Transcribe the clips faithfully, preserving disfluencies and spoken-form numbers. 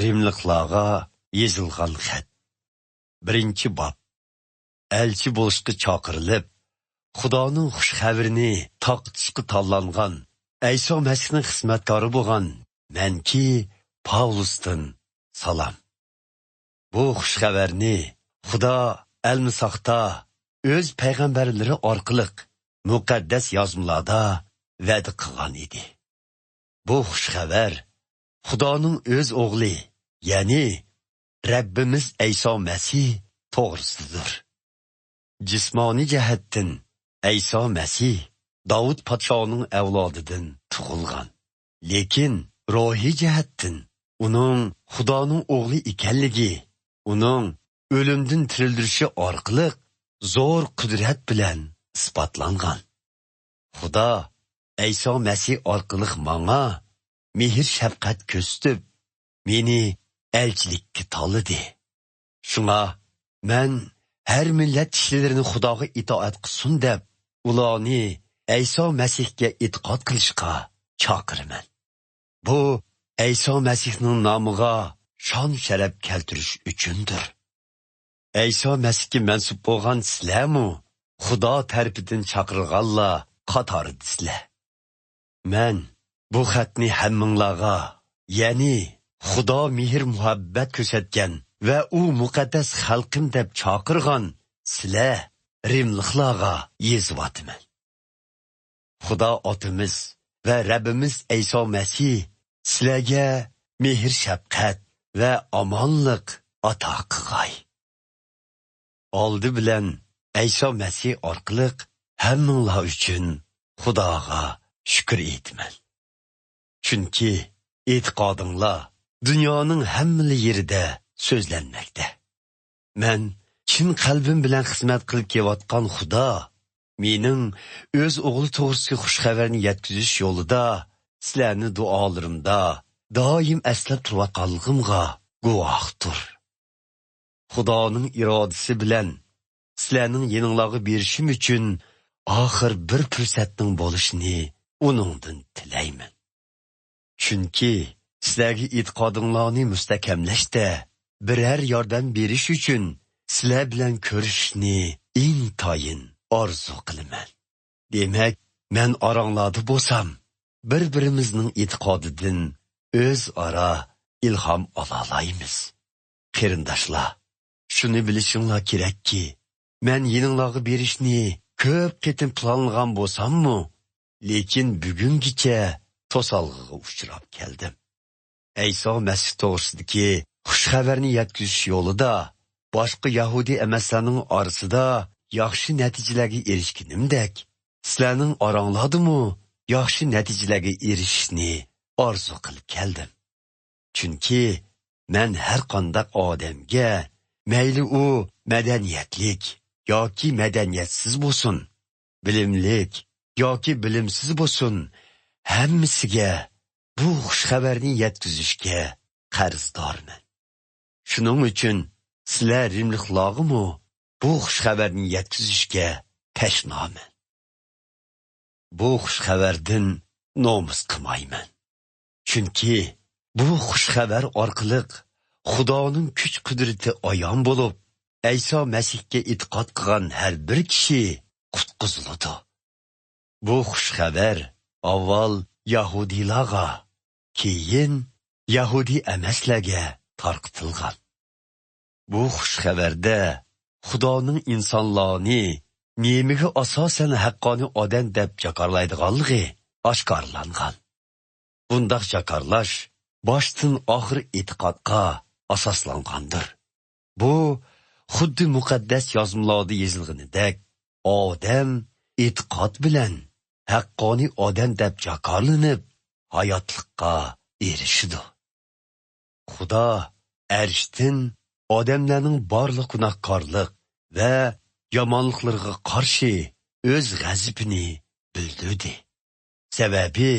رىملىقلارغا يېزىلغان خەت. بىرىنچى باب. ئەلچى بولۇشقا چاقىرىلىپ، خۇدانىڭ خۇش خەۋىرىنى تارقىتىشقا تاللانغان ئەيسا مەسىھنىڭ خىزمەتكارى بولغان مەنكى پاۋلۇستىن سالام. بۇ خۇش خەۋەرنى خۇدا ئەلمىساقتا ئۆز پەيغەمبەرلىرى ئارقىلىق مۇقەددەس يازمىلاردا ۋەدە قىلغان ئىدى. بۇ خۇش خەۋەر خۇدانىڭ ئۆز ئوغلى، يەنى رەببىمىز ئەيسا مەسىھ توغرىسىدىدۇر. جىسمانىي جەھەتتىن ئەيسا مەسىھ داۋۇت پادىشاھنىڭ ئەۋلادىدىن تۇغۇلغان. لېكىن روھىي جەھەتتىن ئۇنىڭ خۇدانىڭ ئوغلى ئىكەنلىكى، ئۇنىڭ ئۆلۈمدىن تىرىلدۈرۈشى ئارقىلىق زور قۇدرەت بىلەن ئىسپاتلانغان. خۇدا ئەيسا مەسىھ ئارقىلىق ماڭا مېھىر-شەپقەت كۆرسىتىپ، مېنى ئەلچىلىككە تاللىدى. شۇڭا مەن ھەر مىللەت كىشىلىرىنى خۇداغا ئىتائەت قىلسۇن دەپ، ئۇلارنى ئەيسا مەسىھكە ئېتىقاد قىلىشقا چاقىرىمەن. بۇ ئەيسا مەسىھنىڭ نامىغا شان-شەرەپ كەلتۈرۈش ئۈچۈندۇر. ئەيسا مەسىھكە مەنسۇپ بولغان سىلەرمۇ خۇدا تەرىپىدىن چاقىرىلغانلار قاتارىدىسىلەر. مەن بۇ خەتنى ھەممىڭلارغا، يەنى خۇدا مېھىر-مۇھەببەت كۆرسەتكەن ۋە ئۇ مۇقەددەس خەلقىم دەپ چاقىرغان سىلەر رىملىقلارغا يېزىۋاتىمەن. خۇدا ئاتىمىز ۋە رەببىمىز ئەيسا مەسىھ سىلەرگە مېھىر-شەپقەت ۋە ئامانلىق ئاتا قىلغاي. ئالدى بىلەن ئەيسا مەسىھ ئارقىلىق ھەممىڭلار ئۈچۈن خۇداغا شۈكۈر ئېيتىمەن. چۈنكى ئېتىقادىڭلار دۇنيانىڭ ھەممىلا يېرىدە سۆزلەنمەكتە. مەن چىن قەلبىم بىلەن خىزمەت قىلىپ كېلىۋاتقان خۇدا مېنىڭ ئۆز ئوغلى توغرىسىدىكى خۇش خەۋەرنى يەتكۈزۈش يولىدا سىلەرنى دۇئالىرىمدا دائىم ئەسلەپ تۇرۇۋاتقانلىقىمغا گۇۋاھتۇر. خۇدانىڭ ئىرادىسى بىلەن سىلەرنىڭ يېنىڭلارغا بېرىشىم ئۈچۈن ئاخىر بىر پۇرسەتنىڭ بولۇشىنى ئۇنىڭدىن تىلەيمەن. چۈنكى سىلەرگە ئېتىقادىڭلارنى مۇستەھكەملەشتە بىرەر ياردەم بېرىش ئۈچۈن سىلەر بىلەن كۆرۈشۈشنى ئىنتايىن ئارزۇ قىلىمەن. دېمەك، مەن ئاراڭلاردا بولسام، بىر-بىرىمىزنىڭ ئېتىقادىدىن ئۆزئارا ئىلھام ئالالايمىز. قېرىنداشلار، شۇنى بىلىشىڭلار كېرەككى، مەن يېنىڭلارغا بېرىشنى كۆپ قېتىم پىلانلىغان بولساممۇ، لېكىن بۈگۈنگىچە توسالغۇغا ئۇچراپ كەلدىم. ئەيسا مەسىھ توغرىسىدىكى خۇش خەۋەرنى يەتكۈزۈش يولىدا باشقا يەھۇدىي ئەمەسلەرنىڭ ئارىسىدا ياخشى نەتىجىلەرگە ئېرىشكىنىمدەك، سىلەرنىڭ ئاراڭلاردىمۇ ياخشى نەتىجىلەرگە ئېرىشىشنى ئارزۇ قىلىپ كەلدىم. چۈنكى مەن ھەر قانداق ئادەمگە، مەيلى ئۇ مەدەنىيەتلىك ياكى مەدەنىيەتسىز بولسۇن، بىلىملىك ياكى بىلىمسىز بولسۇن، ھەممىسىگە بۇ خۇش خەۋەرنى يەتكۈزۈشكە قەرزدارمەن. شۇنىڭ ئۈچۈن سىلەر رىملىقلارغىمۇ بۇ خۇش خەۋەرنى يەتكۈزۈشكە تەشنامەن. بۇ خۇش خەۋەردىن نومۇس قىلمايمەن. چۈنكى بۇ خۇش خەۋەر ئارقىلىق خۇدانىڭ كۈچ-قۇدرىتى ئايان بولۇپ، ئەيسا مەسىھكە ئېتىقاد قىلغان ھەر بىر كىشى قۇتقۇزۇلىدۇ. بۇ خۇش خەۋەر ئاۋۋال يەھۇدىيلارغا، كېيىن يەھۇدىي ئەمەسلەرگە تارقىتىلغان. بۇ خۇش خەۋەردە خۇدانىڭ ئىنسانلارنى نېمىگە ئاساسەن ھەققانىي ئادەم دەپ جاكارلايدىغانلىقى ئاشكارىلانغان. بۇنداق جاكارلاش باشتىن ئاخىر ئېتىقادقا ئاساسلانغاندۇر. بۇ خۇددى مۇقەددەس يازمىلاردا يېزىلغىنىدەك، ئادەم ئېتىقاد بىلەن ھەققانىي ئادەم دەپ جاكارلىنىپ، ھاياتلىققا ئېرىشىدۇ. خۇدا ئەرشتىن ئادەملەرنىڭ بارلىق گۇناھكارلىق ۋە يامانلىقلىرىغا قارشى ئۆز غەزىپىنى بىلدۈردى. سەۋەبى،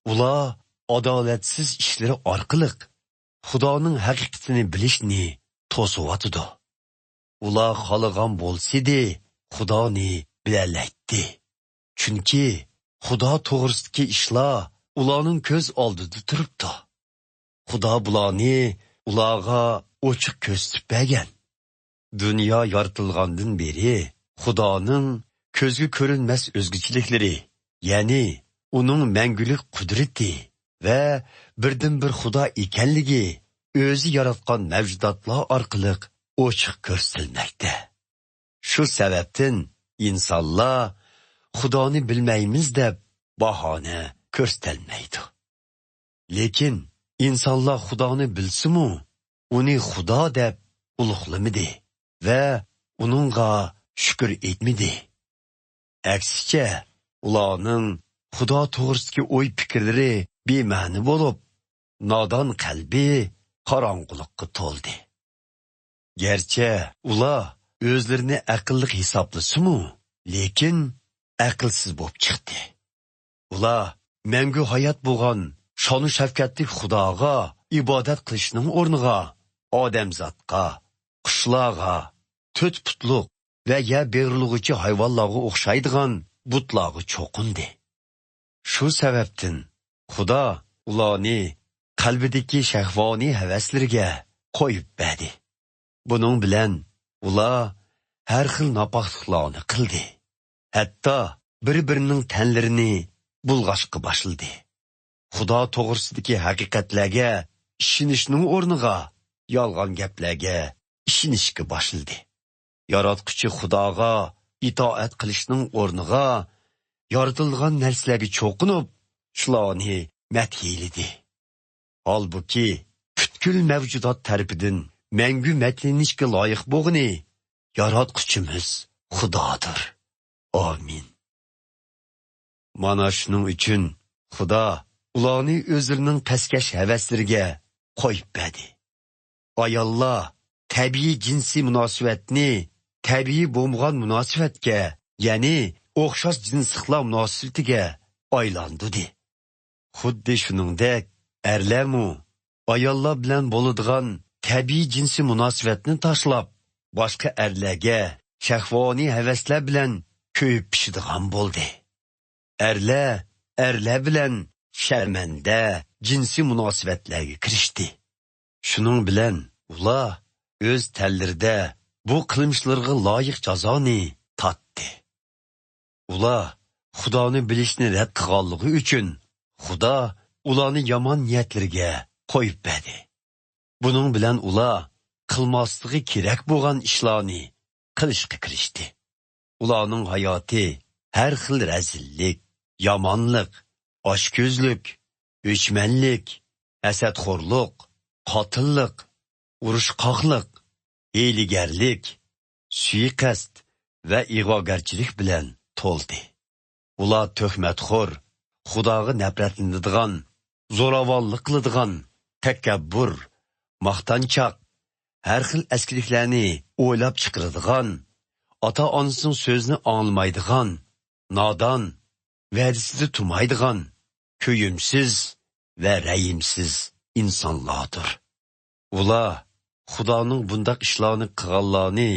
ئۇلار ئادالەتسىز ئىشلىرى ئارقىلىق خۇدانىڭ ھەقىقىتىنى بىلىشنى توسۇۋاتىدۇ. ئۇلار خالىغان بولسىدى، خۇدانى بىلەلەيتتى. چۈنكى خۇدا توغرىسىدىكى ئىشلار ئۇلارنىڭ كۆز ئالدىدا تۇرۇپتۇ. خۇدا بۇلارنى ئۇلارغا ئوچۇق كۆرسىتىپ بەرگەن. دۇنيا يارىتىلغاندىن بېرى خۇدانىڭ كۆزگە كۆرۈنمەس ئۆزگىچىلىكلىرى، يەنى ئۇنىڭ مەڭگۈلۈك قۇدرىتى ۋە بىردىنبىر خۇدا ئىكەنلىكى ئۆزى ياراتقان مەۋجۇداتلار ئارقىلىق ئوچۇق كۆرسىتىلمەكتە. شۇ سەۋەبتىن ئىنسانلار خۇدانى بىلمەيمىز دەپ باھانە كۆرسىتەلمەيدۇ. لېكىن ئىنسانلار خۇدانى بىلسىمۇ، ئۇنى خۇدا دەپ ئۇلۇغلىمىدى ۋە ئۇنىڭغا شۈكۈر ئېيتمىدى. ئەكسىچە، ئۇلارنىڭ خۇدا توغرىسىدىكى ئوي پىكىرلىرى بىمەنە بولۇپ، نادان قەلبى قاراڭغۇلۇققا تولدى. گەرچە ئۇلار ئۆزلىرىنى ئەقىللىق ھېسابلىسىمۇ، لېكىن ئەقىلسىز بولۇپ چىقتى. ئۇلار مەڭگۈ ھايات بولغان شانۇ شەۋكەتلىك خۇداغا ئىبادەت قىلىشنىڭ ئورنىغا ئادەمزاتقا، قۇشلارغا، تۆت پۇتلۇق ۋە يەر بېغىرلىغۇچى ھايۋانلارغا ئوخشايدىغان بۇتلارغا چوقۇندى. شۇ سەۋەبتىن خۇدا ئۇلارنى قەلبىدىكى شەھۋانىي ھەۋەسلىرىگە قويۇپ بەردى. بۇنىڭ بىلەن ئۇلار ھەر خىل ناپاكلىقلارنى قىلدى. ھەتتا بىر-بىرىنىڭ تەنلىرىنى بۇلغاشقا باشلىدى. خۇدا توغرىسىدىكى ھەقىقەتلەرگە ئىشىنىشنىڭ ئورنىغا يالغان گەپلەرگە ئىشىنىشكە باشلىدى. ياراتقۇچى خۇداغا ئىتائەت قىلىشنىڭ ئورنىغا يارىتىلغان نەرسىلەرگە چوقۇنۇپ، شۇلارنى مەدھىيلىدى. ھالبۇكى، پۈتكۈل مەۋجۇدات تەرىپىدىن مەڭگۈ مەدھىيلىنىشكە لايىق بولغىنى ياراتقۇچىمىز خۇدادۇر. ئامىن. مانا شۇنىڭ ئۈچۈن خۇدا ئۇلارنى ئۆزلىرىنىڭ پەسكەش ھەۋەسلىرىگە قويۇپ بەردى. ئاياللار تەبىئىي جىنسىي مۇناسىۋەتنى تەبىئىي بولمىغان مۇناسىۋەتكە، يەنى ئوخشاش جىنسلىقلار مۇناسىۋىتىگە ئايلاندۇردى. خۇددى شۇنىڭدەك، ئەرلەرمۇ ئاياللار بىلەن بولىدىغان تەبىئىي جىنسىي مۇناسىۋەتنى تاشلاپ، باشقا ئەرلەرگە شەھۋانىي ھەۋەسلەر بىلەن كۆيۈپ پىشىدىغان بولدى. ئەرلەر ئەرلەر بىلەن شەرمەندە جىنسىي مۇناسىۋەتلەرگە كىرىشتى. شۇنىڭ بىلەن ئۇلار ئۆز تەنلىرىدە بۇ قىلمىشلىرىغا لايىق جازانى تارتتى. ئۇلار خۇدانى بىلىشنى رەت قىلغانلىقى ئۈچۈن، خۇدا ئۇلارنى يامان نىيەتلىرىگە قويۇپ بەردى. بۇنىڭ بىلەن ئۇلار قىلماسلىقى كېرەك بولغان ئىشلارنى قىلىشقا كىرىشتى. ئۇلارنىڭ ھاياتى ھەر خىل رەزىللىك، يامانلىق، ئاچكۆزلۈك، ئۆچمەنلىك، ھەسەتخورلۇق، قاتىللىق، ئۇرۇشقاقلىق، ھىيلىگەرلىك، سۇيىقەست ۋە ئىغۋاگەرچىلىك بىلەن تولدى. ئۇلار تۆھمەتخور، خۇداغا نەپرەتلىنىدىغان، زوراۋانلىق قىلىدىغان، تەكەببۇر، ماختانچاق، ھەر خىل ئەسكىلىكلەرنى ئويلاپ چىقىرىدىغان، ئاتا-ئانىسىنىڭ سۆزىنى ئاڭلىمايدىغان، نادان، ۋەدىسىدە تۇرمايدىغان، كۆيۈمسىز ۋە رەھىمسىز ئىنسانلاردۇر. ئۇلار خۇدانىڭ بۇنداق ئىشلارنى قىلغانلارنى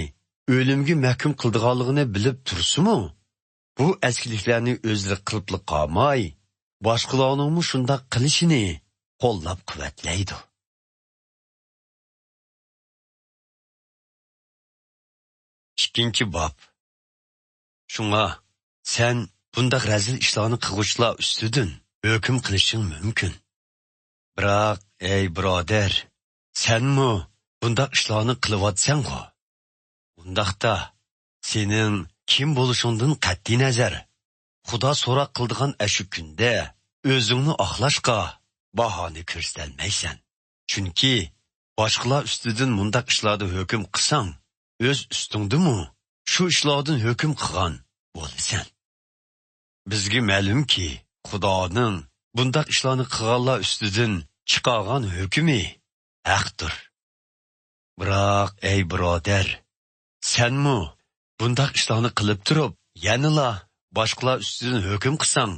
ئۆلۈمگە مەھكۇم قىلىدىغانلىقىنى بىلىپ تۇرسىمۇ، بۇ ئەسكىلىكلەرنى ئۆزلىرى قىلىپلا قالماي، باشقىلارنىڭمۇ شۇنداق قىلىشىنى قوللاپ-قۇۋۋەتلەيدۇ. ئىككىنچى باب. شۇڭا سەن بۇنداق رەزىل ئىشلارنى قىلغۇچىلار ئۈستىدىن ھۆكۈم قىلىشىڭ مۇمكىن. بىراق، ئەي بۇرادەر، سەنمۇ بۇنداق ئىشلارنى قىلىۋاتىسەنغۇ؟ ئۇنداقتا، سېنىڭ كىم بولۇشۇڭدىن قەتئىينەزەر، خۇدا سوراق قىلىدىغان ئەشۇ كۈندە ئۆزۈڭنى ئاقلاشقا باھانە كۆرسىتەلمەيسەن. چۈنكى باشقىلار ئۈستىدىن مۇنداق ئىشلاردا ھۆكۈم قىلساڭ، ئۆز ئۈستۈڭدىمۇ شۇ ئىشلاردىن ھۆكۈم قىلغان بولىسەن. بىزگە مەلۇمكى، خۇدانىڭ بۇنداق ئىشلارنى قىلغانلار ئۈستىدىن چىقارغان ھۆكمى ھەقتۇر. بىراق، ئەي بۇرادەر، سەنمۇ بۇنداق ئىشلارنى قىلىپ تۇرۇپ، يەنىلا باشقىلار ئۈستىدىن ھۆكۈم قىلساڭ،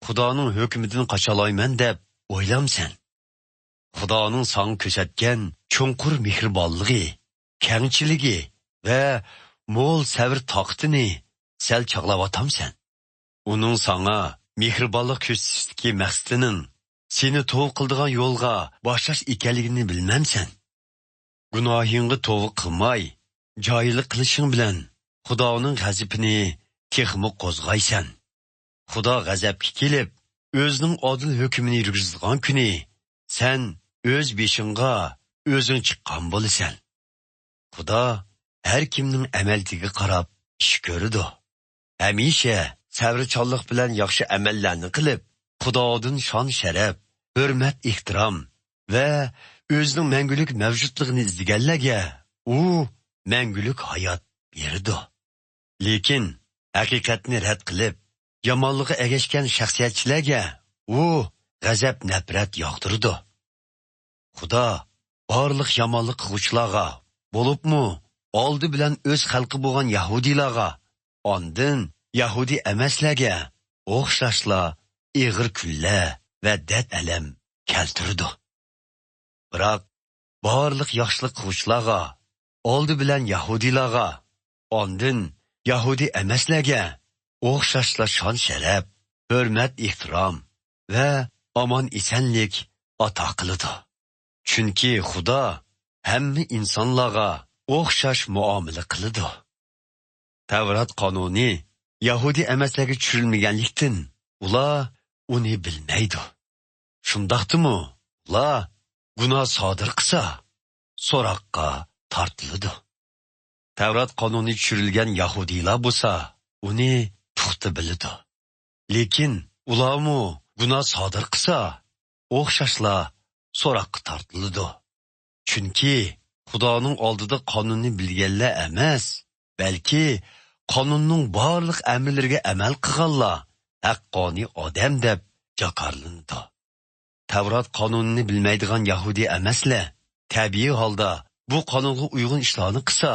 خۇدانىڭ ھۆكمىدىن قاچالايمەن دەپ ئويلامسەن؟ خۇدانىڭ ساڭا كۆرسەتكەن چوڭقۇر مېھرىبانلىقى، كەڭچىلىكى ۋە مول سەۋر-تاقىتىنى سەل چاغلاۋاتامسەن؟ ئۇنىڭ ساڭا مېھرىبانلىق كۆرسىتىشتىكى مەقسىتىنىڭ سېنى توۋا قىلىدىغان يولغا باشلاش ئىكەنلىكىنى بىلمەمسەن؟ گۇناھىڭغا توۋا قىلماي، جاھىللىق قىلىشىڭ بىلەن خۇدانىڭ غەزىپىنى تېخىمۇ قوزغايسەن. خۇدا غەزەپكە كېلىپ، ئۆزىنىڭ ئادىل ھۆكمىنى يۈرگۈزىدىغان كۈنى سەن ئۆز بېشىڭغا ئۆزۈڭ چىققان بولىسەن. خۇدا ھەر كىمنىڭ ئەمەلىيىتىگە قاراپ ئىش كۆرىدۇ. ھەمىشە سەۋرچانلىق بىلەن ياخشى ئەمەللەرنى قىلىپ، خۇدادىن شان-شەرەپ، ھۆرمەت-ئېھتىرام ۋە ئۆزىنىڭ مەڭگۈلۈك مەۋجۇتلۇقىنى ئىزدىگەنلەرگە ئۇ مەڭگۈلۈك ھايات بېرىدۇ. لېكىن ھەقىقەتنى رەت قىلىپ، يامانلىققا ئەگەشكەن شەخسىيەتچىلەرگە ئۇ غەزەپ-نەپرەت ياغدۇرىدۇ. خۇدا بارلىق يامانلىق قىلغۇچىلارغا، بولۇپمۇ ئالدى بىلەن ئۆز خەلقى بولغان يەھۇدىيلارغا، ئاندىن يەھۇدىي ئەمەسلەرگە ئوخشاشلا ئېغىر كۈنلەر ۋە دەرد-ئەلەم كەلتۈرىدۇ. بىراق بارلىق ياخشىلىق قىلغۇچىلارغا، ئالدى بىلەن يەھۇدىيلارغا، ئاندىن يەھۇدىي ئەمەسلەرگە ئوخشاشلا شان-شەرەپ، ھۆرمەت-ئېھتىرام ۋە ئامان-ئېسەنلىك ئاتا قىلىدۇ. چۈنكى خۇدا ھەممە ئىنسانلارغا ئوخشاش مۇئامىلە قىلىدۇ. تەۋرات قانۇنى يەھۇدىي ئەمەسلەرگە چۈشۈرۈلمىگەنلىكتىن، ئۇلار ئۇنى بىلمەيدۇ. شۇنداقتىمۇ ئۇلار گۇناھ سادىر قىلسا، سوراققا تارتىلىدۇ. تەۋرات قانۇنى چۈشۈرۈلگەن يەھۇدىيلار بولسا ئۇنى پۇختا بىلىدۇ. لېكىن ئۇلارمۇ گۇناھ سادىر قىلسا، ئوخشاشلا سوراققا تارتىلىدۇ. چۈنكى خۇدانىڭ ئالدىدا قانۇننى بىلگەنلەر ئەمەس، بەلكى قانۇننىڭ بارلىق ئەمىرلىرىگە ئەمەل قىلغانلار ھەققانىي ئادەم دەپ جاكارلىنىدۇ. تەۋرات قانۇنىنى بىلمەيدىغان يەھۇدىي ئەمەسلەر تەبىئىي ھالدا بۇ قانۇنغا ئۇيغۇن ئىشلارنى قىلسا،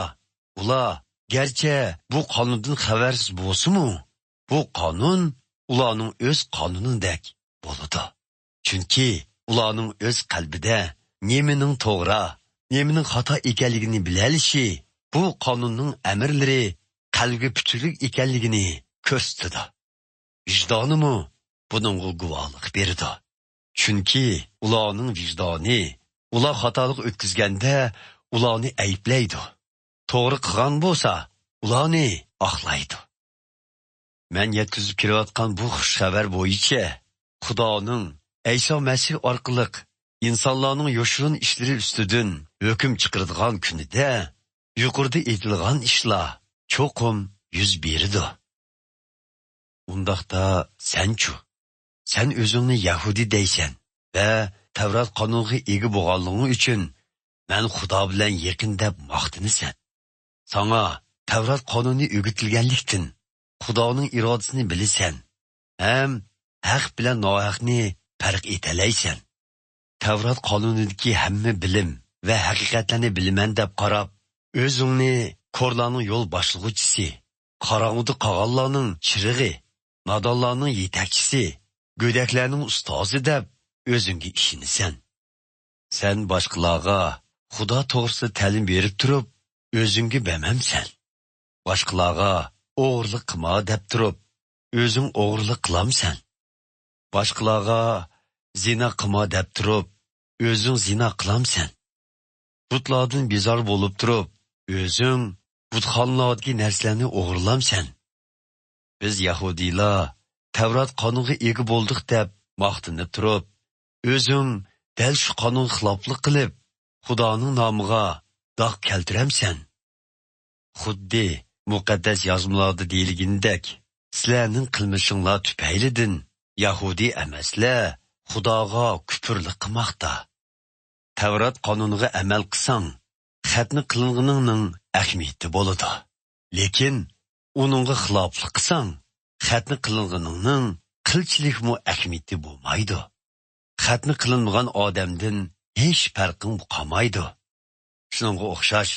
ئۇلار گەرچە بۇ قانۇندىن خەۋەرسىز بولسىمۇ، بۇ قانۇن ئۇلارنىڭ ئۆز قانۇنىدەك بولىدۇ. چۈنكى ئۇلارنىڭ ئۆز قەلبىدە نېمىنىڭ توغرا، نېمىنىڭ خاتا ئىكەنلىكىنى بىلەلىشى بۇ قانۇننىڭ ئەمىرلىرى قەلبىگە پۈتۈكلۈك ئىكەنلىكىنى كۆرسىتىدۇ. ۋىجدانىمۇ بۇنىڭغا گۇۋاھلىق بېرىدۇ. چۈنكى ئۇلارنىڭ ۋىجدانى ئۇلار خاتالىق ئۆتكۈزگەندە ئۇلارنى ئەيىبلەيدۇ. توغرا قىلغان بولسا ئۇلارنى ئاقلايدۇ. مەن يەتكۈزۈپ كېلىۋاتقان بۇ خۇش خەۋەر بويىچە خۇدانىڭ ئەيسا مەسىھ ئارقىلىق ئىنسانلارنىڭ يوشۇرۇن ئىشلىرى ئۈستىدىن ھۆكۈم چىقىرىدىغان كۈنىدە يۇقىرىدا ئېيتىلغان ئىشلار چوقۇم يۈز بېرىدۇ. ئۇنداقتا سەنچۇ؟ سەن ئۆزۈڭنى يەھۇدىي دەيسەن ۋە تەۋرات قانۇنغا ئىگە بولغانلىقىڭ ئۈچۈن مەن خۇدا بىلەن يېقىن دەپ ماختىنىسەن. ساڭا تەۋرات قانۇنى ئۆگىتىلگەنلىكتىن، خۇدانىڭ ئىرادىسىنى بىلىسەن ھەم ھەق بىلەن ناھەقنى پەرق ئېتەلەيسەن. تەۋرات قانۇنىدىكى ھەممە بىلىم ۋە ھەقىقەتلەرنى بىلىمەن دەپ قاراپ، ئۆزۈڭنى كورلارنىڭ يول باشلىغۇچىسى، قاراڭغۇدا قالغانلارنىڭ چىرىغى، نادانلارنىڭ يېتەكچىسى، گۆدەكلەرنىڭ ئۇستازى دەپ ئۆزۈڭگە ئىشىنىسەن. سەن باشقىلارغا خۇدا توغرىسىدا تەلىم بېرىپ تۇرۇپ، ئۆزۈڭگە بەمەمسەن. باشقىلارغا ئوغرىلىق قىلما دەپ تۇرۇپ، ئۆزۈڭ ئوغرىلىق قىلامسەن. باشقىلارغا زىنا قىلما دەپ تۇرۇپ، ئۆزۈڭ زىنا قىلامسەن. بۇتلاردىن بىزار بولۇپ تۇرۇپ، ئۆزۈڭ بۇتخانىلاردىكى نەرسىلەرنى ئوغرىلامسەن. بىز يەھۇدىيلار تەۋرات قانۇنغا ئىگە بولدۇق دەپ ماختىنىپ تۇرۇپ، ئۆزۈڭ دەل شۇ قانۇنغا خىلاپلىق قىلىپ، خۇدانىڭ نامىغا داغ كەلتۈرەمسەن؟ خۇددى مۇقەددەس يازمىلاردا دېيىلگىنىدەك، سىلەرنىڭ قىلمىشىڭلار تۈپەيلىدىن يەھۇدىي ئەمەسلەر خۇداغا كۇپۇرلۇق قىلماقتا. تەۋرات قانۇنىغا ئەمەل قىلساڭ، خەتنە قىلىنغىنىڭنىڭ ئەھمىيىتى بولىدۇ. لېكىن ئۇنىڭغا خىلاپلىق قىلساڭ، خەتنە قىلىنغىنىڭنىڭ قىلچىلىكمۇ ئەھمىيىتى بولمايدۇ. خەتنە قىلىنمىغان ئادەمدىن ھېچ پەرقىڭ قالمايدۇ. شۇنىڭغا ئوخشاش،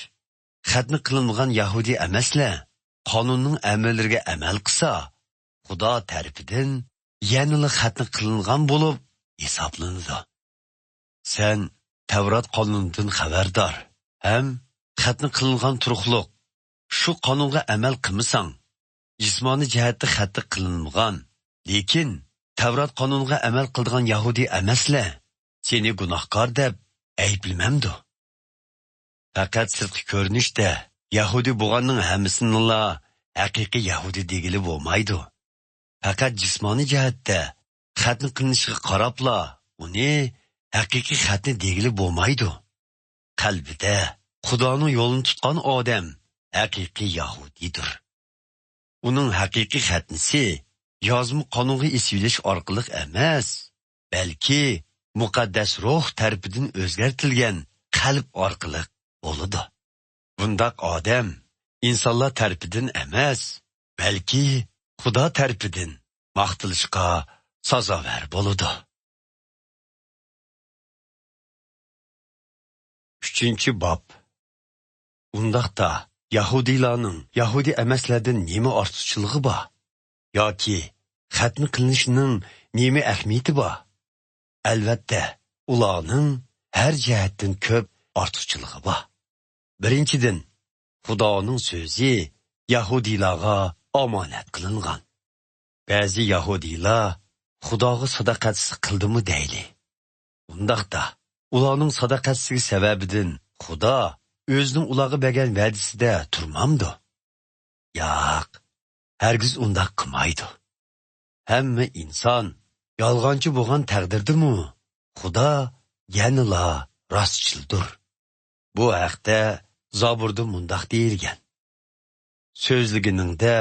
خەتنە قىلىنمىغان يەھۇدىي ئەمەسلەر قانۇننىڭ ئەمىرلىرىگە ئەمەل قىلسا، خۇدا تەرىپىدىن يەنىلا خەتنە قىلىنغان بولۇپ ھېسابلىنىدۇ. سەن تەۋرات قانۇنىدىن خەۋەردار ھەم خەتنە قىلىنغان تۇرۇقلۇق شۇ قانۇنغا ئەمەل قىلمىساڭ، جىسمانىي جەھەتتە خەتنە قىلىنمىغان، لېكىن تەۋرات قانۇنىغا ئەمەل قىلىدىغان يەھۇدىي ئەمەسلەر سېنى گۇناھكار دەپ ئەيىبلىمەمدۇ؟ پەقەت سىرتقى كۆرۈنۈشتە يەھۇدىي بولغاننىڭ ھەممىسىنىلا ھەقىقىي يەھۇدىي دېگىلى بولمايدۇ. پەقەت جىسمانىي جەھەتتە خەتنە قىلىنىشىغا قاراپلا ئۇنى ھەقىقىي خەتنە دېگىلى بولمايدۇ. قەلبىدە خۇدانىڭ يولىنى تۇتقان ئادەم ھەقىقىي يەھۇدىيدۇر. ئۇنىڭ ھەقىقىي خەتنىسى يازما قانۇنغا ئېسىۋېلىش ئارقىلىق ئەمەس، بەلكى مۇقەددەس روھ تەرىپىدىن ئۆزگەرتىلگەن قەلب ئارقىلىق بولىدۇ. بۇنداق ئادەم ئىنسانلار تەرىپىدىن ئەمەس، بەلكى خۇدا تەرىپىدىن ماختىلىشقا سازاۋەر بولىدۇ. ئۈچىنچى باب. ئۇنداقتا، يەھۇدىيلارنىڭ يەھۇدىي ئەمەسلەردىن نېمە ئارتۇقچىلىقى بار؟ ياكى خەتنە قىلىنىشنىڭ نېمە ئەھمىيىتى بار؟ ئەلۋەتتە، ئۇلارنىڭ ھەر جەھەتتىن كۆپ ئارتۇقچىلىقى بار. بىرىنچىدىن، خۇدانىڭ سۆزى يەھۇدىيلارغا ئامانەت قىلىنغان. بەزى يەھۇدىيلار خۇداغا ساداقەتسىزلىك قىلدىمۇ دەيلى. ئۇنداقتا، ئۇلارنىڭ ساداقەتسىزلىكى سەۋەبىدىن خۇدا ئۆزىنىڭ ئۇلارغا بەرگەن ۋەدىسىدە تۇرمامدۇ؟ ياق، ھەرگىز ئۇنداق قىلمايدۇ. ھەممە ئىنسان يالغانچى بولغان تەقدىردىمۇ، خۇدا يەنىلا راستچىلدۇر. بۇ ھەقتە زابۇردا مۇنداق دېيىلگەن: «سۆزلىگىنىڭدە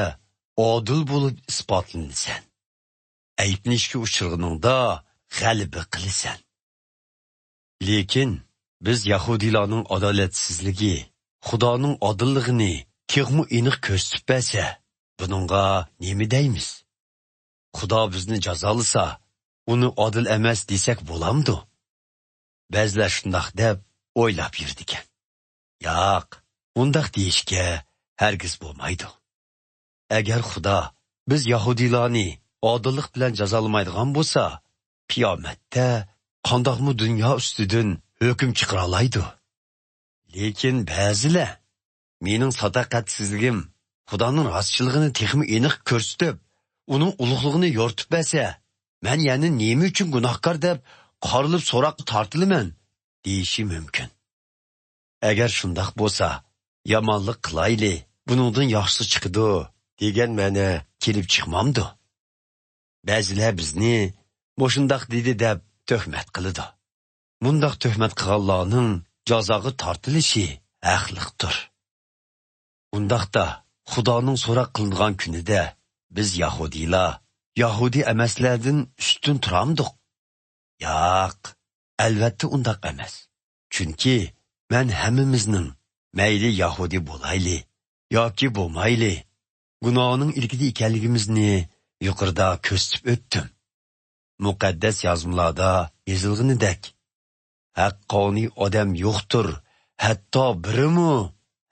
ئادىل بولۇپ ئىسپاتلىنىسەن، ئەيىبلىنىشكە ئۇچرىغىنىڭدا غەلىبە قىلىسەن.» لېكىن بىز يەھۇدىيلارنىڭ ئادالەتسىزلىكى خۇدانىڭ ئادىللىقىنى تېخىمۇ ئېنىق كۆرسىتىپ بەرسە، بۇنىڭغا نېمە دەيمىز؟ خۇدا بىزنى جازالىسا، ئۇنى ئادىل ئەمەس دېسەك بولامدۇ؟ بەزىلەر شۇنداق دەپ ئويلاپ يۈرىدىكەن. ياق، ئۇنداق دېيىشكە ھەرگىز بولمايدۇ. ئەگەر خۇدا بىز يەھۇدىيلارنى ئادىللىق بىلەن جازالىمايدىغان بولسا، قىيامەتتە قانداقمۇ دۇنيا ئۈستىدىن ھۆكۈم چىقىرالايدۇ؟ لېكىن بەزىلەر، «مېنىڭ ساداقەتسىزلىكىم خۇدانىڭ راستچىللىقىنى تېخىمۇ ئېنىق كۆرسىتىپ، ئۇنىڭ ئۇلۇغلۇقىنى يورۇتۇپ بەرسە، مەن يەنە نېمە ئۈچۈن گۇناھكار دەپ قارىلىپ سوراققا تارتىلىمەن؟» دېيىشى مۇمكىن. ئەگەر شۇنداق بولسا، «يامانلىق قىلايلى، بۇنىڭدىن ياخشىسى چىقىدۇ» دېگەن مەنە كېلىپ چىقمامدۇ؟ بەزىلەر بىزنى مۇشۇنداق دېدى دەپ تۆھمەت قىلىدۇ. مۇنداق تۆھمەت قىلغانلارنىڭ جازاغا تارتىلىشى ھەقلىقتۇر. ئۇنداقتا، خۇدانىڭ سوراق قىلىنغان كۈنىدە بىز يەھۇدىيلار يەھۇدىي ئەمەسلەردىن ئۈستۈن تۇرامدۇق؟ ياق، ئەلۋەتتە ئۇنداق ئەمەس. چۈنكى مەن ھەممىمىزنىڭ، مەيلى يەھۇدىي بولايلى ياكى بولمايلى، گۇناھنىڭ ئىلكىدە ئىكەنلىكىمىزنى يۇقىرىدا كۆرسىتىپ ئۆتتۈم. مۇقەددەس يازمىلاردا يېزىلغىنىدەك، «ھەققانىي ئادەم يوقتۇر، ھەتتا بىرىمۇ،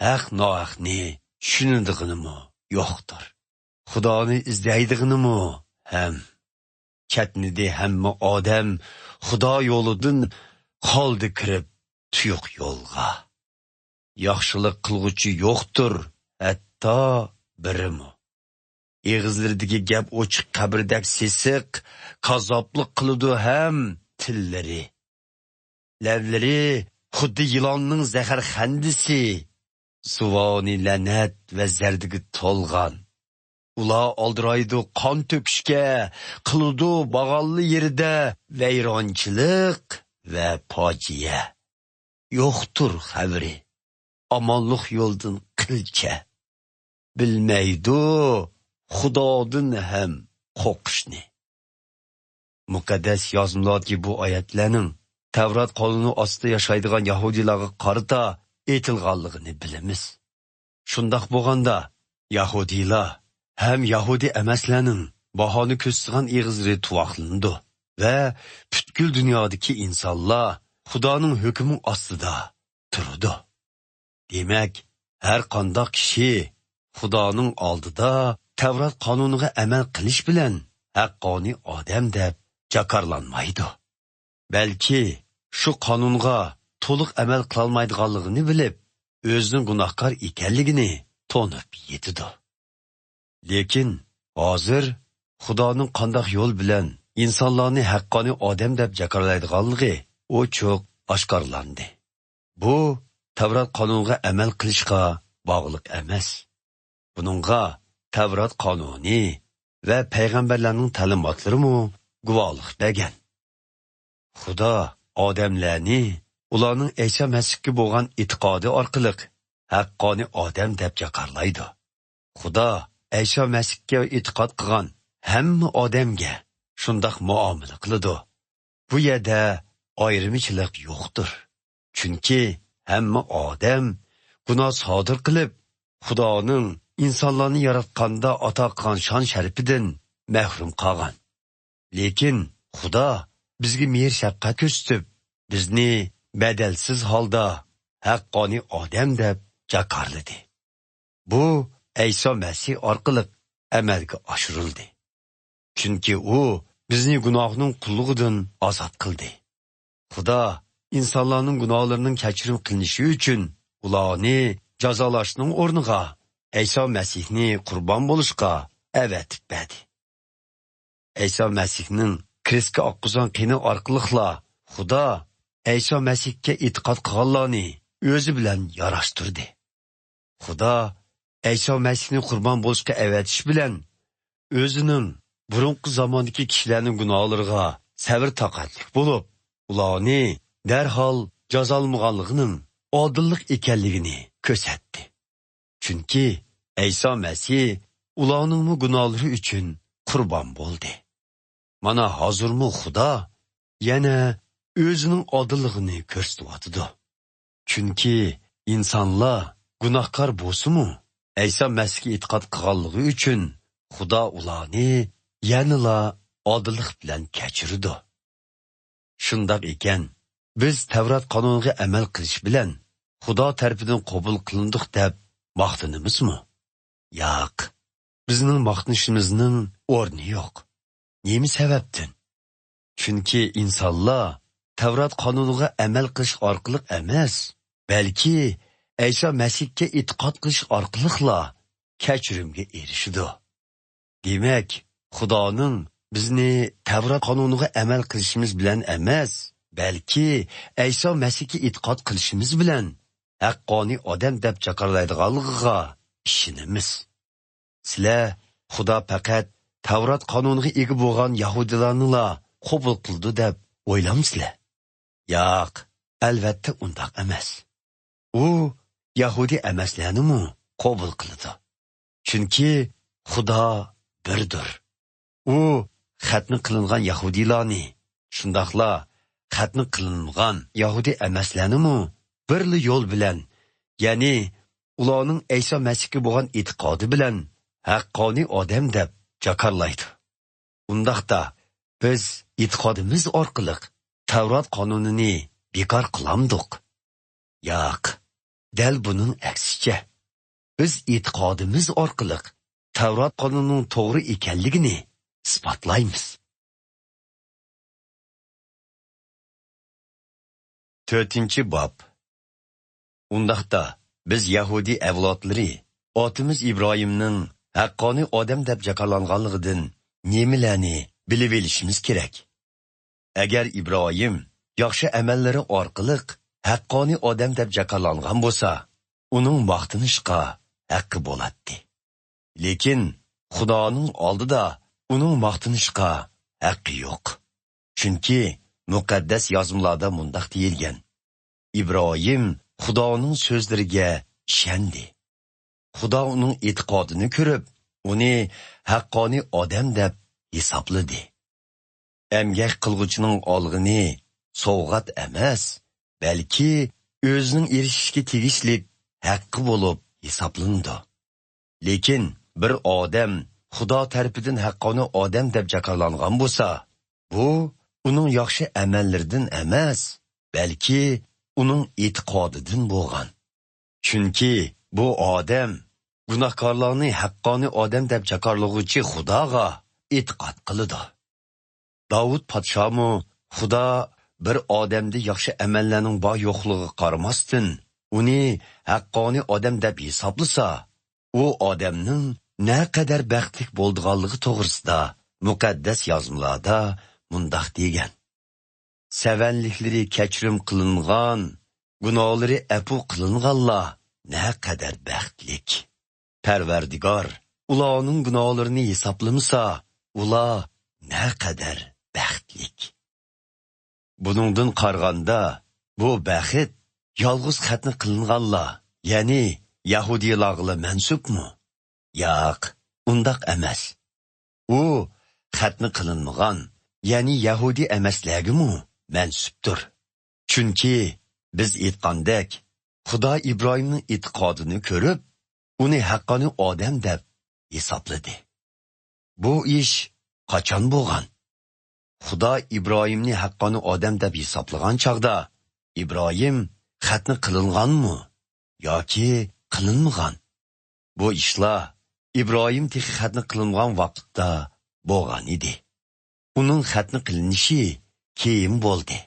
ھەق ناھەقنى چۈشىنىدىغىنىمۇ يوقتۇر. خۇدانى ئىزدەيدىغىنىمۇ ھەم. چەتنىدى ھەممە ئادەم خۇدا يولىدىن، قالدى كىرىپ تۇيۇق يولغا. ياخشىلىق قىلغۇچى يوقتۇر، ھەتتا بىرىمۇ. ئېغىزلىرىدىكى گەپ ئوچۇق قەبرىدەك سېسىق، كاززاپلىق قىلىدۇ ھەم تىللىرى. لەۋلىرى خۇددى يىلاننىڭ زەھەرخەندىسى، زۇۋانى لەنەت ۋە زەردىگە تولغان. ئۇلار ئالدىرايدۇ قان تۆكۈشكە، قىلىدۇ باغانلى يېرىدە ۋەيرانچىلىق ۋە پاجىئە. يوقتۇر خەۋىرى ئامانلىق يولدىن قىلچە. بىلمەيدۇ خۇدادىن ھەم قورقۇشنى.» مۇقەددەس يازمىلاردىكى بۇ ئايەتلەرنىڭ تەۋرات قانۇنى ئاستىدا ياشايدىغان يەھۇدىيلارغا قارىتا ئېيتىلغانلىقىنى بىلىمىز. شۇنداق بولغاندا، يەھۇدىيلار ھەم يەھۇدىي ئەمەسلەرنىڭ باھانى كۆرسىتىدىغان ئېغىزلىرى تۇۋاقلىنىدۇ ۋە پۈتكۈل دۇنيادىكى ئىنسانلار خۇدانىڭ ھۆكمى ئاستىدا تۇرىدۇ. دېمەك، ھەر قانداق كىشى خۇدانىڭ ئالدىدا تەۋرات قانۇنىغا ئەمەل قىلىش بىلەن ھەققانىي ئادەم دەپ جاكارلانمايدۇ. بەلكى شۇ قانۇنغا تولۇق ئەمەل قىلالمايدىغانلىقىنى بىلىپ، ئۆزىنىڭ گۇناھكار ئىكەنلىكىنى تونۇپ يېتىدۇ. لېكىن ھازىر خۇدانىڭ قانداق يول بىلەن ئىنسانلارنى ھەققانىي ئادەم دەپ جاكارلايدىغانلىقى ئوچۇق ئاشكارىلاندى. بۇ تەۋرات قانۇنىغا ئەمەل قىلىشقا باغلىق ئەمەس. بۇنىڭغا تەۋرات قانۇنى ۋە پەيغەمبەرلەرنىڭ تەلىماتلىرىمۇ گۇۋاھلىق بەرگەن. خۇدا ئادەملەرنى ئۇلارنىڭ ئەيسا مەسىھكە بولغان ئېتىقادى ئارقىلىق ھەققانىي ئادەم دەپ جاكارلايدۇ. خۇدا ئەيسا مەسىھكە ئېتىقاد قىلغان ھەممە ئادەمگە شۇنداق مۇئامىلە قىلىدۇ. بۇ يەردە ئايرىمچىلىق يوقتۇر. چۈنكى ھەممە ئادەم گۇناھ سادىر قىلىپ، خۇدانىڭ ئىنسانلارنى ياراتقاندا ئاتا قىلغان شان-شەرىپىدىن مەھرۇم قالغان. لېكىن خۇدا بىزگە مېھىر-شەپقەت كۆرسىتىپ، بىزنى بەدەلسىز ھالدا ھەققانىي ئادەم دەپ جاكارلىدى. بۇ ئەيسا مەسىھ ئارقىلىق ئەمەلگە ئاشۇرۇلدى. چۈنكى ئۇ بىزنى گۇناھنىڭ قۇللۇقىدىن ئازاد قىلدى. خۇدا ئىنسانلارنىڭ گۇناھلىرىنىڭ كەچۈرۈم قىلىنىشى ئۈچۈن ئۇلارنى جازالاشنىڭ ئورنىغا ئەيسا مەسىھنى قۇربان بولۇشقا ئەۋەتىپ بەردى. ئەيسا مەسىھنىڭ كرېستكە ئاققۇزغان قېنى ئارقىلىقلا خۇدا ئەيسا مەسىھكە ئېتىقاد قىلغانلارنى ئۆزى بىلەن ياراشتۇردى. خۇدا ئەيسا مەسىھنى قۇربان بولۇشقا ئەۋەتىش بىلەن ئۆزىنىڭ بۇرۇنقى زاماندىكى كىشىلەرنىڭ گۇناھلىرىغا سەۋر-تاقەتلىك بولۇپ، ئۇلارنى دەرھال جازالىمىغانلىقىنىڭ ئادىللىق ئىكەنلىكىنى كۆرسەتتى. چۈنكى ئەيسا مەسىھ ئۇلارنىڭمۇ گۇناھلىرى ئۈچۈن قۇربان بولدى. مانا ھازىرمۇ خۇدا يەنە ئۆزىنىڭ ئادىللىقىنى كۆرسىتىۋاتىدۇ. چۈنكى ئىنسانلار گۇناھكار بولسىمۇ، ئەيسا مەسىھكە ئېتىقاد قىلغانلىقى ئۈچۈن خۇدا ئۇلارنى يەنىلا ئادىللىق بىلەن كەچۈرىدۇ. شۇنداق ئىكەن، بىز تەۋرات قانۇنىغا ئەمەل قىلىش بىلەن خۇدا تەرىپىدىن قوبۇل قىلىندۇق دەپ ماختىنىمىزمۇ؟ ياق، بىزنىڭ ماختىنىشىمىزنىڭ ئورنى يوق. نېمە سەۋەبتىن؟ چۈنكى ئىنسانلار تەۋرات قانۇنىغا ئەمەل قىلىش ئارقىلىق ئەمەس، بەلكى ئەيسا مەسىھكە ئېتىقاد قىلىش ئارقىلىقلا كەچۈرۈمگە ئېرىشىدۇ. دېمەك، خۇدانىڭ بىزنى تەۋرات قانۇنىغا ئەمەل قىلىشىمىز بىلەن ئەمەس، بەلكى ئەيسا مەسىھكە ئېتىقاد قىلىشىمىز بىلەن ھەققانىي ئادەم دەپ جاكارلايدىغانلىقىغا ئىشىنىمىز. سىلەر خۇدا پەقەت تەۋرات قانۇنىغا ئىگە بولغان يەھۇدىيلارنىلا قوبۇل قىلىدۇ دەپ ئويلامسىلەر؟ ياق، ئەلۋەتتە ئۇنداق ئەمەس. ئۇ يەھۇدىي ئەمەسلەرنىمۇ قوبۇل قىلىدۇ. چۈنكى خۇدا بىردۇر. ئۇ خەتنە قىلىنغان يەھۇدىيلارنى، شۇنداقلا خەتنە قىلىنغان يەھۇدىي ئەمەسلەرنىمۇ بىرلا يول بىلەن، يەنى ئۇلارنىڭ ئەيسا مەسىھكە بولغان ئېتىقادى بىلەن ھەققانىي ئادەم دەپ جاكارلايدۇ. ئۇنداقتا، بىز ئېتىقادىمىز ئارقىلىق تەۋرات قانۇنىنى بىكار قىلامدۇق؟ ياق، دەل بۇنىڭ ئەكسىچە، بىز ئېتىقادىمىز ئارقىلىق تەۋرات قانۇنىنىڭ توغرا ئىكەنلىكىنى ئىسپاتلايمىز. تۆتىنچى باب. ئۇنداقتا، بىز يەھۇدىي ئەۋلادلىرى ئاتىمىز ئىبراھىمنىڭ ھەققانىي ئادەم دەپ جاكارلانغانلىقىدىن نېمىلەرنى بىلىۋېلىشىمىز كېرەك؟ ئەگەر ئىبراھىم ياخشى ئەمەللىرى ئارقىلىق ھەققانىي ئادەم دەپ جاكارلانغان بولسا، ئۇنىڭ ماختىنىشقا ھەققى بولاتتى. لېكىن خۇدانىڭ ئالدىدا ئۇنىڭ ماختىنىشقا ھەققى يوق. چۈنكى مۇقەددەس يازمىلاردا مۇنداق دېيىلگەن: «ئىبراھىم خۇدانىڭ سۆزلىرىگە ئىشەندى. خۇدا ئۇنىڭ ئېتىقادىنى كۆرۈپ، ئۇنى ھەققانىي ئادەم دەپ ھېسابلىدى.» ئەمگەك قىلغۇچىنىڭ ئالغىنى سوۋغات ئەمەس، بەلكى ئۆزىنىڭ ئېرىشىشكە تېگىشلىك ھەققى بولۇپ ھېسابلىنىدۇ. لېكىن بىر ئادەم خۇدا تەرىپىدىن ھەققانىي ئادەم دەپ جاكارلانغان بولسا، بۇ ئۇنىڭ ياخشى ئەمەللىرىدىن ئەمەس، بەلكى ئۇنىڭ ئېتىقادىدىن بولغان. چۈنكى بۇ ئادەم گۇناھكارلارنى ھەققانىي ئادەم دەپ جاكارلىغۇچى خۇداغا ئېتىقاد قىلىدۇ. داۋۇت پادىشاھمۇ خۇدا بىر ئادەمدە ياخشى ئەمەللەرنىڭ بار يوقلۇقىغا قارىماستىن، ئۇنى ھەققانىي ئادەم دەپ ھېسابلىسا، ئۇ ئادەمنىڭ نەقەدەر بەختلىك بولىدىغانلىقى توغرىسىدا مۇقەددەس يازمىلاردا مۇنداق دېگەن: «سەۋەنلىكلىرى كەچۈرۈم قىلىنغان، گۇناھلىرى ئەپۇ قىلىنغانلار نەقەدەر بەختلىك! پەرۋەردىگار ئۇلارنىڭ گۇناھلىرىنى ھېسابلىمىسا، ئۇلار نەقەدەر بەختلىك! بۇنىڭدىن قارىغاندا، بۇ بەخت يالغۇز خەتنە قىلىنغانلار، يەنى يەھۇدىيلارغىلا مەنسۇپمۇ؟ ياق، ئۇنداق ئەمەس. ئۇ خەتنە قىلىنمىغان، يەنى يەھۇدىي ئەمەسلەرگىمۇ مەنسۇپتۇر. چۈنكى بىز ئېيتقاندەك، خۇدا ئىبراھىمنىڭ ئېتىقادىنى كۆرۈپ، ئۇنى ھەققانىي ئادەم دەپ ھېسابلىدى. بۇ ئىش قاچان بولغان؟ خۇدا ئىبراھىمنى ھەققانىي ئادەم دەپ ھېسابلىغان چاغدا، ئىبراھىم خەتنە قىلىنغانمۇ ياكى قىلىنمىغان؟ بۇ ئىشلار ئىبراھىم تېخى خەتنە قىلىنمىغان ۋاقىتتا بولغان ئىدى. ئۇنىڭ خەتنە قىلىنىشى كېيىن بولدى.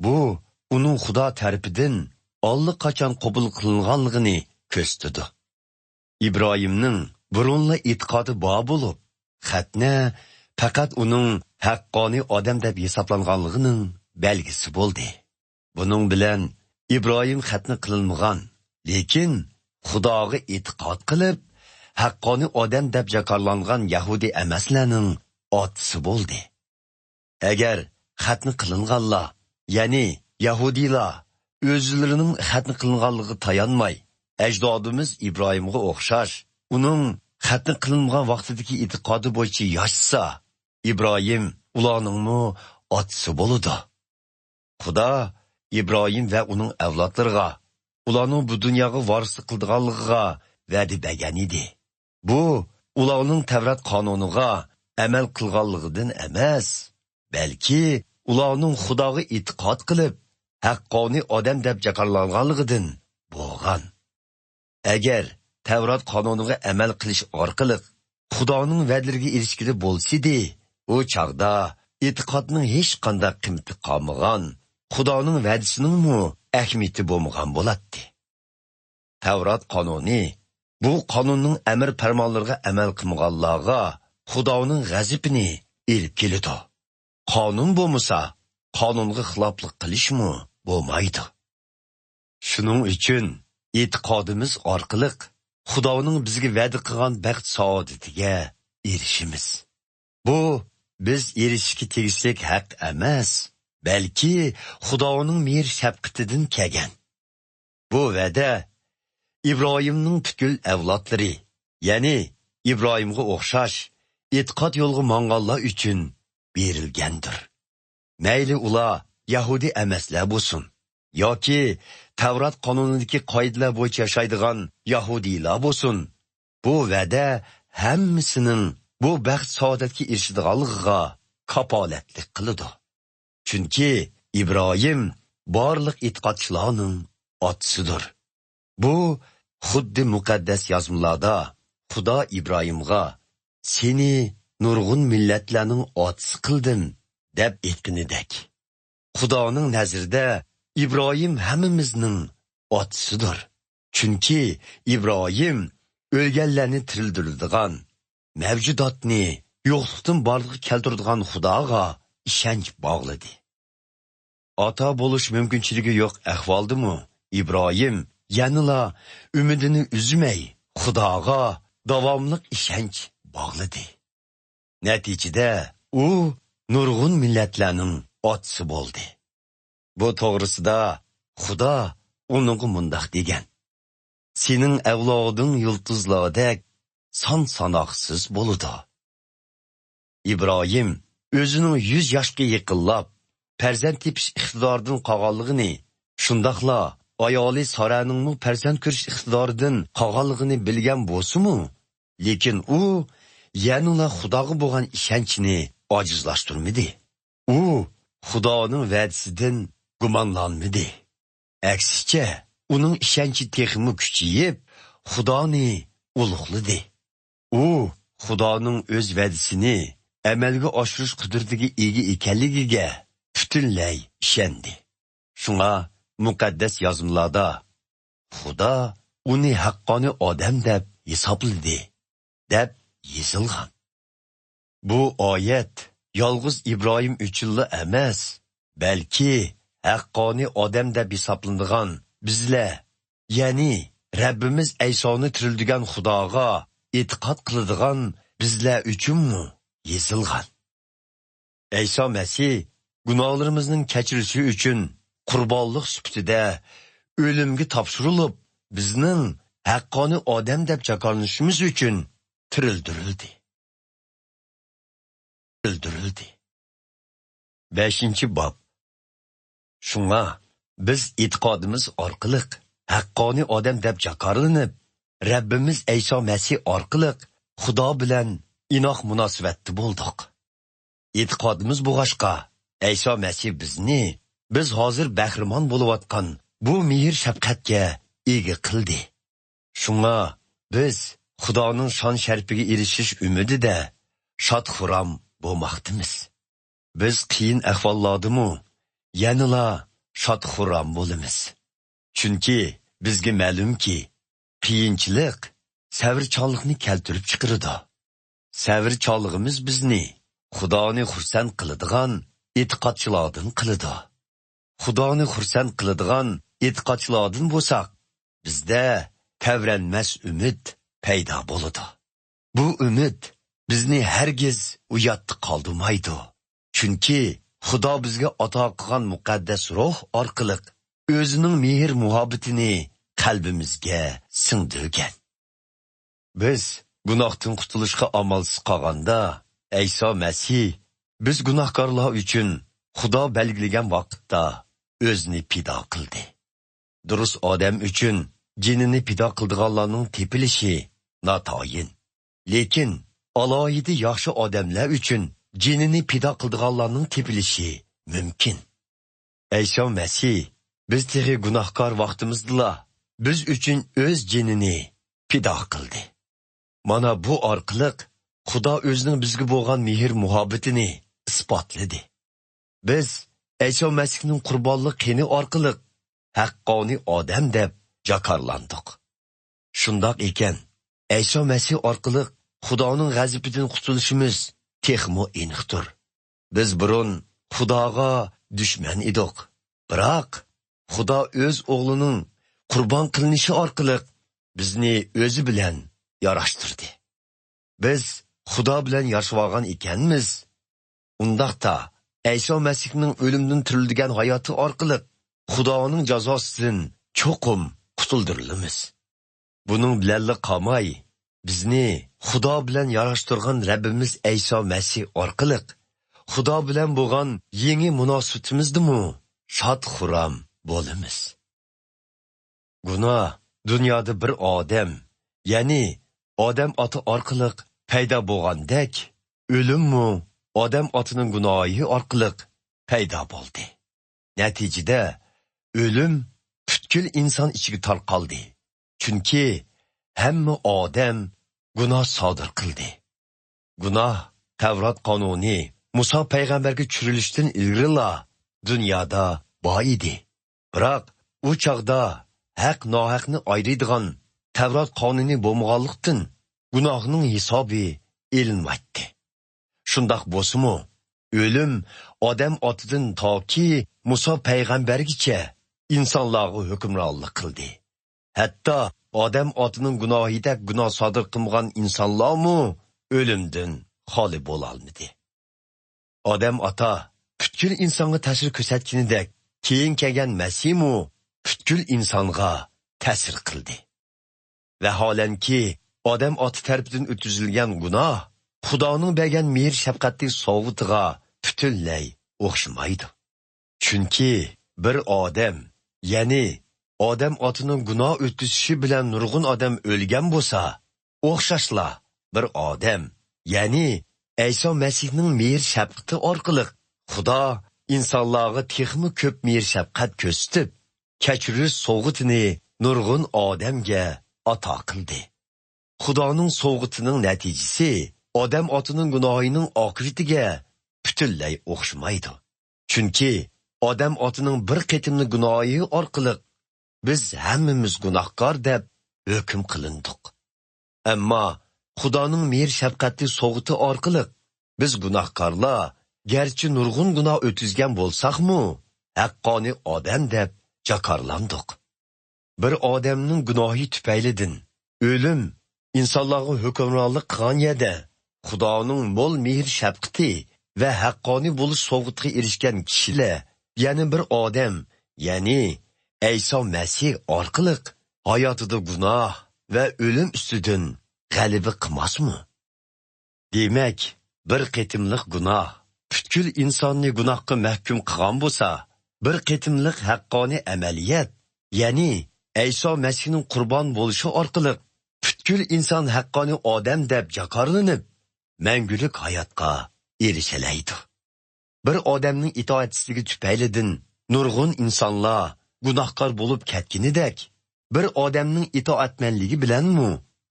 بۇ ئۇنىڭ خۇدا تەرىپىدىن ئاللىقاچان قوبۇل قىلىنغانلىقىنى كۆرسىتىدۇ. ئىبراھىمنىڭ بۇرۇنلا ئېتىقادى بار بولۇپ، خەتنە پەقەت ئۇنىڭ ھەققانىي ئادەم دەپ ھېسابلانغانلىقىنىڭ بەلگىسى بولدى. بۇنىڭ بىلەن ئىبراھىم خەتنە قىلىنمىغان، لېكىن خۇداغا ئېتىقاد قىلىپ، ھەققانىي ئادەم دەپ جاكارلانغان يەھۇدىي ئەمەسلەرنىڭ ئاتىسى بولدى. ئەگەر خەتنە قىلىنغانلار، يەنى يەھۇدىيلار ئۆزلىرىنىڭ خەتنە قىلىنغانلىقىغا تايانماي، ئەجدادىمىز ئىبراھىمغا ئوخشاش، ئۇنىڭ خەتنە قىلىنمىغان ۋاقتىدىكى ئېتىقادى بويىچە ياشىسا، ئىبراھىم ئۇلارنىڭمۇ ئاتىسى بولىدۇ. خۇدا ئىبراھىم ۋە ئۇنىڭ ئەۋلادلىرىغا، ئۇلارنىڭ بۇ دۇنياغا ۋارىسلىق قىلىدىغانلىقىغا ۋەدە بەرگەن ئىدى. بۇ ئۇلارنىڭ تەۋرات قانۇنىغا ئەمەل قىلغانلىقىدىن ئەمەس، بەلكى ئۇلارنىڭ خۇداغا ئېتىقاد قىلىپ، ھەققانىي ئادەم دەپ جاكارلانغانلىقىدىن بولغان. ئەگەر تەۋرات قانۇنىغا ئەمەل قىلىش ئارقىلىق خۇدانىڭ ۋەدىلىرىگە ئېرىشكىلى بولسىدى، ئۇ چاغدا ئېتىقادنىڭ ھېچقانداق قىممىتى قالمىغان، خۇدانىڭ ۋەدىسىنىڭمۇ ئەھمىيىتى بولمىغان بولاتتى. تەۋرات قانۇنى بۇ قانۇننىڭ ئەمىر پەرمانلىرىغا ئەمەل قىلمىغانلارغا خۇدانىڭ غەزىپىنى ئېلىپ كېلىدۇ. قانۇن بولمىسا، قانۇنغا خىلاپلىق قىلىشمۇ بولمايدۇ. شۇنىڭ ئۈچۈن ئېتىقادىمىز ئارقىلىق خۇدانىڭ بىزگە ۋەدە قىلغان بەخت سائادىتىگە ئېرىشىمىز. بۇ بىز ئېرىشىشكە تېگىشلىك ھەق ئەمەس، بەلكى خۇدانىڭ مېھىر شەپقىتىدىن كەلگەن. بۇ ۋەدە ئىبراھىمنىڭ پۈتكۈل ئەۋلادلىرى، يەنى ئىبراھىمغا ئوخشاش ئېتىقاد يولىغا ماڭغانلار ئۈچۈن بېرىلگەندۇر. مەيلى ئۇلار يەھۇدىي ئەمەسلەر بولسۇن ياكى تەۋرات قانۇنىدىكى قائىدىلەر بويىچە ياشايدىغان يەھۇدىيلار بولسۇن، بۇ ۋەدە ھەممىسىنىڭ بۇ بەخت-سائادەتكە ئېرىشىدىغانلىقىغا كاپالەتلىك قىلىدۇ. چۈنكى ئىبراھىم بارلىق ئېتىقادچىلارنىڭ ئاتىسىدۇر. بۇ خۇددى مۇقەددەس يازمىلاردا خۇدا ئىبراھىمغا، «سېنى نۇرغۇن مىللەتلەرنىڭ ئاتىسى قىلدىم» دەپ ئېيتقىنىدەك. خۇدانىڭ نەزىرىدە ئىبراھىم ھەممىمىزنىڭ ئاتىسىدۇر. چۈنكى ئىبراھىم ئۆلگەنلەرنى تىرىلدۈرىدىغان، مەۋجۇداتنى يوقلۇقتىن بارلىققا كەلتۈرىدىغان خۇداغا ئىشەنچ باغلىدى. ئاتا بولۇش مۇمكىنچىلىكى يوق ئەھۋالدىمۇ ئىبراھىم يەنىلا ئۈمىدىنى ئۈزمەي، خۇداغا داۋاملىق ئىشەنچ باغلىدى. نەتىجىدە ئۇ نۇرغۇن مىللەتلەرنىڭ ئاتىسى بولدى. بۇ توغرىسىدا خۇدا ئۇنىڭغا مۇنداق دېگەن: «سېنىڭ ئەۋلادىڭ يۇلتۇزلاردەك سان-ساناقسىز بولىدۇ.» ئىبراھىم ئۆزىنىڭ يۈز ياشقا يېقىنلاپ، پەرزەنت تېپىش ئىقتىدارىدىن قالغانلىقىنى، شۇنداقلا ئايالى سارەنىڭمۇ پەرزەنت كۆرۈش ئىقتىدارىدىن قالغانلىقىنى بىلگەن بولسىمۇ، لېكىن ئۇ يەنىلا خۇداغا بولغان ئىشەنچىنى ئاجىزلاشتۇرمىدى. ئۇ خۇدانىڭ ۋەدىسىدىن گۇمانلانمىدى. ئەكسىچە، ئۇنىڭ ئىشەنچى تېخىمۇ كۈچىيىپ، خۇدانى ئۇلۇغلىدى. ئۇ خۇدانىڭ ئۆز ۋەدىسىنى ئەمەلگە ئاشۇرۇش قۇدرىتىگە ئىگە ئىكەنلىكىگە پۈتۈنلەي ئىشەندى. شۇڭا مۇقەددەس يازمىلاردا «خۇدا ئۇنى ھەققانىي ئادەم دەپ ھېسابلىدى» دەپ يېزىلغان. بۇ ئايەت يالغۇز ئىبراھىم ئۈچۈنلا ئەمەس، بەلكى ھەققانىي ئادەم دەپ ھېسابلىنىدىغان بىزلەر، يەنى رەببىمىز ئەيسانى تىرىلدۈرگەن خۇداغا ئېتىقاد قىلىدىغان بىزلەر ئۈچۈنمۇ يېزىلغان. ئەيسا مەسىھ گۇناھلىرىمىزنىڭ كەچۈرۈشى ئۈچۈن قۇربانلىق سۈپىتىدە ئۆلۈمگە تاپشۇرۇلۇپ، بىزنىڭ ھەققانىي ئادەم دەپ جاكارلىنىشىمىز ئۈچۈن تىرىلدۈرۈلدى. تىرىلدۈرۈلدى. بەشىنچى باب. شۇڭا بىز ئېتىقادىمىز ئارقىلىق ھەققانىي ئادەم دەپ جاكارلىنىپ، رەببىمىز ئەيسا مەسىھ ئارقىلىق خۇدا بىلەن ئىناق مۇناسىۋەتتە بولدۇق. ئېتىقادىمىز بولغاچقا، ئەيسا مەسىھ بىزنى، بىز ھازىر بەھرىمەن بولۇۋاتقان بۇ مېھىر-شەپقەتكە ئىگە قىلدى. شۇڭا بىز خۇدانىڭ شان-شەرىپىگە ئېرىشىش ئۈمىدىدە شاد-خۇرام بولماقتىمىز. بىز قىيىن ئەھۋاللاردىمۇ يەنىلا شاد-خۇرام بولىمىز. چۈنكى بىزگە مەلۇمكى، قىيىنچىلىق سەۋرچانلىقنى كەلتۈرۈپ چىقىرىدۇ. سەۋرچانلىقىمىز بىزنى خۇدانى خۇرسەن قىلىدىغان ئېتىقادچىلاردىن قىلىدۇ. خۇدانى خۇرسەن قىلىدىغان ئېتىقادچىلاردىن بولساق، بىزدە تەۋرەنمەس ئۈمىد پەيدا بولىدۇ. بۇ ئۈمىد بىزنى ھەرگىز ئۇياتتا قالدۇرمايدۇ. چۈنكى خۇدا بىزگە ئاتا قىلغان مۇقەددەس روھ ئارقىلىق ئۆزىنىڭ مېھىر-مۇھەببىتىنى قەلبىمىزگە سىڭدۈرگەن. بىز گۇناھتىن قۇتۇلۇشقا ئامالسىز قالغاندا، ئەيسا مەسىھ بىز گۇناھكارلار ئۈچۈن خۇدا بەلگىلىگەن ۋاقىتتا ئۆزىنى پىدا قىلدى. دۇرۇس ئادەم ئۈچۈن جېنىنى پىدا قىلىدىغانلارنىڭ تېپىلىشى ناتايىن. لېكىن ئالاھىدە ياخشى ئادەملەر ئۈچۈن جېنىنى پىدا قىلىدىغانلارنىڭ تېپىلىشى مۇمكىن. ئەيسا مەسىھ بىز تېخى گۇناھكار ۋاقتىمىزدىلا بىز ئۈچۈن ئۆز جېنىنى پىدا قىلدى. مانا بۇ ئارقىلىق خۇدا ئۆزىنىڭ بىزگە بولغان مېھىر-مۇھەببىتىنى ئىسپاتلىدى. بىز ئەيسا مەسىھنىڭ قۇربانلىق قېنى ئارقىلىق ھەققانىي ئادەم دەپ جاكارلاندۇق. شۇنداق ئىكەن، ئەيسا مەسىھ ئارقىلىق خۇدانىڭ غەزىپىدىن قۇتۇلۇشىمىز تېخىمۇ ئېنىقتۇر. بىز بۇرۇن خۇداغا دۈشمەن ئىدۇق. بىراق، خۇدا ئۆز ئوغلىنىڭ قۇربان قىلىنىشى ئارقىلىق بىزنى ئۆزى بىلەن ياراشتۇردى. بىز خۇدا بىلەن ياشىۋالغان ئىكەنمىز، ئۇنداقتا ئەيسا مەسىھنىڭ ئۆلۈمدىن تىرىلدۈرگەن ھاياتى ئارقىلىق خۇدانىڭ جازاسىدىن چوقۇم قۇتۇلدۇرۇلىمىز. بۇنىڭ بىلەنلا قالماي، بىزنى خۇدا بىلەن ياراشتۇرغان رەببىمىز ئەيسا مەسىھ ئارقىلىق خۇدا بىلەن بولغان يېڭى مۇناسىۋىتىمىزدىمۇ شاد-خۇرام بولىمىز. گۇناھ دۇنيادا بىر ئادەم، يەنى ئادەم ئاتا ئارقىلىق پەيدا بولغاندەك، ئۆلۈممۇ ئادەم ئاتىنىڭ گۇناھى ئارقىلىق پەيدا بولدى. نەتىجىدە، ئۆلۈم پۈتكۈل ئىنسان ئىچىگە تارقالدى. چۈنكى ھەممە ئادەم گۇناھ سادىر قىلدى. گۇناھ تەۋرات قانۇنى مۇسا پەيغەمبەرگە چۈشۈرۈلۈشتىن ئىلگىرىلا دۇنيادا بار ئىدى. بىراق، ئۇ چاغدا ھەق ناھەقنى ئايرىيدىغان تەۋرات قانۇنى بولمىغانلىقتىن، گۇناھنىڭ ھېسابى ئېلىنمايتتى. شۇنداق بولسىمۇ، ئۆلۈم ئادەم ئاتىدىن تاكى مۇسا پەيغەمبەرگىچە ئىنسانلارغا ھۆكۈمرانلىق قىلدى. ھەتتا ئادەم ئاتىنىڭ گۇناھىدەك گۇناھ سادىر قىلمىغان ئىنسانلارمۇ ئۆلۈمدىن خالىي بولالمىدى. ئادەم ئاتا پۈتكۈل ئىنسانغا تەسىر كۆرسەتكىنىدەك، كېيىن كەلگەن مەسىھمۇ پۈتكۈل ئىنسانغا تەسىر قىلدى. ۋەھالەنكى، ئادەم ئاتا تەرىپىدىن ئۆتكۈزۈلگەن گۇناھ خۇدانىڭ بەرگەن مېھىر-شەپقەتلىك سوۋغىتىغا پۈتۈنلەي ئوخشىمايدۇ. چۈنكى بىر ئادەم، يەنى ئادەم ئاتىنىڭ گۇناھ ئۆتكۈزۈشى بىلەن نۇرغۇن ئادەم ئۆلگەن بولسا، ئوخشاشلا بىر ئادەم، يەنى ئەيسا مەسىھنىڭ مېھىر-شەپقىتى ئارقىلىق خۇدا ئىنسانلارغا تېخىمۇ كۆپ مېھىر-شەپقەت كۆرسىتىپ، كەچۈرۈش سوۋغىتىنى نۇرغۇن ئادەمگە ئاتا قىلدى. خۇدانىڭ سوۋغىتىنىڭ نەتىجىسى ئادەم ئاتىنىڭ گۇناھىنىڭ ئاقىۋىتىگە پۈتۈنلەي ئوخشىمايدۇ. چۈنكى ئادەم ئاتىنىڭ بىر قېتىملىق گۇناھى ئارقىلىق بىز ھەممىمىز گۇناھكار دەپ ھۆكۈم قىلىندۇق. ئەمما خۇدانىڭ مېھىر-شەپقەتلىك سوۋغىتى ئارقىلىق بىز گۇناھكارلار، گەرچە نۇرغۇن گۇناھ ئۆتكۈزگەن بولساقمۇ، ھەققانىي ئادەم دەپ جاكارلاندۇق. بىر ئادەمنىڭ گۇناھى تۈپەيلىدىن ئۆلۈم ئىنسانلارغا ھۆكۈمرانلىق قىلغان يەردە، خۇدانىڭ مول مېھىر-شەپقىتى ۋە ھەققانىي بولۇش سوۋغىتىغا ئېرىشكەن كىشىلەر يەنە بىر ئادەم، يەنى ئەيسا مەسىھ ئارقىلىق ھاياتىدا گۇناھ ۋە ئۆلۈم ئۈستىدىن غەلىبە قىلماسمۇ؟ دېمەك، بىر قېتىملىق گۇناھ پۈتكۈل ئىنساننى گۇناھقا مەھكۇم قىلغان بولسا، بىر قېتىملىق ھەققانىي ئەمەلىيەت، يەنى ئەيسا مەسىھنىڭ قۇربان بولۇشى ئارقىلىق پۈتكۈل ئىنسان ھەققانىي ئادەم دەپ جاكارلىنىپ، مەڭگۈلۈك ھاياتقا ئېرىشەلەيدۇ. بىر ئادەمنىڭ ئىتائەتسىزلىكى تۈپەيلىدىن نۇرغۇن ئىنسانلار گۇناھكار بولۇپ كەتكىنىدەك، بىر ئادەمنىڭ ئىتائەتمەنلىكى بىلەنمۇ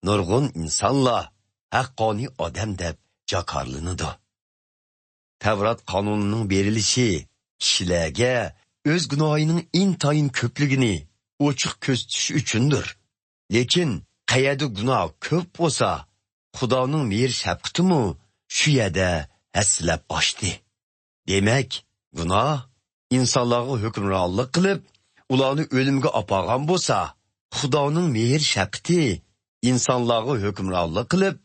نۇرغۇن ئىنسانلار ھەققانىي ئادەم دەپ جاكارلىنىدۇ. تەۋرات قانۇنىنىڭ بېرىلىشى كىشىلەرگە ئۆز گۇناھىنىڭ ئىنتايىن كۆپلۈكىنى ئوچۇق كۆرسىتىش ئۈچۈندۇر. لېكىن قەيەردە گۇناھ كۆپ بولسا، خۇدانىڭ مېھىر-شەپقىتىمۇ شۇ يەردە ھەسسىلەپ ئاشتى. دېمەك، گۇناھ ئىنسانلارغا ھۆكۈمرانلىق قىلىپ، ئۇلارنى ئۆلۈمگە ئاپارغان بولسا، خۇدانىڭ مېھىر-شەپقىتى ئىنسانلارغا ھۆكۈمرانلىق قىلىپ،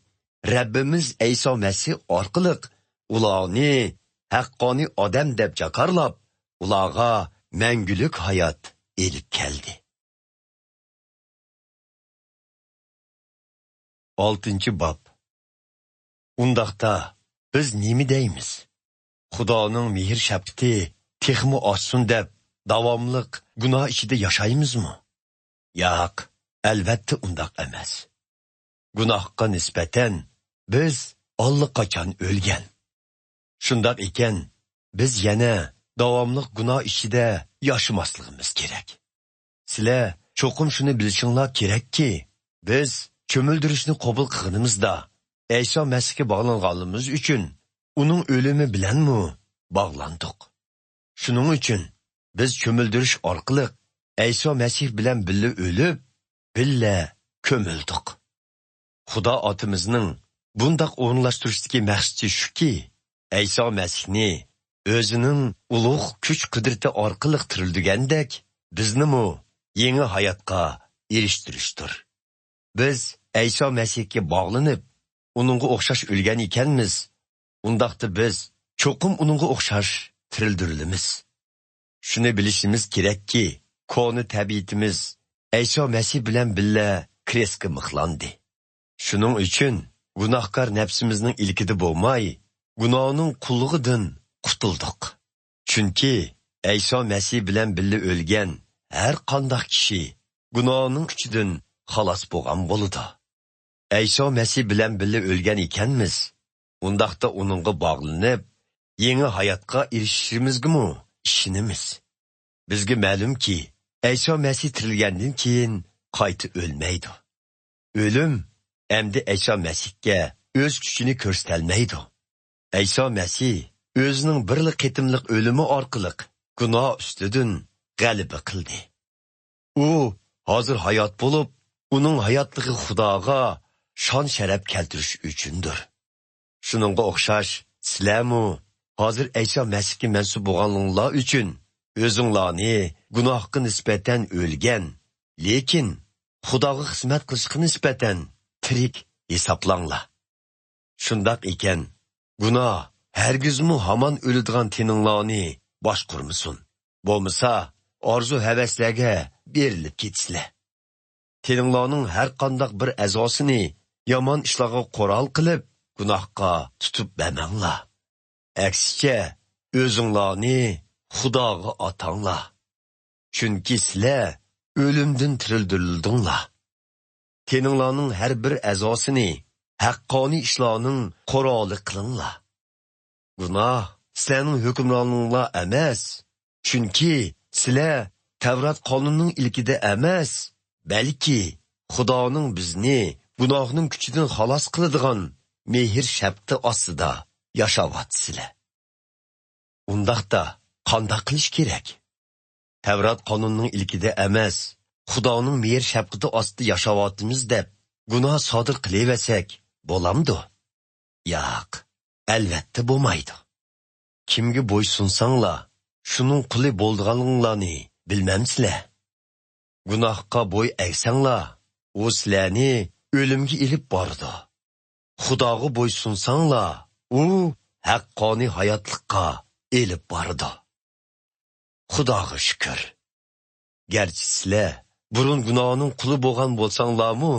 رەببىمىز ئەيسا مەسىھ ئارقىلىق ئۇلارنى ھەققانىي ئادەم دەپ جاكارلاپ، ئۇلارغا مەڭگۈلۈك ھايات ئېلىپ كەلدى. ئالتىنچى باب. ئۇنداقتا بىز نېمە دەيمىز؟ خۇدانىڭ مېھىر-شەپقىتى تېخىمۇ ئاشسۇن دەپ، داۋاملىق گۇناھ ئىچىدە ياشايمىزمۇ؟ ياق، ئەلۋەتتە ئۇنداق ئەمەس. گۇناھقا نىسبەتەن بىز ئاللىقاچان ئۆلگەن. شۇنداق ئىكەن، بىز يەنە داۋاملىق گۇناھ ئىچىدە ياشىماسلىقىمىز كېرەك. سىلەر چوقۇم شۇنى بىلىشىڭلار كېرەككى، بىز چۆمۈلدۈرۈشنى قوبۇل قىلغىنىمىزدا، ئەيسا مەسىھكە باغلانغانلىقىمىز ئۈچۈن ئۇنىڭ ئۆلۈمى بىلەنمۇ باغلاندۇق. شۇنىڭ ئۈچۈن بىز چۆمۈلدۈرۈش ئارقىلىق ئەيسا مەسىھ بىلەن بىللە ئۆلۈپ، بىللە كۆمۈلدۇق. خۇدا ئاتىمىزنىڭ بۇنداق ئورۇنلاشتۇرۇشتىكى مەقسىتى شۇكى، ئەيسا مەسىھنى ئۆزىنىڭ ئۇلۇغ كۈچ-قۇدرىتى ئارقىلىق تىرىلدۈرگەندەك، بىزنىمۇ يېڭى ھاياتقا ئېرىشتۈرۈشتۇر. بىز ئەيسا مەسىھكە باغلىنىپ، ئۇنىڭغا ئوخشاش ئۆلگەن ئىكەنمىز، ئۇنداقتا بىز چوقۇم ئۇنىڭغا ئوخشاش تىرىلدۈرۈلىمىز. شۇنى بىلىشىمىز كېرەككى، كونا تەبىئىتىمىز ئەيسا مەسىھ بىلەن بىللە كرېستكە مىخلاندى. شۇنىڭ ئۈچۈن گۇناھكار نەپسىمىزنىڭ ئىلكىدە بولماي، گۇناھنىڭ قۇللۇقىدىن قۇتۇلدۇق. چۈنكى ئەيسا مەسىھ بىلەن بىللە ئۆلگەن ھەر قانداق كىشى گۇناھنىڭ كۈچىدىن خالاس بولغان بولىدۇ. ئەيسا مەسىھ بىلەن بىللە ئۆلگەن ئىكەنمىز، ئۇنداقتا ئۇنىڭغا باغلىنىپ، يېڭى ھاياتقا ئېرىشىشىمىزگىمۇ ئىشىنىمىز. بىزگە مەلۇمكى، ئەيسا مەسىھ تىرىلگەندىن كېيىن قايتا ئۆلمەيدۇ. ئۆلۈم ئەمدى ئەيسا مەسىھكە ئۆز كۈچىنى كۆرسىتەلمەيدۇ. ئەيسا مەسىھ ئۆزىنىڭ بىرلا قېتىملىق ئۆلۈمى ئارقىلىق گۇناھ ئۈستىدىن غەلىبە قىلدى. ئۇ ھازىر ھايات بولۇپ، ئۇنىڭ ھاياتلىقى خۇداغا شان-شەرەپ كەلتۈرۈش ئۈچۈندۇر. شۇنىڭغا ئوخشاش، سىلەرمۇ ھازىر ئەيسا مەسىھكە مەنسۇپ بولغانلىقىڭلار ئۈچۈن ئۆزۈڭلارنى گۇناھقا نىسبەتەن ئۆلگەن، لېكىن خۇداغا خىزمەت قىلىشقا نىسبەتەن تىرىك ھېسابلاڭلار. شۇنداق ئىكەن، گۇناھ ھەرگىزمۇ ھامان ئۆلىدىغان تېنىڭلارنى باشقۇرمىسۇن. بولمىسا، ئارزۇ-ھەۋەسلەرگە بېرىلىپ كېتىسىلەر. تېنىڭلارنىڭ ھەر قانداق بىر ئەزاسىنى يامان ئىشلارغا قورال قىلىپ، گۇناھقا تۇتۇپ بەرمەڭلار. ئەكسىچە، ئۆزۈڭلارنى خۇداغا ئاتاڭلار. چۈنكى سىلەر ئۆلۈمدىن تىرىلدۈرۈلدۈڭلار. تېنىڭلارنىڭ ھەر بىر ئەزاسىنى ھەققانىي ئىشلارنىڭ قورالى قىلىڭلار. گۇناھ سىلەرنىڭ ھۆكۈمرانلىقىڭلار ئەمەس، چۈنكى سىلەر تەۋرات قانۇنىنىڭ ئىلكىدە ئەمەس، بەلكى خۇدانىڭ بىزنى گۇناھنىڭ كۈچىدىن خالاس قىلىدىغان مېھىر-شەپقىتى ئاستىدا ياشاۋاتىسىلەر. ئۇنداقتا قانداق قىلىش كېرەك؟ تەۋرات قانۇنىنىڭ ئىلكىدە ئەمەس، خۇدانىڭ مېھىر-شەپقىتى ئاستىدا ياشاۋاتىمىز دەپ گۇناھ سادىر قىلىۋەرسەك بولامدۇ؟ ياق، ئەلۋەتتە بولمايدۇ. كىمگە بويسۇنساڭلار، شۇنىڭ قۇلى بولىدىغانلىقىڭلارنى بىلمەمسىلەر؟ گۇناھقا بوي ئەگسەڭلار، ئۇ سىلەرنى ئۆلۈمگە ئېلىپ بارىدۇ. خۇداغا بويسۇنساڭلار، ئۇ ھەققانىي ھاياتلىققا ئېلىپ بارىدۇ. خۇداغا شۈكۈر. گەرچە سىلەر بۇرۇن گۇناھنىڭ قۇلى بولغان بولساڭلارمۇ،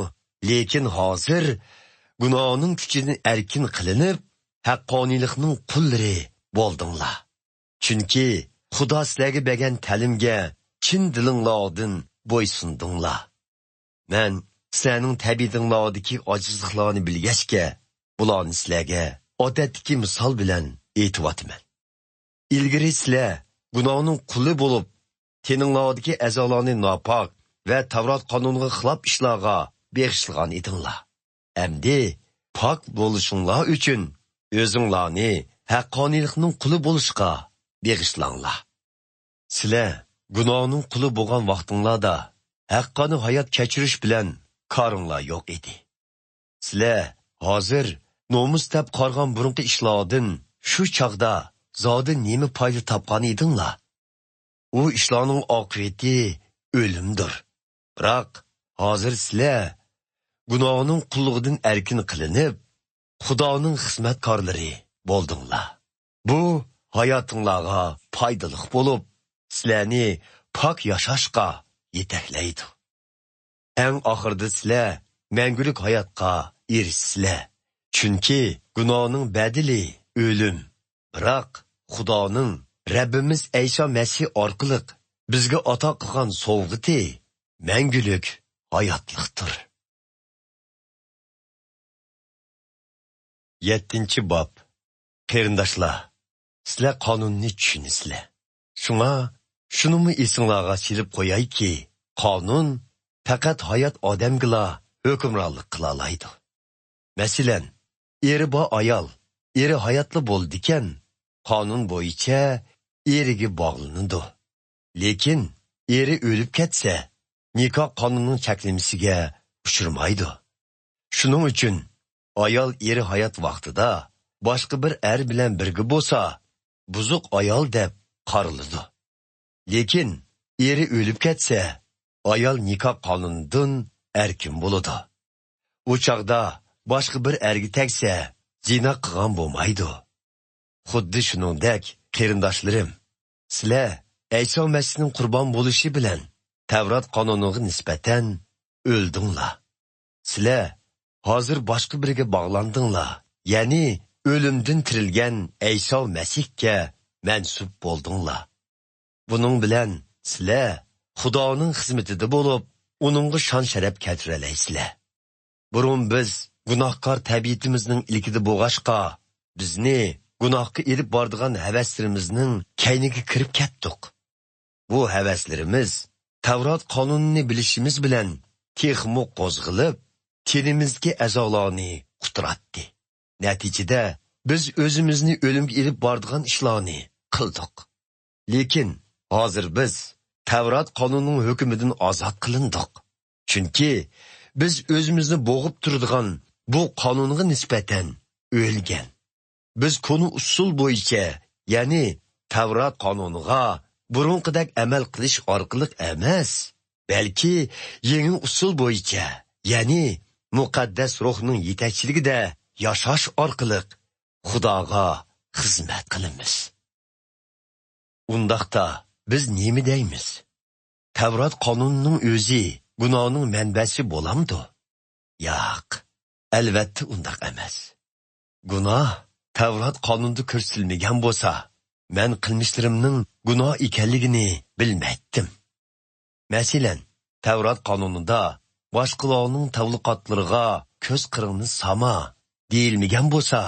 لېكىن ھازىر گۇناھنىڭ كۈچىدىن ئەركىن قىلىنىپ، ھەققانىيلىقنىڭ قۇللىرى بولدۇڭلار. چۈنكى خۇدا سىلەرگە بەرگەن تەلىمگە چىن دىلىڭلاردىن بويسۇندۇڭلار. مەن سىلەرنىڭ تەبىئىتىڭلاردىكى ئاجىزلىقلارنى بىلگەچكە، بۇلارنى سىلەرگە ئادەتتىكى مىسال بىلەن ئېيتىۋاتىمەن. ئىلگىرى سىلەر گۇناھنىڭ قۇلى بولۇپ، تېنىڭلاردىكى ئەزالارنى ناپاك ۋە تەۋرات قانۇنىغا خىلاپ ئىشلارغا بېغىشلىغان ئىدىڭلار. ئەمدى پاك بولۇشۇڭلار ئۈچۈن ئۆزۈڭلارنى ھەققانىيلىقنىڭ قۇلى بولۇشقا بېغىشلاڭلار. سىلەر گۇناھنىڭ قۇلى بولغان ۋاقتىڭلاردا ھەققانىي ھايات كەچۈرۈش بىلەن كارىڭلار يوق ئىدى. سىلەر ھازىر نومۇس دەپ قارىغان بۇرۇنقى ئىشلاردىن شۇ چاغدا زادى نېمە پايدا تاپقان ئىدىڭلار؟ ئۇ ئىشلارنىڭ ئاقىۋىتى ئۆلۈمدۇر. بىراق ھازىر سىلەر گۇناھنىڭ قۇللۇقىدىن ئەركىن قىلىنىپ، خۇدانىڭ خىزمەتكارلىرى بولدۇڭلار. بۇ ھاياتىڭلارغا پايدىلىق بولۇپ، سىلەرنى پاك ياشاشقا يېتەكلەيدۇ. ئەڭ ئاخىرىدا سىلەر مەڭگۈلۈك ھاياتقا ئېرىشىسىلەر. چۈنكى گۇناھنىڭ بەدىلى ئۆلۈم. بىراق خۇدانىڭ رەببىمىز ئەيسا مەسىھ ئارقىلىق بىزگە ئاتا قىلغان سوۋغىتى مەڭگۈلۈك ھاياتلىقتۇر. يەتتىنچى باب. قېرىنداشلار، سىلەر قانۇننى چۈشىنىسىلەر. شۇڭا شۇنىمۇ ئېسىڭلارغا سېلىپ قويايكى، قانۇن پەقەت ھايات ئادەمگىلا ھۆكۈمرانلىق قىلالايدۇ. مەسىلەن، ئېرى بار ئايال، ئېرى ھاياتلا بولىدىكەن، قانۇن بويىچە ئېرىگە باغلىنىدۇ. لېكىن ئېرى ئۆلۈپ كەتسە، نىكاھ قانۇننىڭ چەكلىمىسىگە ئۇچرىمايدۇ. شۇنىڭ ئۈچۈن ئايال ئېرى ھايات ۋاقتىدا باشقا بىر ئەر بىلەن بىرگە بولسا، بۇزۇق ئايال دەپ قارىلىدۇ. لېكىن ئېرى ئۆلۈپ كەتسە، ئايال نىكاھ قانۇنىدىن ئەركىن بولىدۇ. ئۇ چاغدا باشقا بىر ئەرگە تەگسە، زىنا قىلغان بولمايدۇ. خۇددى شۇنىڭدەك، قېرىنداشلىرىم، سىلەر ئەيسا مەسىھنىڭ قۇربان بولۇشى بىلەن تەۋرات قانۇنىغا نىسبەتەن ئۆلدۈڭلار. سىلەر ھازىر باشقا بىرىگە باغلاندىڭلار، يەنى ئۆلۈمدىن تىرىلگەن ئەيسا مەسىھكە مەنسۇپ بولدۇڭلار. بۇنىڭ بىلەن سىلەر خۇدانىڭ خىزمىتىدە بولۇپ، ئۇنىڭغا شان-شەرەپ كەلتۈرەلەيسىلەر. بۇرۇن بىز گۇناھكار تەبىئىتىمىزنىڭ ئىلكىدە بولغاچقا، بىزنى گۇناھقا ئېلىپ بارىدىغان ھەۋەسلىرىمىزنىڭ كەينىگە كىرىپ كەتتۇق. بۇ ھەۋەسلىرىمىز تەۋرات قانۇنىنى بىلىشىمىز بىلەن تېخىمۇ قوزغىلىپ، تېنىمىزدىكى ئەزالارنى قۇتراتتى. نەتىجىدە، بىز ئۆزىمىزنى ئۆلۈمگە ئېلىپ بارىدىغان ئىشلارنى قىلدۇق. لېكىن ھازىر بىز تەۋرات قانۇنىنىڭ ھۆكمىدىن ئازاد قىلىندۇق. چۈنكى بىز ئۆزىمىزنى بوغۇپ تۇرىدىغان بۇ قانۇنغا نىسبەتەن ئۆلگەن. بىز كونا ئۇسۇل بويىچە، يەنى تەۋرات قانۇنىغا بۇرۇنقىدەك ئەمەل قىلىش ئارقىلىق ئەمەس، بەلكى يېڭى ئۇسۇل بويىچە، يەنى مۇقەددەس روھنىڭ يېتەكچىلىكىدە ياشاش ئارقىلىق خۇداغا خىزمەت قىلىمىز. ئۇنداقتا بىز نېمە دەيمىز؟ تەۋرات قانۇنىنىڭ ئۆزى گۇناھنىڭ مەنبەسى بولامدۇ؟ ياق، ئەلۋەتتە ئۇنداق ئەمەس. گۇناھ تەۋرات قانۇنىدا كۆرسىتىلمىگەن بولسا، مەن قىلمىشلىرىمنىڭ گۇناھ ئىكەنلىكىنى بىلمەيتتىم. مەسىلەن، تەۋرات قانۇنىدا «باشقىلارنىڭ تەۋلىقاتلىرىغا كۆز قىرىڭنى ساما» دېيىلمىگەن بولسا،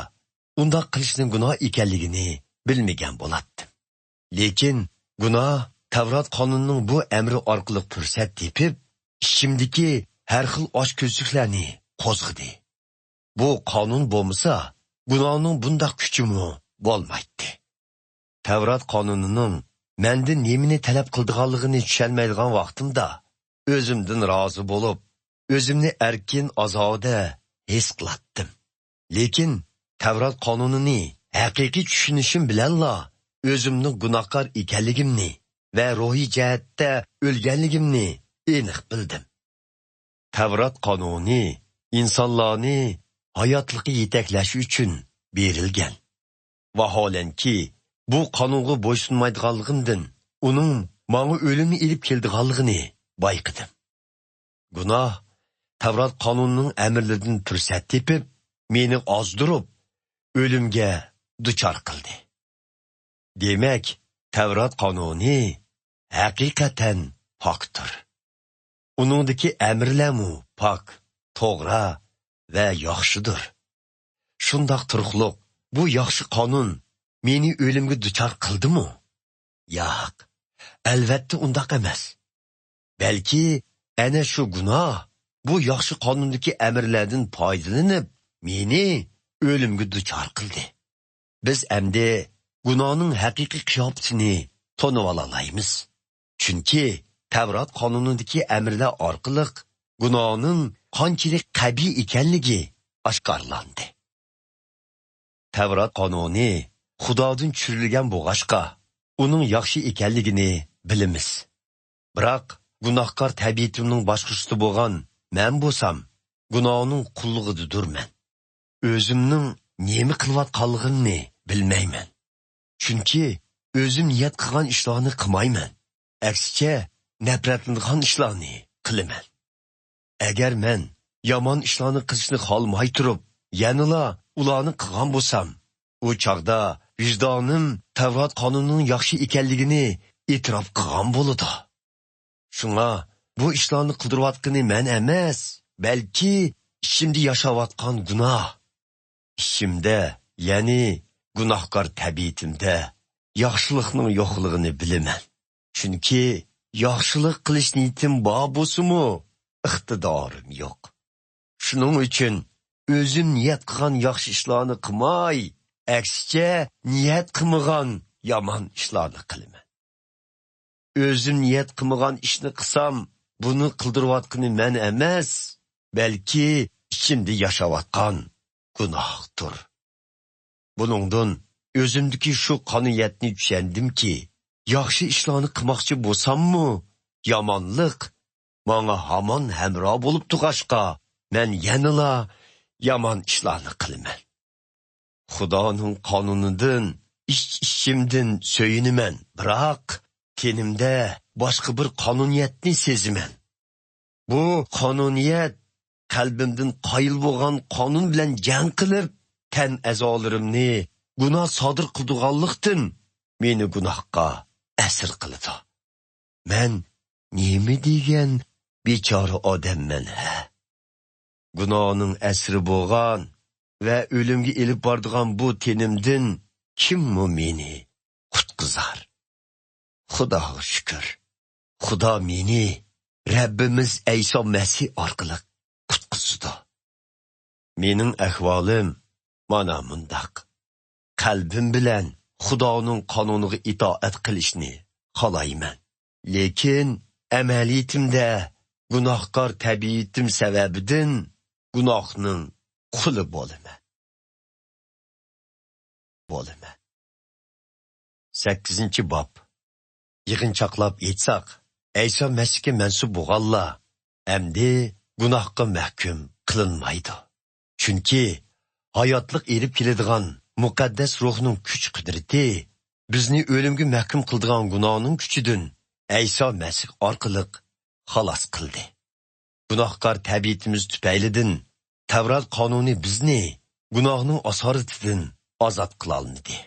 ئۇنداق قىلىشنىڭ گۇناھ ئىكەنلىكىنى بىلمىگەن بولاتتىم. لېكىن گۇناھ تەۋرات قانۇنىنىڭ بۇ ئەمرى ئارقىلىق پۇرسەت تېپىپ، ئىچىمدىكى ھەر خىل ئاچكۆزلۈكلەرنى قوزغىدى. بۇ قانۇن بولمىسا، گۇناھنىڭ بۇنداق كۈچىمۇ بولمايتتى. تەۋرات قانۇنىنىڭ مەندىن نېمىنى تەلەپ قىلىدىغانلىقىنى چۈشەنمەيدىغان ۋاقتىمدا، ئۆزۈمدىن رازى بولۇپ، ئۆزۈمنى ئەركىن، ئازادە ھېس قىلاتتىم. لېكىن تەۋرات قانۇنىنى ھەقىقىي چۈشىنىشىم بىلەنلا، ئۆزۈمنىڭ گۇناھكار ئىكەنلىكىمنى ۋە روھىي جەھەتتە ئۆلگەنلىكىمنى ئېنىق بىلدىم. تەۋرات قانۇنى ئىنسانلارنى ھاياتلىققا يېتەكلەش ئۈچۈن بېرىلگەن. ۋاھالەنكى، بۇ قانۇنغا بويسۇنمايدىغانلىقىمدىن ئۇنىڭ ماڭا ئۆلۈمنى ئېلىپ كېلىدىغانلىقىنى بايقىدىم. گۇناھ تەۋرات قانۇنىنىڭ ئەمىرلىرىدىن پۇرسەت تېپىپ، مېنى ئازدۇرۇپ، ئۆلۈمگە دۇچار قىلدى. دېمەك، تەۋرات قانۇنى ھەقىقەتەن پاكتۇر. ئۇنىڭدىكى ئەمىرلەرمۇ پاك، توغرا ۋە ياخشىدۇر. شۇنداق تۇرۇقلۇق، بۇ ياخشى قانۇن مېنى ئۆلۈمگە دۇچار قىلدىمۇ؟ ياق، ئەلۋەتتە ئۇنداق ئەمەس. بەلكى ئەنە شۇ گۇناھ بۇ ياخشى قانۇندىكى ئەمىرلەردىن پايدىلىنىپ، مېنى ئۆلۈمگە دۇچار قىلدى. بىز ئەمدى گۇناھنىڭ ھەقىقىي قىياپىتىنى تونۇۋالالايمىز. چۈنكى تەۋرات قانۇنىدىكى ئەمىرلەر ئارقىلىق گۇناھنىڭ قانچىلىك قەبىھ ئىكەنلىكى ئاشكارىلاندى. تەۋرات قانۇنى خۇدادىن چۈشۈرۈلگەن بولغاچقا، ئۇنىڭ ياخشى ئىكەنلىكىنى بىلىمىز. بىراق، گۇناھكار تەبىئىتىمنىڭ باشقۇرۇشىدا بولغان مەن بولسام، گۇناھنىڭ قۇللۇقىدىدۇرمەن. ئۆزۈمنىڭ نېمە قىلىۋاتقانلىقىمنى بىلمەيمەن. چۈنكى ئۆزۈم نىيەت قىلغان ئىشلارنى قىلمايمەن. ئەكسىچە، نەپرەتلىنىدىغان ئىشلارنى قىلىمەن. ئەگەر مەن يامان ئىشلارنى قىلىشنى خالىماي تۇرۇپ، يەنىلا ئۇلارنى قىلغان بولسام، ئۇ چاغدا ۋىجدانىم تەۋرات قانۇنىنىڭ ياخشى ئىكەنلىكىنى ئېتىراپ قىلغان بولىدۇ. شۇڭا بۇ ئىشلارنى قىلدۇرۇۋاتقىنى مەن ئەمەس، بەلكى ئىچىمدە ياشاۋاتقان گۇناھ. ئىچىمدە، يەنى گۇناھكار تەبىئىتىمدە ياخشىلىقنىڭ يوقلۇقىنى بىلىمەن. چۈنكى ياخشىلىق قىلىش نىيىتىم بار بولسىمۇ، ئىقتىدارىم يوق. شۇنىڭ ئۈچۈن ئۆزۈم نىيەت قىلغان ياخشى ئىشلارنى قىلماي، ئەكسىچە، نىيەت قىلمىغان يامان ئىشلارنى قىلىمەن. ئۆزۈم نىيەت قىلمىغان ئىشنى قىلسام، بۇنى قىلدۇرۇۋاتقىنى مەن ئەمەس، بەلكى ئىچىمدە ياشاۋاتقان گۇناھتۇر. بۇنىڭدىن ئۆزۈمدىكى شۇ قانۇنىيەتنى چۈشەندىمكى، ياخشى ئىشلارنى قىلماقچى بولساممۇ، يامانلىق ماڭا ھامان ھەمراھ بولۇپ تۇرغاچقا، مەن يەنىلا يامان ئىشلارنى قىلىمەن. خۇدانىڭ قانۇنىدىن ئىچ-ئىچىمدىن سۆيۈنىمەن، بىراق تېنىمدە باشقا بىر قانۇنىيەتنى سېزىمەن. بۇ قانۇنىيەت قەلبىمدىن قايىل بولغان قانۇن بىلەن جەڭ قىلىپ، تەن ئەزالىرىمنى گۇناھ سادىر قىلىدىغانلىقتىن مېنى گۇناھقا ئەسىر قىلىدۇ. مەن نېمە دېگەن بىچارە ئادەممەن، ھە؟ گۇناھنىڭ ئەسىرى بولغان ۋە ئۆلۈمگە ئېلىپ بارىدىغان بۇ تېنىمدىن كىممۇ مېنى قۇتقۇزار؟ خۇداغا شۈكۈر، خۇدا مېنى رەببىمىز ئەيسا مەسىھ ئارقىلىق قۇتقۇزىدۇ. مېنىڭ ئەھۋالىم مانا مۇنداق. قەلبىم بىلەن خۇدانىڭ قانۇنىغا ئىتائەت قىلىشنى خالايمەن. لېكىن ئەمەلىيىتىمدە گۇناھكار تەبىئىتىم سەۋەبىدىن گۇناھنىڭ قۇلى بولىمەن. بولىمەن. سەككىزىنچى باب. يىغىنچاقلاپ ئېيتساق، ئەيسا مەسىھكە مەنسۇپ بولغانلار ئەمدى گۇناھقا مەھكۇم قىلىنمايدۇ. چۈنكى ھاياتلىق ئېلىپ كېلىدىغان مۇقەددەس روھنىڭ كۈچ-قۇدرىتى بىزنى ئۆلۈمگە مەھكۇم قىلىدىغان گۇناھنىڭ كۈچىدىن ئەيسا مەسىھ ئارقىلىق خالاس قىلدى. گۇناھكار تەبىئىتىمىز تۈپەيلىدىن تەۋرات قانۇنى بىزنى گۇناھنىڭ ئاسارىتىدىن ئازاد قىلالمىدى.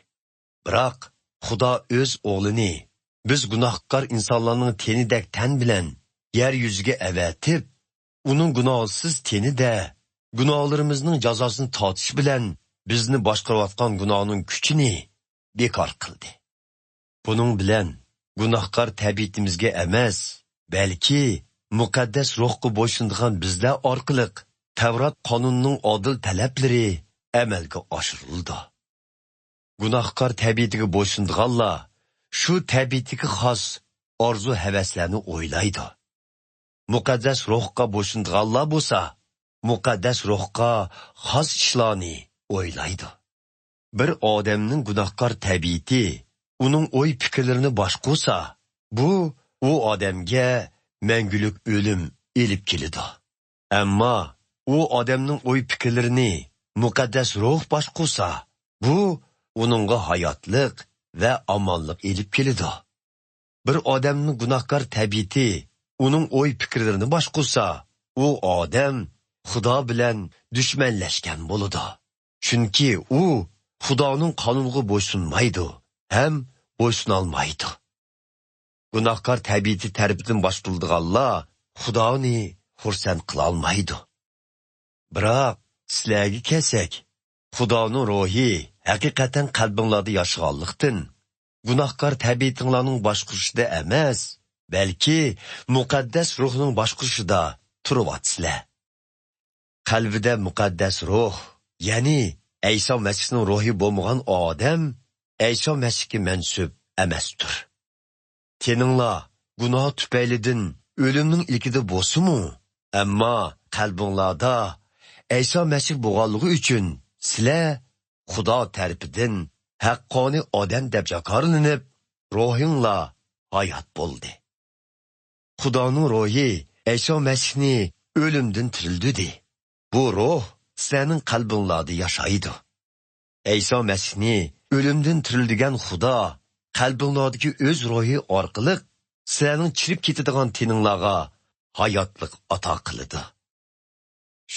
بىراق خۇدا ئۆز ئوغلىنى بىز گۇناھكار ئىنسانلارنىڭ تېنىدەك تەن بىلەن يەر يۈزىگە ئەۋەتىپ، ئۇنىڭ گۇناھسىز تېنىدە گۇناھلىرىمىزنىڭ جازاسىنى تارتىش بىلەن بىزنى باشقۇرۇۋاتقان گۇناھنىڭ كۈچىنى بىكار قىلدى. بۇنىڭ بىلەن گۇناھكار تەبىئىتىمىزگە ئەمەس، بەلكى مۇقەددەس روھقا بويسۇنىدىغان بىزلەر ئارقىلىق تەۋرات قانۇنىنىڭ ئادىل تەلەپلىرى ئەمەلگە ئاشۇرۇلىدۇ. گۇناھكار تەبىئىتىگە بويسۇنىدىغانلار شۇ تەبىئىتىگە خاس ئارزۇ-ھەۋەسلەرنى ئويلايدۇ. مۇقەددەس روھقا بويسۇنىدىغانلار بولسا، مۇقەددەس روھقا خاس ئىشلارنى ئويلايدۇ. بىر ئادەمنىڭ گۇناھكار تەبىئىتى ئۇنىڭ ئوي-پىكىرلىرىنى باشقۇرسا، بۇ ئۇ ئادەمگە مەڭگۈلۈك ئۆلۈم ئېلىپ كېلىدۇ. ئەمما ئۇ ئادەمنىڭ ئوي-پىكىرلىرىنى مۇقەددەس روھ باشقۇرسا، بۇ ئۇنىڭغا ھاياتلىق ۋە ئامانلىق ئېلىپ كېلىدۇ. بىر ئادەمنىڭ گۇناھكار تەبىئىتى ئۇنىڭ ئوي-پىكىرلىرىنى باشقۇرسا، ئۇ ئادەم خۇدا بىلەن دۈشمەنلەشكەن بولىدۇ. چۈنكى ئۇ خۇدانىڭ قانۇنىغا بويسۇنمايدۇ ھەم بويسۇنالمايدۇ. گۇناھكار تەبىئىتى تەرىپىدىن باشقۇرۇلىدىغانلار خۇدانى خۇرسەن قىلالمايدۇ. بىراق، سىلەرگە كەلسەك، خۇدانىڭ روھى ھەقىقەتەن قەلبىڭلاردا ياشىغانلىقتىن، گۇناھكار تەبىئىتىڭلارنىڭ باشقۇرۇشىدا ئەمەس، بەلكى مۇقەددەس روھنىڭ باشقۇرۇشىدا تۇرۇۋاتىسىلەر. قەلبىدە مۇقەددەس روھ، يەنى ئەيسا مەسىھنىڭ روھى بولمىغان ئادەم ئەيسا مەسىھكە مەنسۇپ ئەمەستۇر. تېنىڭلار گۇناھ تۈپەيلىدىن ئۆلۈمنىڭ ئىلكىدە بولسىمۇ، ئەمما قەلبىڭلاردا ئەيسا مەسىھ بولغانلىقى ئۈچۈن، سىلەر خۇدا تەرىپىدىن ھەققانىي ئادەم دەپ جاكارلىنىپ، روھىڭلار ھايات بولدى. خۇدانىڭ روھى ئەيسا مەسىھنى ئۆلۈمدىن تىرىلدۈردى. بۇ روھ سىلەرنىڭ قەلبىڭلاردا ياشايدۇ. ئەيسا مەسىھنى ئۆلۈمدىن تىرىلدۈرگەن خۇدا قەلبىڭلاردىكى ئۆز روھى ئارقىلىق سىلەرنىڭ چىرىپ كېتىدىغان تېنىڭلارغا ھاياتلىق ئاتا قىلىدۇ.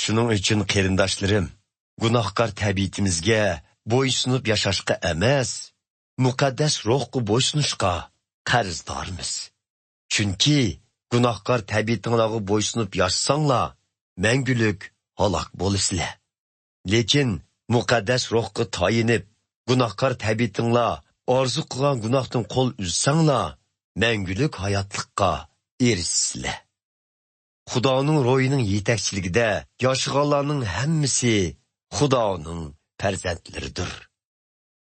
شۇنىڭ ئۈچۈن، قېرىنداشلىرىم، گۇناھكار تەبىئىتىمىزگە بويسۇنۇپ ياشاشقا ئەمەس، مۇقەددەس روھقا بويسۇنۇشقا قەرزدارمىز. چۈنكى گۇناھكار تەبىئىتىڭلارغا بويسۇنۇپ ياشىساڭلار، مەڭگۈلۈك ھالاك بولىسىلەر. لېكىن مۇقەددەس روھقا تايىنىپ، گۇناھكار تەبىئىتىڭلار ئارزۇ قىلغان گۇناھتىن قول ئۈزسەڭلار، مەڭگۈلۈك ھاياتلىققا ئېرىشىسىلەر. خۇدانىڭ روھىنىڭ يېتەكچىلىكىدە ياشىغانلارنىڭ ھەممىسى خۇدانىڭ پەرزەنتلىرىدۇر.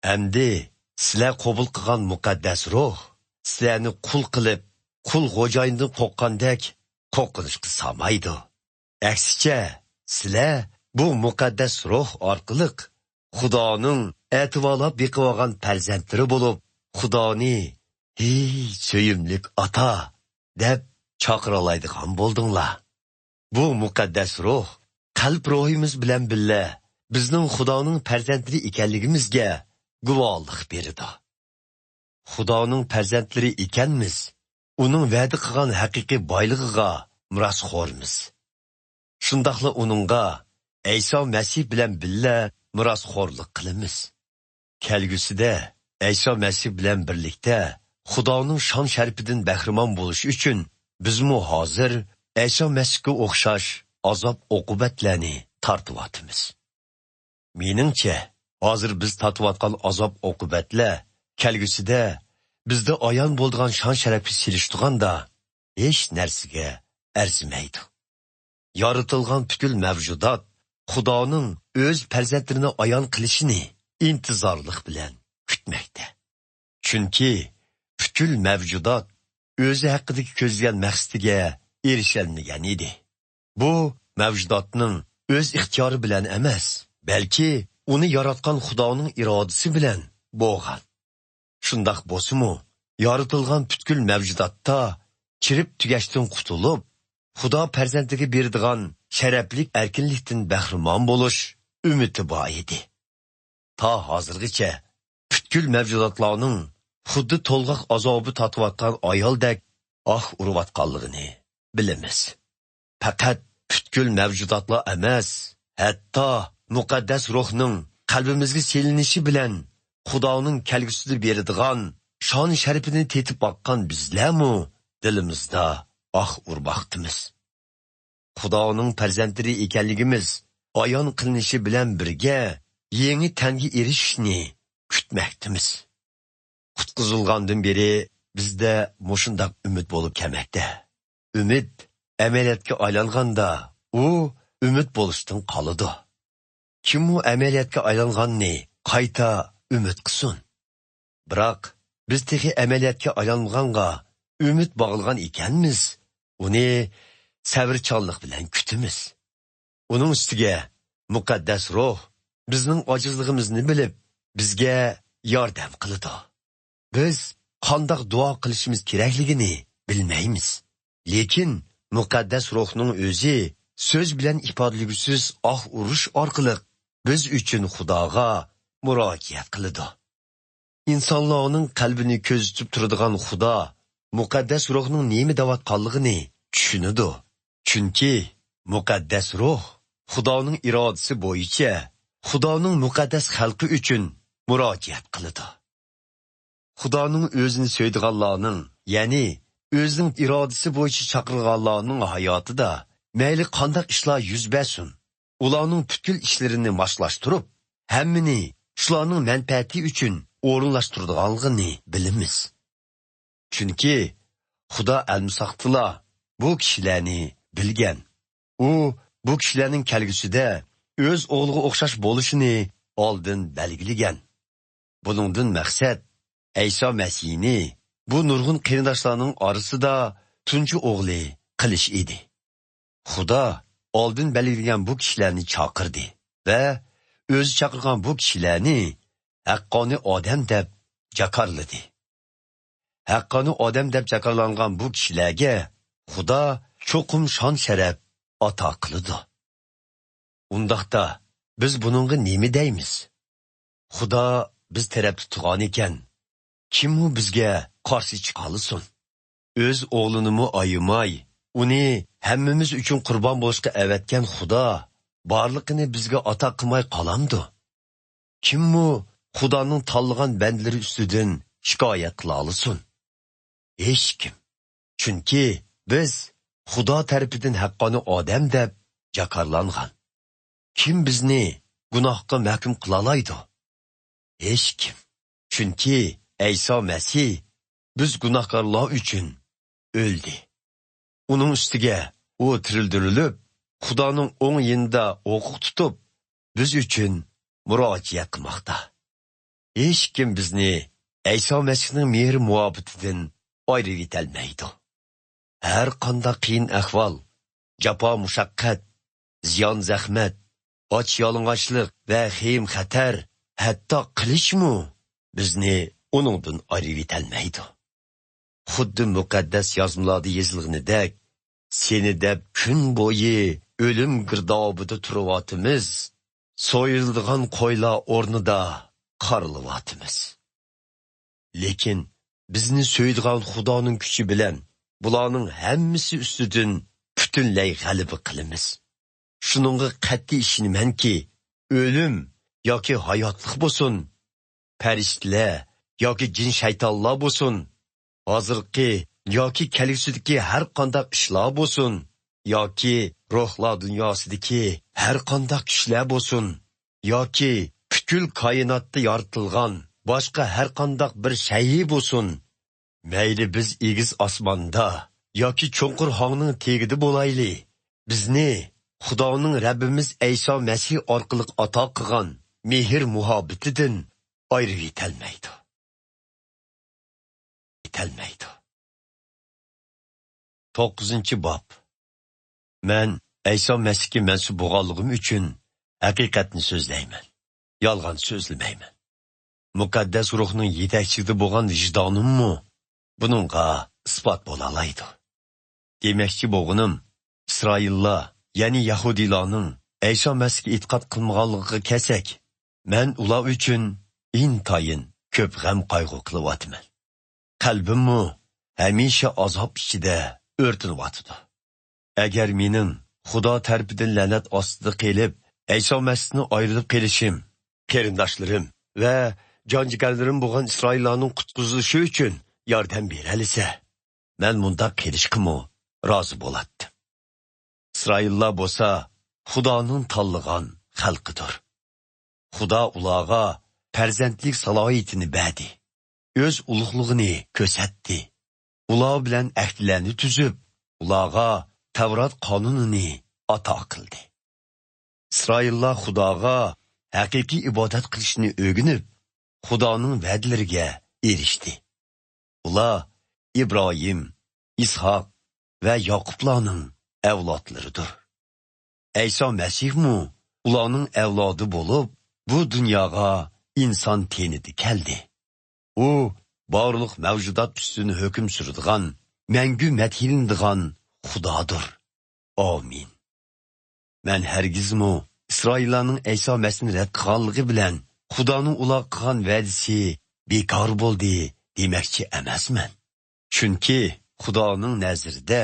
ئەمدى سىلەر قوبۇل قىلغان مۇقەددەس روھ سىلەرنى قۇل قىلىپ، قۇل خوجايىندىن قورققاندەك قورقۇنچقا سالمايدۇ. ئەكسىچە، سىلەر بۇ مۇقەددەس روھ ئارقىلىق خۇدانىڭ ئەتىۋارلاپ بېقىۋالغان پەرزەنتلىرى بولۇپ، خۇدانى «ھېي، سۆيۈملۈك ئاتا» دەپ چاقىرالايدىغان بولدۇڭلار. بۇ مۇقەددەس روھ قەلب روھىمىز بىلەن بىللە بىزنىڭ خۇدانىڭ پەرزەنتلىرى ئىكەنلىكىمىزگە گۇۋاھلىق بېرىدۇ. خۇدانىڭ پەرزەنتلىرى ئىكەنمىز، ئۇنىڭ ۋەدە قىلغان ھەقىقىي بايلىقىغا مىراسخورمىز. شۇنداقلا ئۇنىڭغا ئەيسا مەسىھ بىلەن بىللە مىراسخورلۇق قىلىمىز. كەلگۈسىدە ئەيسا مەسىھ بىلەن بىرلىكتە خۇدانىڭ شان-شەرىپىدىن بەھرىمەن بولۇش ئۈچۈن، بىزمۇ ھازىر ئەيسا مەسىھكە ئوخشاش ئازاب-ئوقۇبەتلەرنى تارتىۋاتىمىز. مېنىڭچە، ھازىر بىز تارتىۋاتقان ئازاب-ئوقۇبەتلەر كەلگۈسىدە بىزدە ئايان بولىدىغان شان-شەرەپكە سېلىشتۇرغاندا ھېچ نەرسىگە ئەرزىمەيدۇ. يارىتىلغان پۈتكۈل مەۋجۇدات خۇدانىڭ ئۆز پەرزەنتلىرىنى ئايان قىلىشىنى ئىنتىزارلىق بىلەن كۈتمەكتە. چۈنكى پۈتكۈل مەۋجۇدات ئۆزى ھەققىدىكى كۆزلىگەن مەقسىتىگە ئېرىشەلمىگەن ئىدى. بۇ مەۋجۇداتنىڭ ئۆز ئىختىيارى بىلەن ئەمەس، بەلكى ئۇنى ياراتقان خۇدانىڭ ئىرادىسى بىلەن بولغان. شۇنداق بولسىمۇ، يارىتىلغان پۈتكۈل مەۋجۇداتتا چىرىپ تۈگەشتىن قۇتۇلۇپ، خۇدا پەرزەنتىگە بېرىدىغان شەرەپلىك ئەركىنلىكتىن بەھرىمەن بولۇش ئۈمىدى بار ئىدى. تا ھازىرغىچە پۈتكۈل مەۋجۇداتلارنىڭ خۇددى تولغاق ئازابى تارتىۋاتقان ئايالدەك ئاھ ئۇرۇۋاتقانلىقىنى بىلىمىز. پەقەت پۈتكۈل مەۋجۇداتلا ئەمەس، ھەتتا مۇقەددەس روھنىڭ قەلبىمىزگە سېلىنىشى بىلەن خۇدانىڭ كەلگۈسىدە بېرىدىغان شان-شەرىپىنى تېتىپ باققان بىزلەرمۇ دىلىمىزدا ئاھ ئۇرماقتىمىز. خۇدانىڭ پەرزەنتلىرى ئىكەنلىكىمىز ئايان قىلىنىشى بىلەن بىرگە، يېڭى تەنگە ئېرىشىشنى كۈتمەكتىمىز. قۇتقۇزۇلغاندىن بېرى بىزدە مۇشۇنداق ئۈمىد بولۇپ كەلمەكتە. ئۈمىد ئەمەلىيەتكە ئايلانغاندا، ئۇ ئۈمىد بولۇشتىن قالىدۇ. كىممۇ ئەمەلىيەتكە ئايلانغاننى قايتا ئۈمىد قىلسۇن؟ بىراق، بىز تېخى ئەمەلىيەتكە ئايلانمىغانغا ئۈمىد باغلىغان ئىكەنمىز، ئۇنى سەۋرچانلىق بىلەن كۈتىمىز. ئۇنىڭ ئۈستىگە مۇقەددەس روھ بىزنىڭ ئاجىزلىقىمىزنى بىلىپ، بىزگە ياردەم قىلىدۇ. بىز قانداق دۇئا قىلىشىمىز كېرەكلىكىنى بىلمەيمىز. لېكىن مۇقەددەس روھنىڭ ئۆزى سۆز بىلەن ئىپادىلىگۈسىز ئاھ ئۇرۇش ئارقىلىق بىز ئۈچۈن خۇداغا مۇراجىئەت قىلىدۇ. ئىنسانلارنىڭ قەلبىنى كۆزىتىپ تۇرىدىغان خۇدا مۇقەددەس روھنىڭ نېمە دەۋاتقانلىقىنى چۈشىنىدۇ. چۈنكى مۇقەددەس روھ خۇدانىڭ ئىرادىسى بويىچە خۇدانىڭ مۇقەددەس خەلقى ئۈچۈن مۇراجىئەت قىلىدۇ. خۇدانىڭ ئۆزىنى سۆيىدىغانلارنىڭ، يەنى ئۆزىنىڭ ئىرادىسى بويىچە چاقىرغانلارنىڭ ھاياتىدا مەيلى قانداق ئىشلار يۈز بەرسۇن، ئۇلارنىڭ پۈتكۈل ئىشلىرىنى ماسلاشتۇرۇپ، ھەممىنى شۇلارنىڭ مەنپەئەتى ئۈچۈن ئورۇنلاشتۇرىدىغانلىقىنى بىلىمىز. چۈنكى خۇدا ئەلمىساقتىلا بۇ كىشىلەرنى بىلگەن. ئۇ بۇ كىشىلەرنىڭ كەلگۈسىدە ئۆز ئوغلىغا ئوخشاش بولۇشىنى ئالدىن بەلگىلىگەن. بۇنىڭدىن مەقسەت ئەيسا مەسىھنى بۇ نۇرغۇن قېرىنداشلارنىڭ ئارىسىدا تۇنجى ئوغلى قىلىش ئىدى. خۇدا ئالدىن بەلگىلىگەن بۇ كىشىلەرنى چاقىردى ۋە ئۆزى چاقىرغان بۇ كىشىلەرنى ھەققانىي ئادەم دەپ جاكارلىدى. ھەققانىي ئادەم دەپ جاكارلانغان بۇ كىشىلەرگە خۇدا چوقۇم شان-شەرەپ ئاتا قىلىدۇ. ئۇنداقتا بىز بۇنىڭغا نېمە دەيمىز؟ خۇدا بىز تەرەپتە تۇرغانىكەن، كىممۇ بىزگە قارشى چىقالىسۇن؟ ئۆز ئوغلىنىمۇ ئايىماي، ئۇنى ھەممىمىز ئۈچۈن قۇربان بولۇشقا ئەۋەتكەن خۇدا بارلىقىنى بىزگە ئاتا قىلماي قالامدۇ؟ كىممۇ خۇدانىڭ تاللىغان بەندىلىرى ئۈستىدىن شىكايەت قىلالىسۇن؟ ھېچكىم. چۈنكى بىز خۇدا تەرىپىدىن ھەققانىي ئادەم دەپ جاكارلانغان. كىم بىزنى گۇناھقا مەھكۇم قىلالايدۇ؟ ھېچكىم. چۈنكى ئەيسا مەسىھ بىز گۇناھكارلار ئۈچۈن ئۆلدى. ئۇنىڭ ئۈستىگە ئۇ تىرىلدۈرۈلۈپ، خۇدانىڭ ئوڭ يېنىدا ھوقۇق تۇتۇپ، بىز ئۈچۈن مۇراجىئەت قىلماقتا. ھېچكىم بىزنى ئەيسا مەسىھنىڭ مېھرى مۇھەببىتىدىن ئايرىۋېتەلمەيدۇ. ھەر قانداق قىيىن ئەھۋال، جاپا-مۇشەققەت، زىيان-زەخمەت، ئاچ-يالىڭاچلىق ۋە خېيىم-خەتەر، ھەتتا قىلىچمۇ بىزنى ئۇنىڭدىن ئايرىۋېتەلمەيدۇ. خۇددى مۇقەددەس يازمىلاردا يېزىلغىنىدەك، سېنى دەپ كۈن بويى ئۆلۈم گىردابىدا تۇرۇۋاتىمىز، سويۇلىدىغان قويلار ئورنىدا قارىلىۋاتىمىز. لېكىن بىزنى سۆيىدىغان خۇدانىڭ كۈچى بىلەن بۇلارنىڭ ھەممىسى ئۈستىدىن پۈتۈنلەي غەلىبە قىلىمىز. شۇنىڭغا قەتئىي ئىشىنىمەنكى، ئۆلۈم ياكى ھاياتلىق بولسۇن، پەرىشتىلەر ياكى جىن-شەيتانلار بولسۇن، ھازىرقى ياكى كەلگۈسىدىكى ھەر قانداق ئىشلار بولسۇن، ياكى روھلار دۇنياسىدىكى ھەر قانداق كۈچلەر بولسۇن، ياكى پۈتكۈل كائىناتتا يارىتىلغان باشقا ھەر قانداق بىر شەيئى بولسۇن، مەيلى بىز ئېگىز ئاسماندا ياكى چوڭقۇر ھاڭنىڭ تېگىدە بولايلى، بىزنى خۇدانىڭ رەببىمىز ئەيسا مەسىھ ئارقىلىق ئاتا قىلغان مېھىر-مۇھەببىتىدىن ئايرىۋېتەلمەيدۇ. يېتەلمەيدۇ. توققۇزىنچى باب. مەن ئەيسا مەسىھكە مەنسۇپ بولغانلىقىم ئۈچۈن ھەقىقەتنى سۆزلەيمەن. يالغان سۆزلىمەيمەن. مۇقەددەس روھنىڭ يېتەكچىلىكىدە بولغان ۋىجدانىممۇ بۇنىڭغا ئىسپات بولالايدۇ. دېمەكچى بولغىنىم، ئىسرائىللار، يەنى يەھۇدىيلارنىڭ ئەيسا مەسىھكە ئېتىقاد قىلمىغانلىقىغا كەلسەك، مەن ئۇلار ئۈچۈن ئىنتايىن كۆپ غەم-قايغۇ قىلىۋاتىمەن. قەلبىممۇ ھەمىشە ئازاب ئىچىدە ئۆرتىنىۋاتىدۇ. ئەگەر مېنىڭ خۇدا تەرىپىدىن لەنەت ئاستىدا قېلىپ، ئەيسا مەسىھتىن ئايرىلىپ قېلىشىم، قېرىنداشلىرىم ۋە جان-جىگەرلىرىم بولغان ئىسرائىللارنىڭ قۇتقۇزۇلۇشى ئۈچۈن ياردەم بېرەلىسە، مەن مۇنداق قېلىشقىمۇ رازى بولاتتىم. ئىسرائىللار بولسا خۇدانىڭ تاللىغان خەلقىدۇر. خۇدا ئۇلارغا پەرزەنتلىك سالاھىيىتىنى بەردى. ئۆز ئۇلۇغلۇقىنى كۆرسەتتى. ئۇلار بىلەن ئەھدىلەرنى تۈزۈپ، ئۇلارغا تەۋرات قانۇنىنى ئاتا قىلدى. ئىسرائىللار خۇداغا ھەقىقىي ئىبادەت قىلىشنى ئۆگىنىپ، خۇدانىڭ ۋەدىلىرىگە ئېرىشتى. ئۇلار ئىبراھىم، ئىسھاق ۋە ياقۇپلارنىڭ ئەۋلادلىرىدۇر. ئەيسا مەسىھمۇ ئۇلارنىڭ ئەۋلادى بولۇپ، بۇ دۇنياغا ئىنسان تېنىدە كەلدى. ئۇ بارلىق مەۋجۇدات ئۈستىدىن ھۆكۈم سۈرىدىغان، مەڭگۈ مەدھىيلىنىدىغان خۇدادۇر. ئامىن. مەن ھەرگىزمۇ ئىسرائىللارنىڭ ئەيسا مەسىھنى رەت قىلغانلىقى بىلەن خۇدانىڭ ئۇلارغا قىلغان ۋەدىسى بىكار بولدى دېمەكچى ئەمەسمەن. چۈنكى خۇدانىڭ نەزىرىدە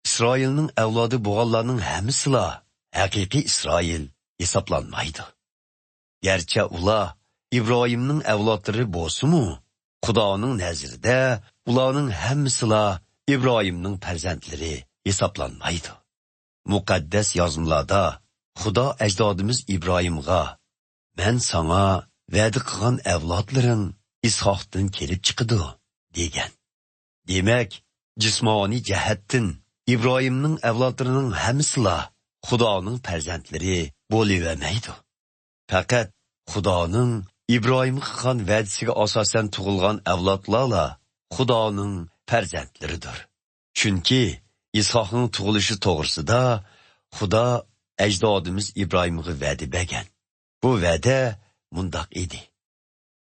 ئىسرائىلنىڭ ئەۋلادى بولغانلارنىڭ ھەممىسىلا ھەقىقىي ئىسرائىل ھېسابلانمايدۇ. گەرچە ئۇلار ئىبراھىمنىڭ ئەۋلادلىرى بولسىمۇ، خۇدانىڭ نەزىرىدە ئۇلارنىڭ ھەممىسىلا ئىبراھىمنىڭ پەرزەنتلىرى ھېسابلانمايدۇ. مۇقەددەس يازمىلاردا خۇدا ئەجدادىمىز ئىبراھىمغا، «مەن ساڭا ۋەدە قىلغان ئەۋلادلىرىڭ ئىسھاقتىن كېلىپ چىقىدۇ» دېگەن. دېمەك، جىسمانىي جەھەتتىن ئىبراھىمنىڭ ئەۋلادلىرىنىڭ ھەممىسىلا خۇدانىڭ پەرزەنتلىرى بولۇۋەرمەيدۇ. پەقەت خۇدانىڭ ئىبراھىمغا قىلغان ۋەدىسىگە ئاساسەن تۇغۇلغان ئەۋلادلارلا خۇدانىڭ پەرزەنتلىرىدۇر. چۈنكى ئىسھاقنىڭ تۇغۇلۇشى توغرىسىدا خۇدا ئەجدادىمىز ئىبراھىمغا ۋەدە بەرگەن. بۇ ۋەدە مۇنداق ئىدى: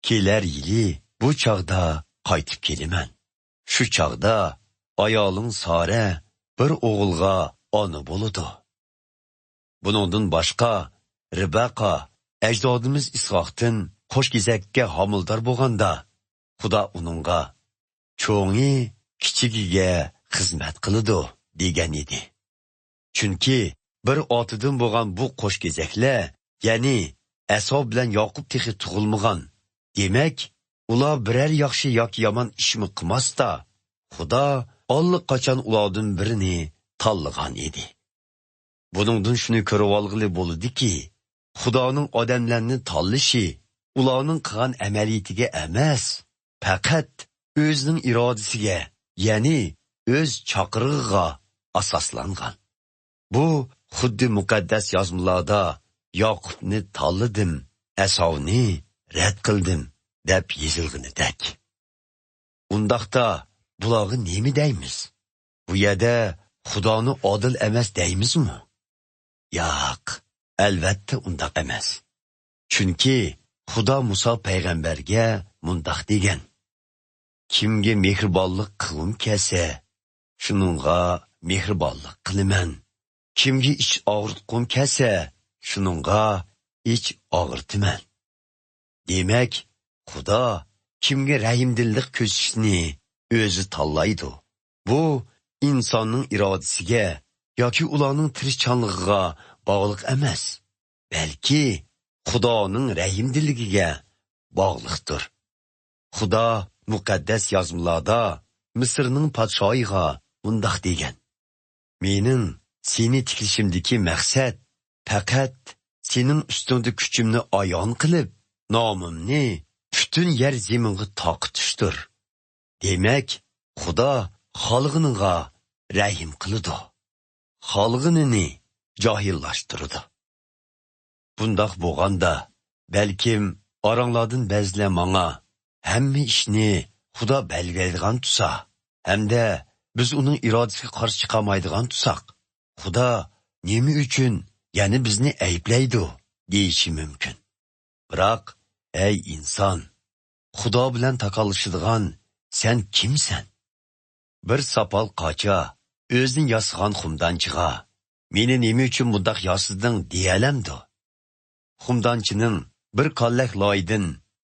«كېلەر يىلى بۇ چاغدا قايتىپ كېلىمەن. شۇ چاغدا ئايالىڭ سارە بىر ئوغۇلغا ئانا بولىدۇ.» بۇنىڭدىن باشقا، رىبەقا ئەجدادىمىز ئىسھاقتىن قوش كېزەككە ھامىلىدار بولغاندا، خۇدا ئۇنىڭغا، «چوڭى كىچىكىگە خىزمەت قىلىدۇ» دېگەن ئىدى. چۈنكى بىر ئاتىدىن بولغان بۇ قوش كېزەكلەر، يەنى ئەساۋ بىلەن ياقۇپ تېخى تۇغۇلمىغان. دېمەك، ئۇلار بىرەر ياخشى ياكى يامان ئىشمۇ قىلماستا، خۇدا ئاللىقاچان ئۇلاردىن بىرىنى تاللىغان ئىدى. بۇنىڭدىن شۇنى كۆرۈۋالغىلى بولىدۇكى، خۇدانىڭ ئادەملەرنى تاللىشى ئۇلارنىڭ قىلغان ئەمەلىيىتىگە ئەمەس، پەقەت ئۆزىنىڭ ئىرادىسىگە، يەنى ئۆز چاقىرىقىغا ئاساسلانغان. بۇ خۇددى مۇقەددەس يازمىلاردا «ياقۇپنى تاللىدىم، ئەساۋنى رەت قىلدىم» دەپ يېزىلغىنىدەك. ئۇنداقتا بۇلارغا نېمە دەيمىز؟ بۇ يەردە خۇدانى ئادىل ئەمەس دەيمىزمۇ؟ ياق، ئەلۋەتتە ئۇنداق ئەمەس. چۈنكى خۇدا مۇسا پەيغەمبەرگە مۇنداق دېگەن: «كىمگە مېھرىبانلىق قىلغۇم كەلسە، شۇنىڭغا مېھرىبانلىق قىلىمەن. كىمگە ئىچ ئاغرىتقۇم كەلسە، شۇنىڭغا ئىچ ئاغرىتىمەن.» دېمەك، خۇدا كىمگە رەھىمدىللىق كۆرسىتىشنى ئۆزى تاللايدۇ. بۇ ئىنساننىڭ ئىرادىسىگە ياكى ئۇلارنىڭ تىرىشچانلىقىغا باغلىق ئەمەس، بەلكى خۇدانىڭ رەھىمدىللىكىگە باغلىقتۇر. خۇدا مۇقەددەس يازمىلاردا مىسىرنىڭ پادىشاھىغا مۇنداق دېگەن: «مېنىڭ سېنى تىكلىشىمدىكى مەقسەت پەقەت سېنىڭ ئۈستۈڭدە كۈچۈمنى ئايان قىلىپ، نامىمنى پۈتۈن يەر زېمىنغا تارقىتىشتۇر.» دېمەك، خۇدا خالىغىنىغا رەھىم قىلىدۇ، خالىغىنىنى جاھىللاشتۇرىدۇ. بۇنداق بولغاندا، بەلكىم ئاراڭلاردىن بەزىلەر ماڭا ھەممە ئىشنى خۇدا بەلگىلەيدىغان تۇرسا، ھەمدە بىز ئۇنىڭ ئىرادىسىگە قارشى چىقالمايدىغان تۇرساق، خۇدا نېمە ئۈچۈن يەنە بىزنى ئەيىبلەيدۇ؟ دېيىشى مۇمكىن. بىراق، ئەي ئىنسان، خۇدا بىلەن تاكاللىشىدىغان سەن كىمسەن؟ بىر ساپال قاچا ئۆزىنى ياسىغان خۇمدانچىغا، «مېنى نېمە ئۈچۈن بۇنداق ياسىدىڭ؟» دېيەلەمدۇ؟ خۇمدانچىنىڭ بىر كاللەك لايدىن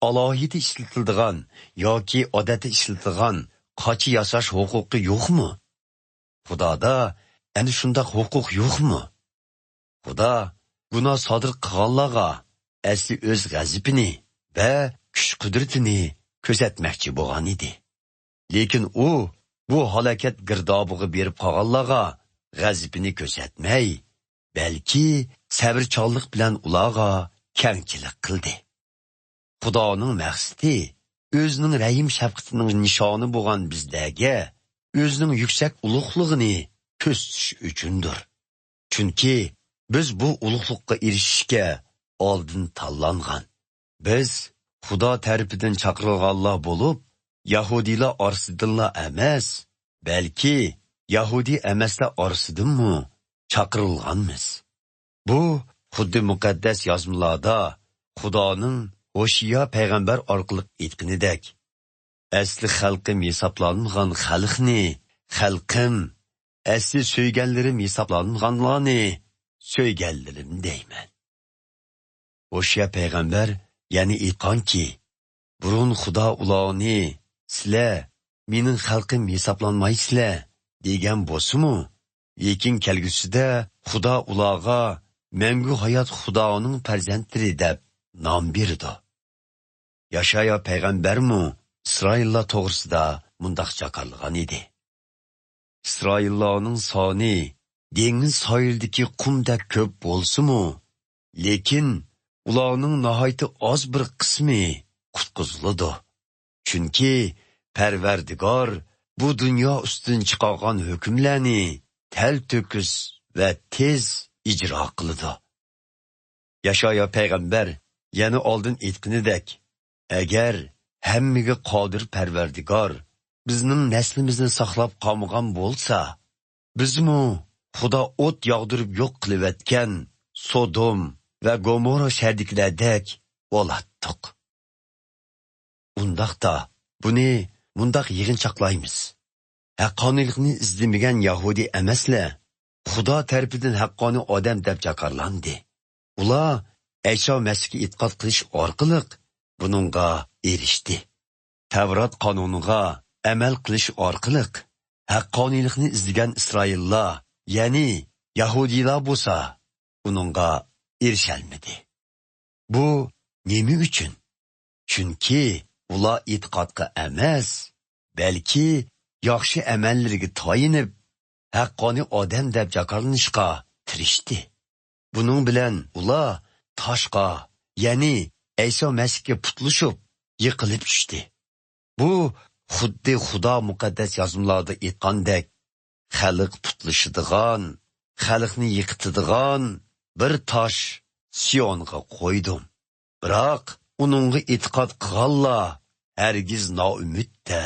ئالاھىدە ئىشلىتىلىدىغان ياكى ئادەتتە ئىشلىتىدىغان قاچا ياساش ھوقۇقى يوقمۇ؟ خۇدادا ئەنە شۇنداق ھوقۇق يوقمۇ؟ خۇدا گۇناھ سادىر قىلغانلارغا ئەسلى ئۆز غەزىپىنى ۋە كۈچ-قۇدرىتىنى كۆرسەتمەكچى بولغان ئىدى. لېكىن ئۇ بۇ ھالاكەت گىردابىغا بېرىپ قالغانلارغا غەزىپىنى كۆرسەتمەي، بەلكى سەۋرچانلىق بىلەن ئۇلارغا كەڭچىلىك قىلدى. خۇدانىڭ مەقسىتى ئۆزىنىڭ رەھىم-شەپقىتىنىڭ نىشانى بولغان بىزلەرگە ئۆزىنىڭ يۈكسەك ئۇلۇغلۇقىنى كۆرسىتىش ئۈچۈندۇر. چۈنكى بىز بۇ ئۇلۇغلۇققا ئېرىشىشكە ئالدىن تاللانغان. بىز خۇدا تەرىپىدىن چاقىرىلغانلار بولۇپ، يەھۇدىيلار ئارىسىدىنلا ئەمەس، بەلكى يەھۇدىي ئەمەسلەر ئارىسىدىنمۇ چاقىرىلغانمىز. بۇ خۇددى مۇقەددەس يازمىلاردا خۇدانىڭ ھوشىيا پەيغەمبەر ئارقىلىق ئېيتقىنىدەك: ئەسلى خەلقىم ھېسابلانمىغان خەلقنى خەلقىم، ئەسلى سۆيگەنلىرىم ھېسابلانمىغانلارنى سۆيگەنلىرىم دەيمەن. ھوشيار پەيغەمبەر يەنە ئېيتقانكى، بۇرۇن خۇدا ئۇلارنى، سىلەر مېنىڭ خەلقىم ھېسابلانمايسىلەر، دېگەن بولسىمۇ، لېكىن كەلگۈسىدە خۇدا ئۇلارغا مەڭگۈ ھايات خۇدانىڭ پەرزەنتلىرى دەپ نام بېرىدۇ. ياشايا پەيغەمبەرمۇ ئىسرائىللار توغرىسىدا مۇنداق جاكارلىغان ئىدى: ئىسرائىللارنىڭ سانى دېڭىز ساھىلىدىكى قۇمدەك كۆپ بولسىمۇ، لېكىن ئۇلارنىڭ ناھايىتى ئاز بىر قىسمى قۇتقۇزۇلىدۇ. چۈنكى پەرۋەردىگار بۇ دۇنيا ئۈستىدىن چىقارغان ھۆكۈملەرنى تەلتۆكۈس ۋە تېز ئىجرا قىلىدۇ. ياشايا پەيغەمبەر يەنە ئالدىن ئېيتقىنىدەك، ئەگەر ھەممىگە قادىر پەرۋەردىگار بىزنىڭ نەسلىمىزنى ساقلاپ قالمىغان بولسا، بىزمۇ خۇدا ئوت ياغدۇرۇپ يوق قىلىۋەتكەن سودوم ۋە گومورا شەھىرىدىكىلەردەك بولاتتۇق. ئۇنداقتا، بۇنى مۇنداق يىغىنچاقلايمىز: ھەققانىيلىقنى ئىزدىمىگەن يەھۇدىي ئەمەسلەر خۇدا تەرىپىدىن ھەققانىي ئادەم دەپ جاكارلاندى. ئۇلار ئەيسا مەسىھكە ئېتىقاد قىلىش ئارقىلىق بۇنىڭغا ئېرىشتى. تەۋرات قانۇنىغا ئەمەل قىلىش ئارقىلىق ھەققانىيلىقنى ئىزدىگەن ئىسرائىللار، يەنى يەھۇدىيلار بولسا ئۇنىڭغا ئېرىشەلمىدى. بۇ نېمە ئۈچۈن؟ چۈنكى ئۇلار ئېتىقادقا ئەمەس، بەلكى ياخشى ئەمەللىرىگە تايىنىپ، ھەققانىي ئادەم دەپ جاكارلىنىشقا تىرىشتى. بۇنىڭ بىلەن ئۇلار تاشقا، يەنى ئەيسا مەسىھكە پۇتلىشىپ، يىقىلىپ چۈشتى. بۇ خۇددى خۇدا مۇقەددەس يازمىلاردا ئېيتقاندەك، خەلق پۇتلىشىدىغان، خەلقنى يىقىتىدىغان بىر تاش سىيونغا قويدۇم. بىراق ئۇنىڭغا ئېتىقاد قىلغانلار ھەرگىز نائۈمىدتە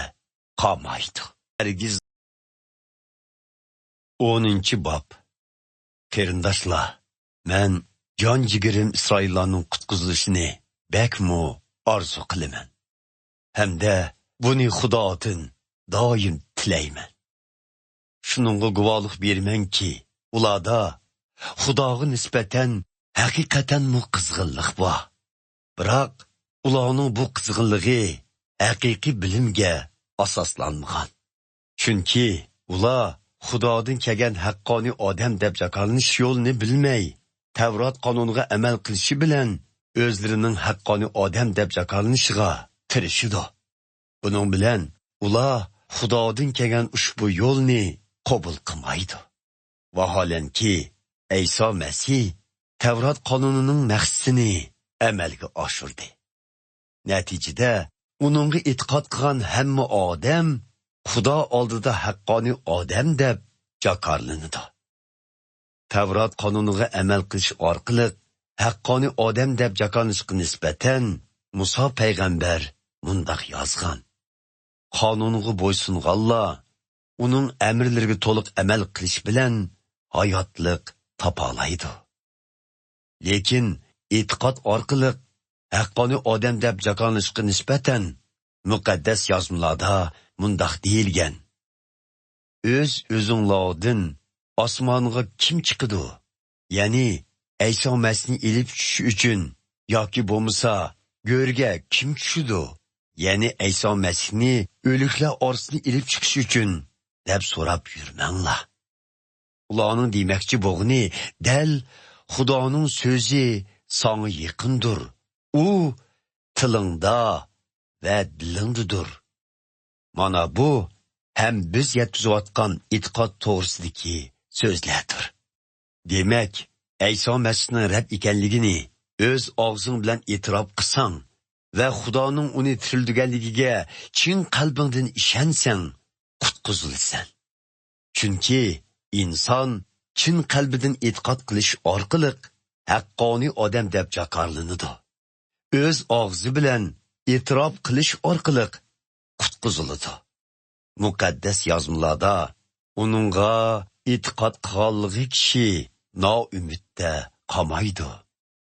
قالمايدۇ. ھەرگىز. ئونىنچى باب. قېرىنداشلار، مەن جان جىگىرىم ئىسرائىللارنىڭ قۇتقۇزۇلۇشىنى بەكمۇ ئارزۇ قىلىمەن ھەمدە بۇنى خۇدادىن دائىم تىلەيمەن. شۇنىڭغا گۇۋاھلىق بېرىمەنكى، ئۇلاردا خۇداغا نىسبەتەن ھەقىقەتەنمۇ قىزغىنلىق بار. بىراق ئۇلارنىڭ بۇ قىزغىنلىقى ھەقىقىي بىلىمگە ئاساسلانمىغان. چۈنكى ئۇلار خۇدادىن كەلگەن ھەققانىي ئادەم دەپ جاكارلىنىش يولىنى بىلمەي، تەۋرات قانۇنىغا ئەمەل قىلىشى بىلەن ئۆزلىرىنىڭ ھەققانىي ئادەم دەپ جاكارلىنىشىغا تىرىشىدۇ. بۇنىڭ بىلەن ئۇلار خۇدادىن كەلگەن ئۇشبۇ يولنى قوبۇل قىلمايدۇ. ۋاھالەنكى، ئەيسا مەسىھ تەۋرات قانۇنىنىڭ مەقسىتىنى ئەمەلگە ئاشۇردى. نەتىجىدە، ئۇنىڭغا ئېتىقاد قىلغان ھەممە ئادەم خۇدا ئالدىدا ھەققانىي ئادەم دەپ جاكارلىنىدۇ. تەۋرات قانۇنىغا ئەمەل قىلىش ئارقىلىق ھەققانىي ئادەم دەپ جاكارلىنىشقا نىسبەتەن مۇسا پەيغەمبەر مۇنداق يازغان: قانۇنغا بويسۇنغانلار ئۇنىڭ ئەمىرلىرىگە تولۇق ئەمەل قىلىش بىلەن ھاياتلىق تاپالايدۇ. لېكىن ئېتىقاد ئارقىلىق ھەققانىي ئادەم دەپ جاكارلىنىشقا نىسبەتەن مۇقەددەس يازمىلاردا مۇنداق دېيىلگەن: ئۆز-ئۆزۈڭلاردىن ئاسمانغا كىم چىقىدۇ؟ يەنى ئەيسا مەسىھنى ئېلىپ چۈشۈش ئۈچۈن ياكى بولمىسا گۆرگە كىم چۈشىدۇ؟ يەنى ئەيسا مەسىھنى ئۆلۈكلەر ئارىسىدىن ئېلىپ چىقىش ئۈچۈن دەپ سوراپ يۈرمەڭلار. ئۇلارنىڭ دېمەكچى بولغىنى دەل خۇدانىڭ سۆزى ساڭا يېقىندۇر. ئۇ تىلىڭدا ۋە دىلىڭدىدۇر. مانا بۇ ھەم بىز يەتكۈزۈۋاتقان ئېتىقاد توغرىسىدىكى سۆزلەردۇر. دېمەك، ئەيسا مەسىھنىڭ رەب ئىكەنلىكىنى ئۆز ئاغزىڭ بىلەن ئېتىراپ قىلساڭ ۋە خۇدانىڭ ئۇنى تىرىلدۈرگەنلىكىگە چىن قەلبىڭدىن ئىشەنسەڭ، قۇتقۇزۇلىسەن. چۈنكى ئىنسان چىن قەلبىدىن ئېتىقاد قىلىش ئارقىلىق ھەققانىي ئادەم دەپ جاكارلىنىدۇ. ئۆز ئاغزى بىلەن ئېتىراپ قىلىش ئارقىلىق قۇتقۇزۇلىدۇ. مۇقەددەس يازمىلاردا ئۇنىڭغا ئېتىقاد قىلغانلىقى كىشى نائۈمىدتە قالمايدۇ،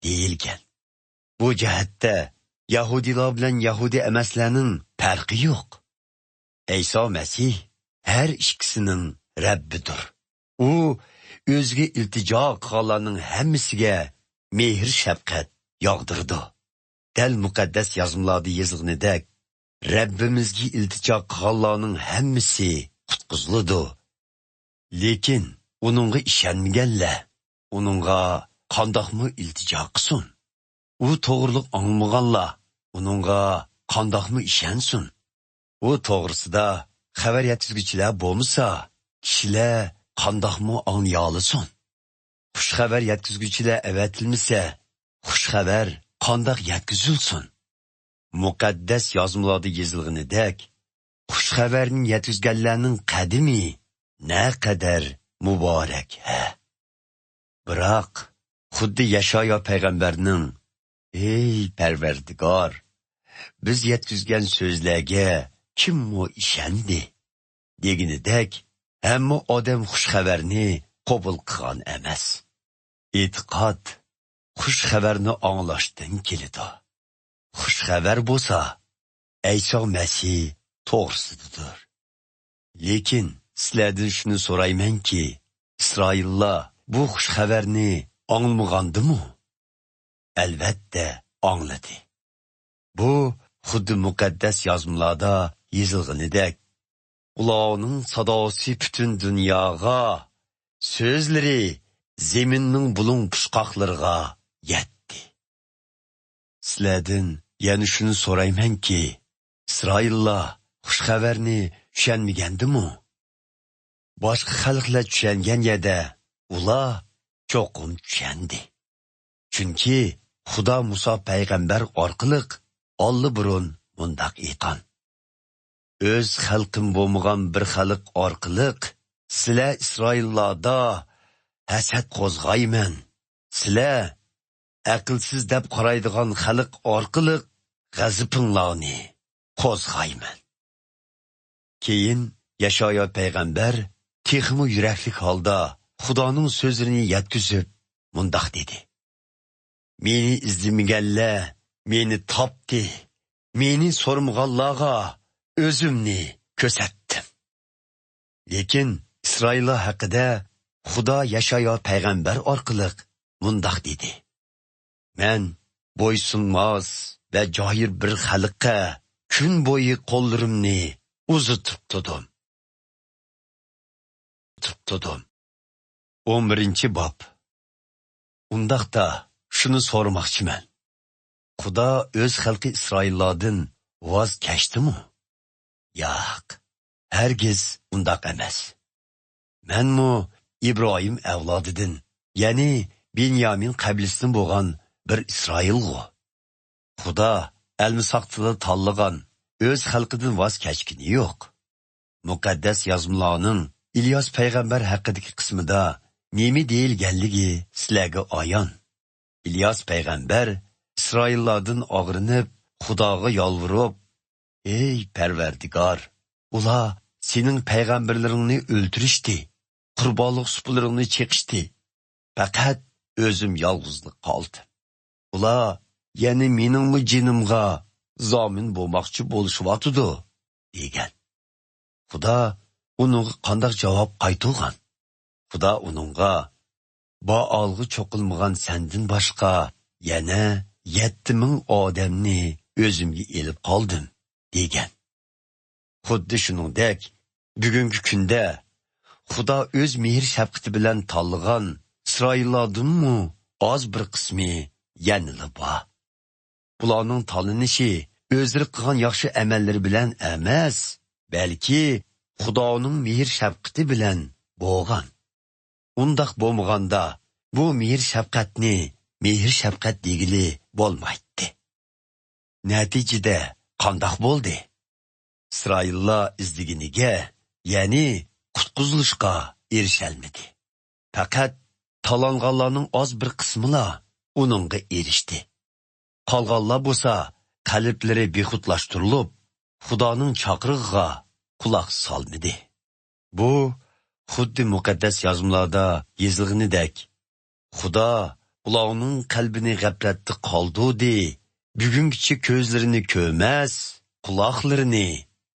دېيىلگەن. بۇ جەھەتتە يەھۇدىيلار بىلەن يەھۇدىي ئەمەسلەرنىڭ پەرقى يوق. ئەيسا مەسىھ ھەر ئىككىسىنىڭ رەببىدۇر. ئۇ ئۆزىگە ئىلتىجا قىلغانلارنىڭ ھەممىسىگە مېھىر-شەپقەت ياغدۇرىدۇ. دەل مۇقەددەس يازمىلاردا يېزىلغىنىدەك، رەببىمىزگە ئىلتىجا قىلغانلارنىڭ ھەممىسى قۇتقۇزۇلىدۇ. لېكىن ئۇنىڭغا ئىشەنمىگەنلەر ئۇنىڭغا قانداقمۇ ئىلتىجا قىلسۇن؟ ئۇ توغرىلىق ئاڭلىمىغانلار ئۇنىڭغا قانداقمۇ ئىشەنسۇن؟ ئۇ توغرىسىدا خەۋەر يەتكۈزگۈچىلەر بولمىسا، كىشىلەر قانداقمۇ ئاڭلىيالىسۇن؟ خۇش خەۋەر يەتكۈزگۈچىلەر ئەۋەتىلمىسە، خۇش خەۋەر قانداق يەتكۈزۈلسۇن؟ مۇقەددەس يازمىلاردا يېزىلغىنىدەك، خۇش خەۋەرنى يەتكۈزگەنلەرنىڭ قەدىمى نەقەدەر مۇبارەك، ھە! بىراق، خۇددى يەشايا پەيغەمبەرنىڭ، «ئەي پەرۋەردىگار، بىز يەتكۈزگەن سۆزلەرگە كىممۇ ئىشەندى؟» دېگىنىدەك، ھەممە ئادەم خۇش خەۋەرنى قوبۇل قىلغان ئەمەس. ئېتىقاد خۇش خەۋەرنى ئاڭلاشتىن كېلىدۇ. خۇش خەۋەر بولسا ئەيسا مەسىھ توغرىسىدىدۇر. لېكىن سىلەردىن شۇنى سورايمەنكى، ئىسرائىللار بۇ خۇش خەۋەرنى ئاڭلىمىغاندىمۇ؟ ئەلۋەتتە، ئاڭلىدى. بۇ خۇددى مۇقەددەس يازمىلاردا يېزىلغىنىدەك، «ئۇلارنىڭ ساداسى پۈتۈن دۇنياغا، سۆزلىرى زېمىننىڭ بۇلۇڭ پۇچقاقلىرىغا يەتتى.» سىلەردىن يەنە شۇنى سورايمەنكى، ئىسرائىللار خۇش خەۋەرنى چۈشەنمىگەندىمۇ؟ باشقا خەلقلەر چۈشەنگەن يەردە ئۇلار چوقۇم چۈشەندى. چۈنكى خۇدا مۇسا پەيغەمبەر ئارقىلىق ئاللىبۇرۇن مۇنداق ئېيتقان: «ئۆز خەلقىم بولمىغان بىر خەلق ئارقىلىق سىلەر ئىسرائىللاردا ھەسەت قوزغايمەن. سىلەر ئەقىلسىز دەپ قارايدىغان خەلق ئارقىلىق غەزىپىڭلارنى قوزغايمەن.» كېيىن يەشايا پەيغەمبەر تېخىمۇ يۈرەكلىك ھالدا خۇدانىڭ سۆزلىرىنى يەتكۈزۈپ مۇنداق دېدى: «مېنى ئىزدىمىگەنلەر مېنى تاپتى، مېنى سورىمىغانلارغا ئۆزۈمنى كۆرسەتتىم.» لېكىن ئىسرائىللار ھەققىدە خۇدا يەشايا پەيغەمبەر ئارقىلىق مۇنداق دېدى: «مەن بويسۇنماس ۋە جاھىل بىر خەلققە كۈن بويى قوللىرىمنى ئۇزىتىپ تۇردۇم.» تۇردۇم. ئون بىرىنچى باب. ئۇنداقتا، شۇنى سورىماقچىمەن. خۇدا ئۆز خەلقى ئىسرائىللاردىن ۋاز كەچتىمۇ؟ ياق، ھەرگىز ئۇنداق ئەمەس. مەنمۇ ئىبراھىم ئەۋلادىدىن، يەنى بېنيامىن قەبىلىسىدىن بولغان بىر ئىسرائىلغۇ. خۇدا ئەلمىساقتىلا تاللىغان ئۆز خەلقىدىن ۋاز كەچكىنى يوق. مۇقەددەس يازمىلارنىڭ ئىلياس پەيغەمبەر ھەققىدىكى قىسمىدا نېمە دېيىلگەنلىكى سىلەرگە ئايان. ئىلياس پەيغەمبەر ئىسرائىللاردىن ئاغرىنىپ، خۇداغا يالۋۇرۇپ، «ئەي پەرۋەردىگار، ئۇلار سېنىڭ پەيغەمبەرلىرىڭنى ئۆلتۈرۈشتى، قۇربانلىق سۇپىلىرىڭنى چېقىشتى. پەقەت ئۆزۈم يالغۇزلا قالدىم. ئۇلار يەنە مېنىڭمۇ جېنىمغا زامىن بولماقچى بولۇشۇۋاتىدۇ» دېگەن. خۇدا ئۇنىڭغا قانداق جاۋاب قايتۇرغان؟ خۇدا ئۇنىڭغا، «بائالغا چوقۇنمىغان سەندىن باشقا يەنە يەتتە مىڭ ئادەمنى ئۆزۈمگە ئېلىپ قالدىم» دېگەن. خۇددى شۇنىڭدەك، بۈگۈنكى كۈندە خۇدا ئۆز مېھىر-شەپقىتى بىلەن تاللىغان ئىسرائىللاردىنمۇ ئاز بىر قىسمى يەنىلا بار. بۇلارنىڭ تاللىنىشى ئۆزلىرى قىلغان ياخشى ئەمەللىرى بىلەن ئەمەس، بەلكى خۇدانىڭ مېھىر-شەپقىتى بىلەن بولغان. ئۇنداق بولمىغاندا، بۇ مېھىر-شەپقەتنى مېھىر-شەپقەت دېگىلى بولمايتتى. نەتىجىدە قانداق بولدى؟ ئىسرائىللار ئىزدىگىنىگە، يەنى قۇتقۇزۇلۇشقا ئېرىشەلمىدى. پەقەت تالانغانلارنىڭ ئاز بىر قىسمىلا ئۇنىڭغا ئېرىشتى. قالغانلار بولسا قەلبلىرى بىخۇدلاشتۇرۇلۇپ، خۇدانىڭ چاقىرىقىغا قۇلاق سالمىدى. بۇ خۇددى مۇقەددەس يازمىلاردا يېزىلغىنىدەك، خۇدا ئۇلارنىڭ قەلبىنى غەپلەتتە قالدۇردى، بۈگۈنگىچە كۆزلىرىنى كۆرمەس، قۇلاقلىرىنى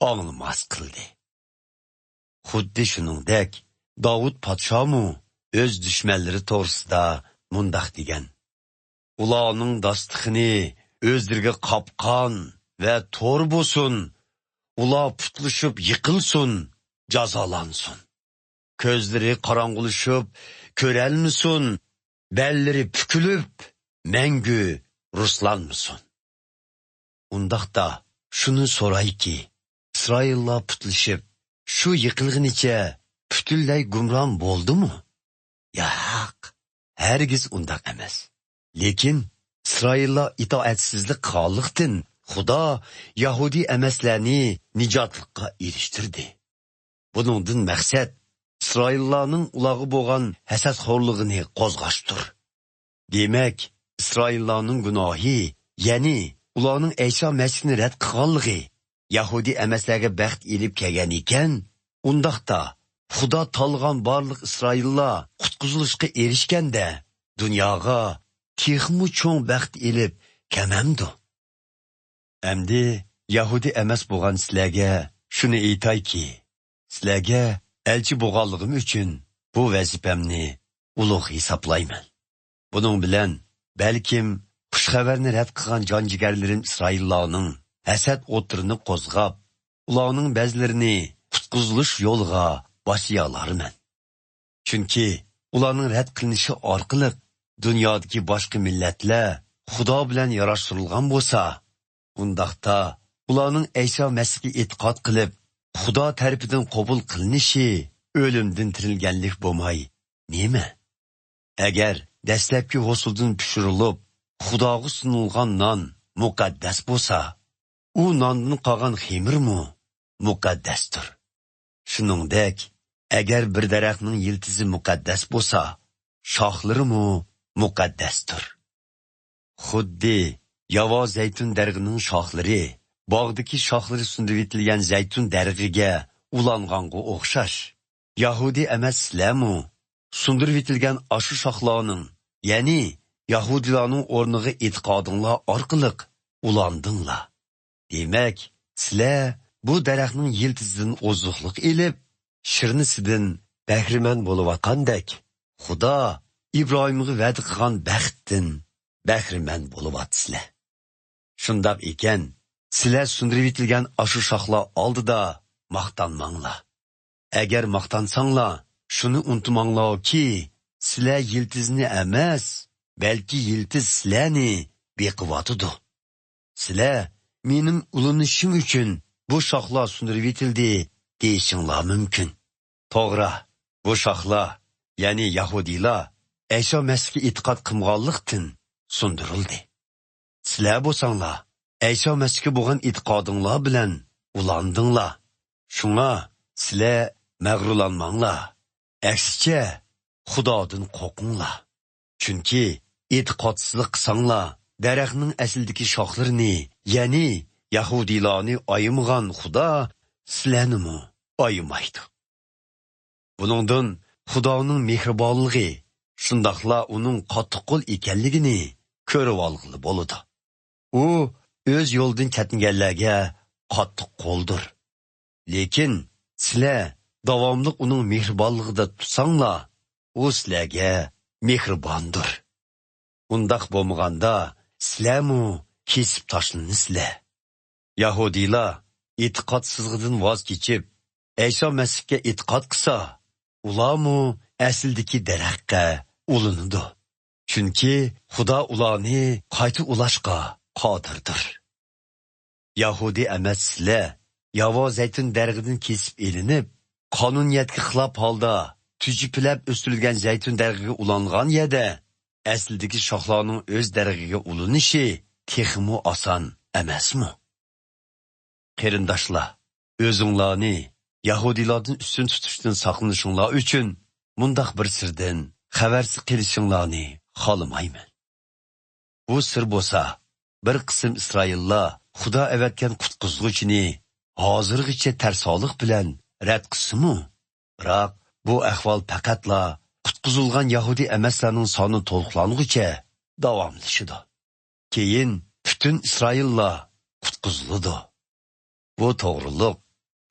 ئاڭلىماس قىلدى. خۇددى شۇنىڭدەك، داۋۇت پادىشاھمۇ ئۆز دۈشمەنلىرى توغرىسىدا مۇنداق دېگەن: «ئۇلارنىڭ داستىخىنى ئۆزلىرىگە قاپقان ۋە تور بولسۇن، ئۇلار پۇتلىشىپ يىقىلسۇن، جازالانسۇن. كۆزلىرى قاراڭغۇلىشىپ كۆرەلمىسۇن، بەللىرى پۈكۈلۈپ مەڭگۈ رۇسلانمىسۇن.» ئۇنداقتا شۇنى سورايكى، ئىسرائىللار پۇتلىشىپ، شۇ يىقىلغىنىچە پۈتۈنلەي گۇمران بولدىمۇ؟ ياق، ھەرگىز ئۇنداق ئەمەس. لېكىن ئىسرائىللار ئىتائەتسىزلىك قىلغانلىقتىن، خۇدا يەھۇدىي ئەمەسلەرنى نىجاتلىققا ئېرىشتۈردى. بۇنىڭدىن مەقسەت ئىسرائىللارنىڭ ئۇلارغا بولغان ھەسەتخورلۇقىنى قوزغاشتۇر. دېمەك، ئىسرائىللارنىڭ گۇناھى، يەنى ئۇلارنىڭ ئەيسا مەسىھنى رەت قىلغانلىقى، يەھۇدىي ئەمەسلەرگە بەخت ئېلىپ كەلگەن ئىكەن، ئۇنداقتا خۇدا تاللىغان بارلىق ئىسرائىللار قۇتقۇزۇلۇشقا ئېرىشكەندە، دۇنياغا تېخىمۇ چوڭ بەخت ئېلىپ كەلمەمدۇ؟ ئەمدى يەھۇدىي ئەمەس بولغان سىلەرگە شۇنى ئېيتايكى، سىلەرگە ئەلچى بولغانلىقىم ئۈچۈن بۇ ۋەزىپەمنى ئۇلۇغ ھېسابلايمەن. بۇنىڭ بىلەن بەلكىم خۇش خەۋەرنى رەت قىلغان جان-جىگەرلىرىم ئىسرائىللارنىڭ ھەسەت ئوتلىرىنى قوزغاپ، ئۇلارنىڭ بەزىلىرىنى قۇتقۇزۇلۇش يولىغا باشلىيالارمەن. چۈنكى ئۇلارنىڭ رەت قىلىنىشى ئارقىلىق دۇنيادىكى باشقا مىللەتلەر خۇدا بىلەن ياراشتۇرۇلغان بولسا، ئۇنداقتا ئۇلارنىڭ ئەيسا مەسىھكە ئېتىقاد قىلىپ، خۇدا تەرىپىدىن قوبۇل قىلىنىشى ئۆلۈمدىن تىرىلگەنلىك بولماي نېمە؟ ئەگەر دەسلەپكى ھوسۇلدىن پىشۇرۇلۇپ، خۇداغا سۇنۇلغان نان مۇقەددەس بولسا، ئۇ ناندىن قالغان خېمىرمۇ مۇقەددەستۇر. شۇنىڭدەك، ئەگەر بىر دەرەخنىڭ يىلتىزى مۇقەددەس بولسا، شاخلىرىمۇ مۇقەددەستۇر. خۇددى ياۋا زەيتۇن دەرىخىنىڭ شاخلىرى باغدىكى شاخلىرى سۇندۇرۇۋېتىلگەن زەيتۇن دەرىخىگە ئۇلانغانغا ئوخشاش، يەھۇدىي ئەمەس سىلەرمۇ سۇندۇرۇۋېتىلگەن ئاشۇ شاخلارنىڭ، يەنى يەھۇدىيلارنىڭ ئورنىغا ئېتىقادىڭلار ئارقىلىق ئۇلاندىڭلار. دېمەك، سىلەر بۇ دەرەخنىڭ يىلتىزىدىن ئوزۇقلۇق ئېلىپ، شىرنىسىدىن بەھرىمەن بولۇۋاتقاندەك، خۇدا ئىبراھىمغا ۋەدە قىلغان بەختتىن بەھرىمەن بولۇۋاتىسىلەر. شۇنداق ئىكەن، سىلەر سۇندۇرۇۋېتىلگەن ئاشۇ شاخلار ئالدىدا ماختانماڭلار. ئەگەر ماختانساڭلار، شۇنى ئۇنتۇماڭلاركى، سىلەر يىلتىزنى ئەمەس، بەلكى يىلتىز سىلەرنى بېقىۋاتىدۇ. سىلەر مېنىڭ ئۇلىنىشىم ئۈچۈن بۇ شاخلار سۇندۇرۇۋېتىلدى دېيىشىڭلار مۇمكىن. توغرا، بۇ شاخلار، يەنى يەھۇدىيلار ئەيسا مەسىھكە ئېتىقاد قىلمىغانلىقتىن سۇندۇرۇلدى. سىلەر بولساڭلار ئەيسا مەسىھكە بولغان ئېتىقادىڭلار بىلەن ئۇلاندىڭلار. شۇڭا سىلەر مەغرۇرلانماڭلار. ئەكسىچە، خۇدادىن قورقۇڭلار. چۈنكى ئېتىقادسىزلىق قىلساڭلار، دەرەخنىڭ ئەسلىدىكى شاخلىرىنى، يەنى يەھۇدىيلارنى ئايىمىغان خۇدا سىلەرنىمۇ ئايىمايدۇ. بۇنىڭدىن خۇدانىڭ مېھرىبانلىقى، شۇنداقلا ئۇنىڭ قاتتىق قول ئىكەنلىكىنى كۆرۈۋالغىلى بولىدۇ. ئۇ ئۆز يولىدىن كەتمىگەنلەرگە قاتتىق قولدۇر. لېكىن سىلەر داۋاملىق ئۇنىڭ مېھرىبانلىقىدا تۇرساڭلار، ئۇ سىلەرگە مېھرىباندۇر. ئۇنداق بولمىغاندا، سىلەرمۇ كېسىپ تاشلىنىسىلەر. يەھۇدىيلار ئېتىقادسىزلىقىدىن ۋاز كېچىپ، ئەيسا مەسىھكە ئېتىقاد قىلسا، ئۇلارمۇ ئەسلىدىكى دەرەخكە ئۇلىنىدۇ. چۈنكى خۇدا ئۇلارنى قايتا ئۇلاشقا قادىردۇر. يەھۇدىي ئەمەس سىلەر ياۋا زەيتۇن دەرىخىدىن كېسىپ ئېلىنىپ، قانۇنىيەتكە خىلاپ ھالدا تۈجۈپىلەپ ئۆستۈرۈلگەن زەيتۇن دەرىخىگە ئۇلانغان يەردە، ئەسلىدىكى شاخلارنىڭ ئۆز دەرىخىگە ئۇلىنىشى تېخىمۇ ئاسان ئەمەسمۇ؟ قېرىنداشلار، ئۆزۈڭلارنى يەھۇدىيلاردىن ئۈستۈن تۇتۇشتىن ساقلىنىشىڭلار ئۈچۈن مۇنداق بىر سىردىن خەۋەرسىز قېلىشىڭلارنى خالىمايمەن. بۇ سىر بولسا، بىر قىسىم ئىسرائىللار خۇدا ئەۋەتكەن قۇتقۇزغۇچىنى ھازىرغىچە تەرسالىق بىلەن رەت قىلسىمۇ، بىراق بۇ ئەھۋال پەقەتلا قۇتقۇزۇلغان يەھۇدىي ئەمەسلەرنىڭ سانى تولۇقلانغۇچە داۋاملىشىدۇ. كېيىن پۈتۈن ئىسرائىللار قۇتقۇزۇلىدۇ. بۇ توغرۇلۇق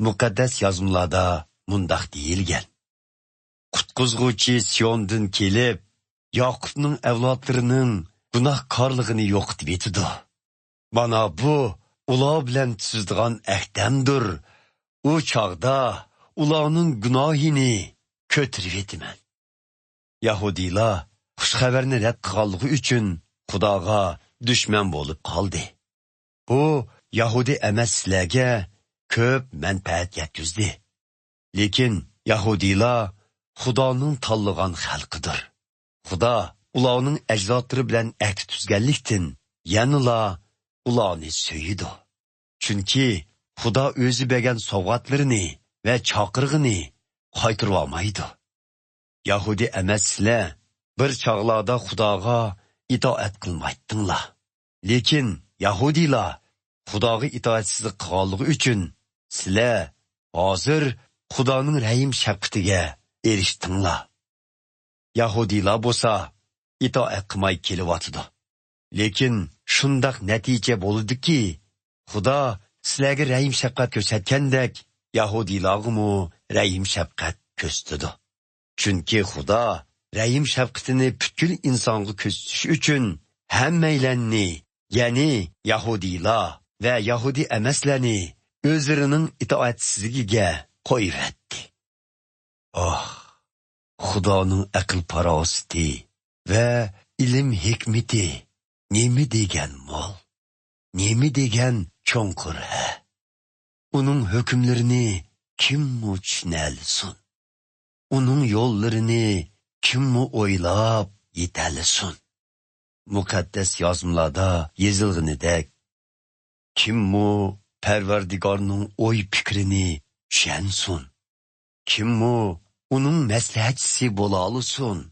مۇقەددەس يازمىلاردا مۇنداق دېيىلگەن: «قۇتقۇزغۇچى سىيوندىن كېلىپ، ياقۇپنىڭ ئەۋلادلىرىنىڭ گۇناھكارلىقىنى يوقىتىۋېتىدۇ. مانا بۇ ئۇلار بىلەن تۈزىدىغان ئەھدەمدۇر. ئۇ چاغدا ئۇلارنىڭ گۇناھىنى كۆتۈرۈۋېتىمەن.» يەھۇدىيلار خۇش خەۋەرنى رەت قىلغانلىقى ئۈچۈن خۇداغا دۈشمەن بولۇپ قالدى. بۇ يەھۇدىي ئەمەسلەرگە كۆپ مەنپەئەت يەتكۈزدى. لېكىن يەھۇدىيلار خۇدانىڭ تاللىغان خەلقىدۇر. خۇدا ئۇلارنىڭ ئەجدادلىرى بىلەن ئەھدى تۈزگەنلىكتىن، يەنىلا ئۇلارنى سۆيىدۇ. چۈنكى خۇدا ئۆزى بەرگەن سوۋغاتلىرىنى ۋە چاقىرغىنى قايتۇرۇۋالمايدۇ. يەھۇدىي ئەمەس سىلەر بىر چاغلاردا خۇداغا ئىتائەت قىلمايتتىڭلار. لېكىن يەھۇدىيلار خۇداغا ئىتائەتسىزلىك قىلغانلىقى ئۈچۈن، سىلەر ھازىر خۇدانىڭ رەھىم شەپقىتىگە ئېرىشتىڭلار. يەھۇدىيلار بولسا ئىتائەت قىلماي كېلىۋاتىدۇ. لېكىن شۇنداق نەتىجە بولىدۇكى، خۇدا سىلەرگە رەھىم شەپقەت كۆرسەتكەندەك، يەھۇدىيلارغىمۇ رەھىم شەپقەت كۆرسىتىدۇ. چۈنكى خۇدا رەھىم شەپقىتىنى پۈتكۈل ئىنسانغا كۆرسىتىش ئۈچۈن ھەممەيلەننى، يەنى يەھۇدىيلار ۋە يەھۇدىي ئەمەسلەرنى ئۆزلىرىنىڭ ئىتائەتسىزلىكىگە قويۇۋەتتى. ئاھ، خۇدانىڭ ئەقىل-پاراسىتى ۋە ئىلىم-ھېكمىتى نېمە دېگەن مول، نېمە دېگەن چوڭقۇر ھە! ئۇنىڭ ھۆكۈملىرىنى كىممۇ چۈشىنەلىسۇن؟ ئۇنىڭ يوللىرىنى كىممۇ ئويلاپ يېتەلىسۇن؟ مۇقەددەس يازمىلاردا يېزىلغىنىدەك، كىممۇ پەرۋەردىگارنىڭ ئوي-پىكرىنى چۈشەنسۇن؟ كىممۇ ئۇنىڭ مەسلىھەتچىسى بولالىسۇن؟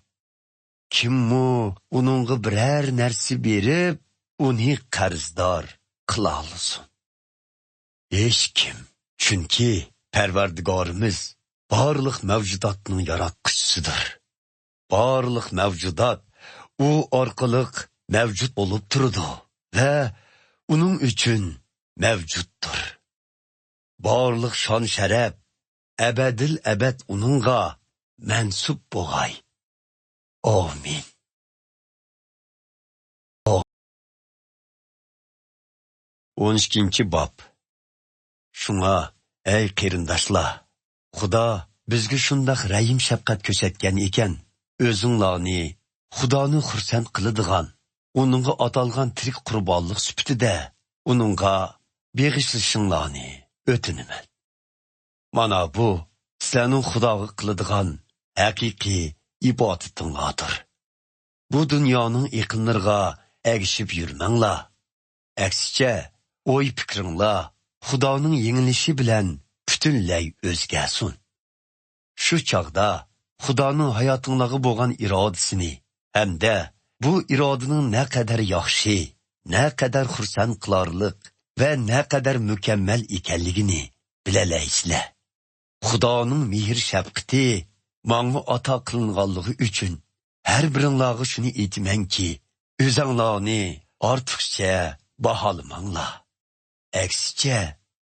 كىممۇ ئۇنىڭغا بىرەر نەرسە بېرىپ، ئۇنى قەرزدار قىلالىسۇن؟ ھېچكىم. چۈنكى پەرۋەردىگارىمىز بارلىق مەۋجۇداتنىڭ ياراتقۇچىسىدۇر. بارلىق مەۋجۇدات ئۇ ئارقىلىق مەۋجۇت بولۇپ تۇرىدۇ ۋە ئۇنىڭ ئۈچۈن مەۋجۇتتۇر. بارلىق شان-شەرەپ ئەبەدىل ئەبەد ئۇنىڭغا مەنسۇپ بولغاي. ئامىن. ئون ئىككىنچى باب. شۇڭا، ئەي قېرىنداشلار، خۇدا بىزگە شۇنداق رەھىم-شەپقەت كۆرسەتكەن ئىكەن، ئۆزۈڭلارنى خۇدانى خۇرسەن قىلىدىغان، ئۇنىڭغا ئاتالغان تىرىك قۇربانلىق سۈپىتىدە ئۇنىڭغا بېغىشلىشىڭلارنى ئۆتۈنىمەن. مانا بۇ سىلەرنىڭ خۇداغا قىلىدىغان ھەقىقىي ئىبادىتىڭلاردۇر. بۇ دۇنيانىڭ ئېقىملىرىغا ئەگىشىپ يۈرمەڭلار. ئەكسىچە، ئوي-پىكرىڭلار خۇدانىڭ يېڭىلىشى بىلەن پۈتۈنلەي ئۆزگەرسۇن. شۇ چاغدا خۇدانىڭ ھاياتىڭلارغا بولغان ئىرادىسىنى ھەمدە بۇ ئىرادىنىڭ نەقەدەر ياخشى، نەقەدەر خۇرسەن قىلارلىق ۋە نەقەدەر مۇكەممەل ئىكەنلىكىنى بىلەلەيسىلەر. خۇدانىڭ مېھىر-شەپقىتى ماڭا ئاتا قىلىنغانلىقى ئۈچۈن، ھەر بىرىڭلارغا شۇنى ئېيتىمەنكى، ئۆزەڭلارنى ئارتۇقچە باھالىماڭلار. ئەكسىچە،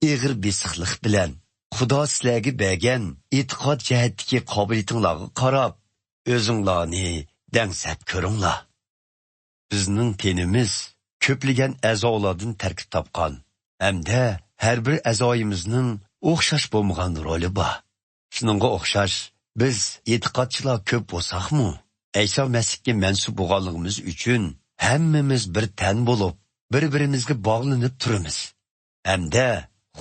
ئېغىر بېسىقلىق بىلەن خۇدا سىلەرگە بەرگەن ئېتىقاد جەھەتتىكى قابىلىيىتىڭلارغا قاراپ، ئۆزۈڭلارنى دەڭسەپ كۆرۈڭلار. بىزنىڭ تېنىمىز كۆپلىگەن ئەزالاردىن تەركىب تاپقان ھەمدە ھەر بىر ئەزايىمىزنىڭ ئوخشاش بولمىغان رولى بار. شۇنىڭغا ئوخشاش، بىز ئېتىقادچىلار كۆپ بولساقمۇ، ئەيسا مەسىھكە مەنسۇپ بولغانلىقىمىز ئۈچۈن ھەممىمىز بىر تەن بولۇپ، بىر-بىرىمىزگە باغلىنىپ تۇرىمىز. ھەمدە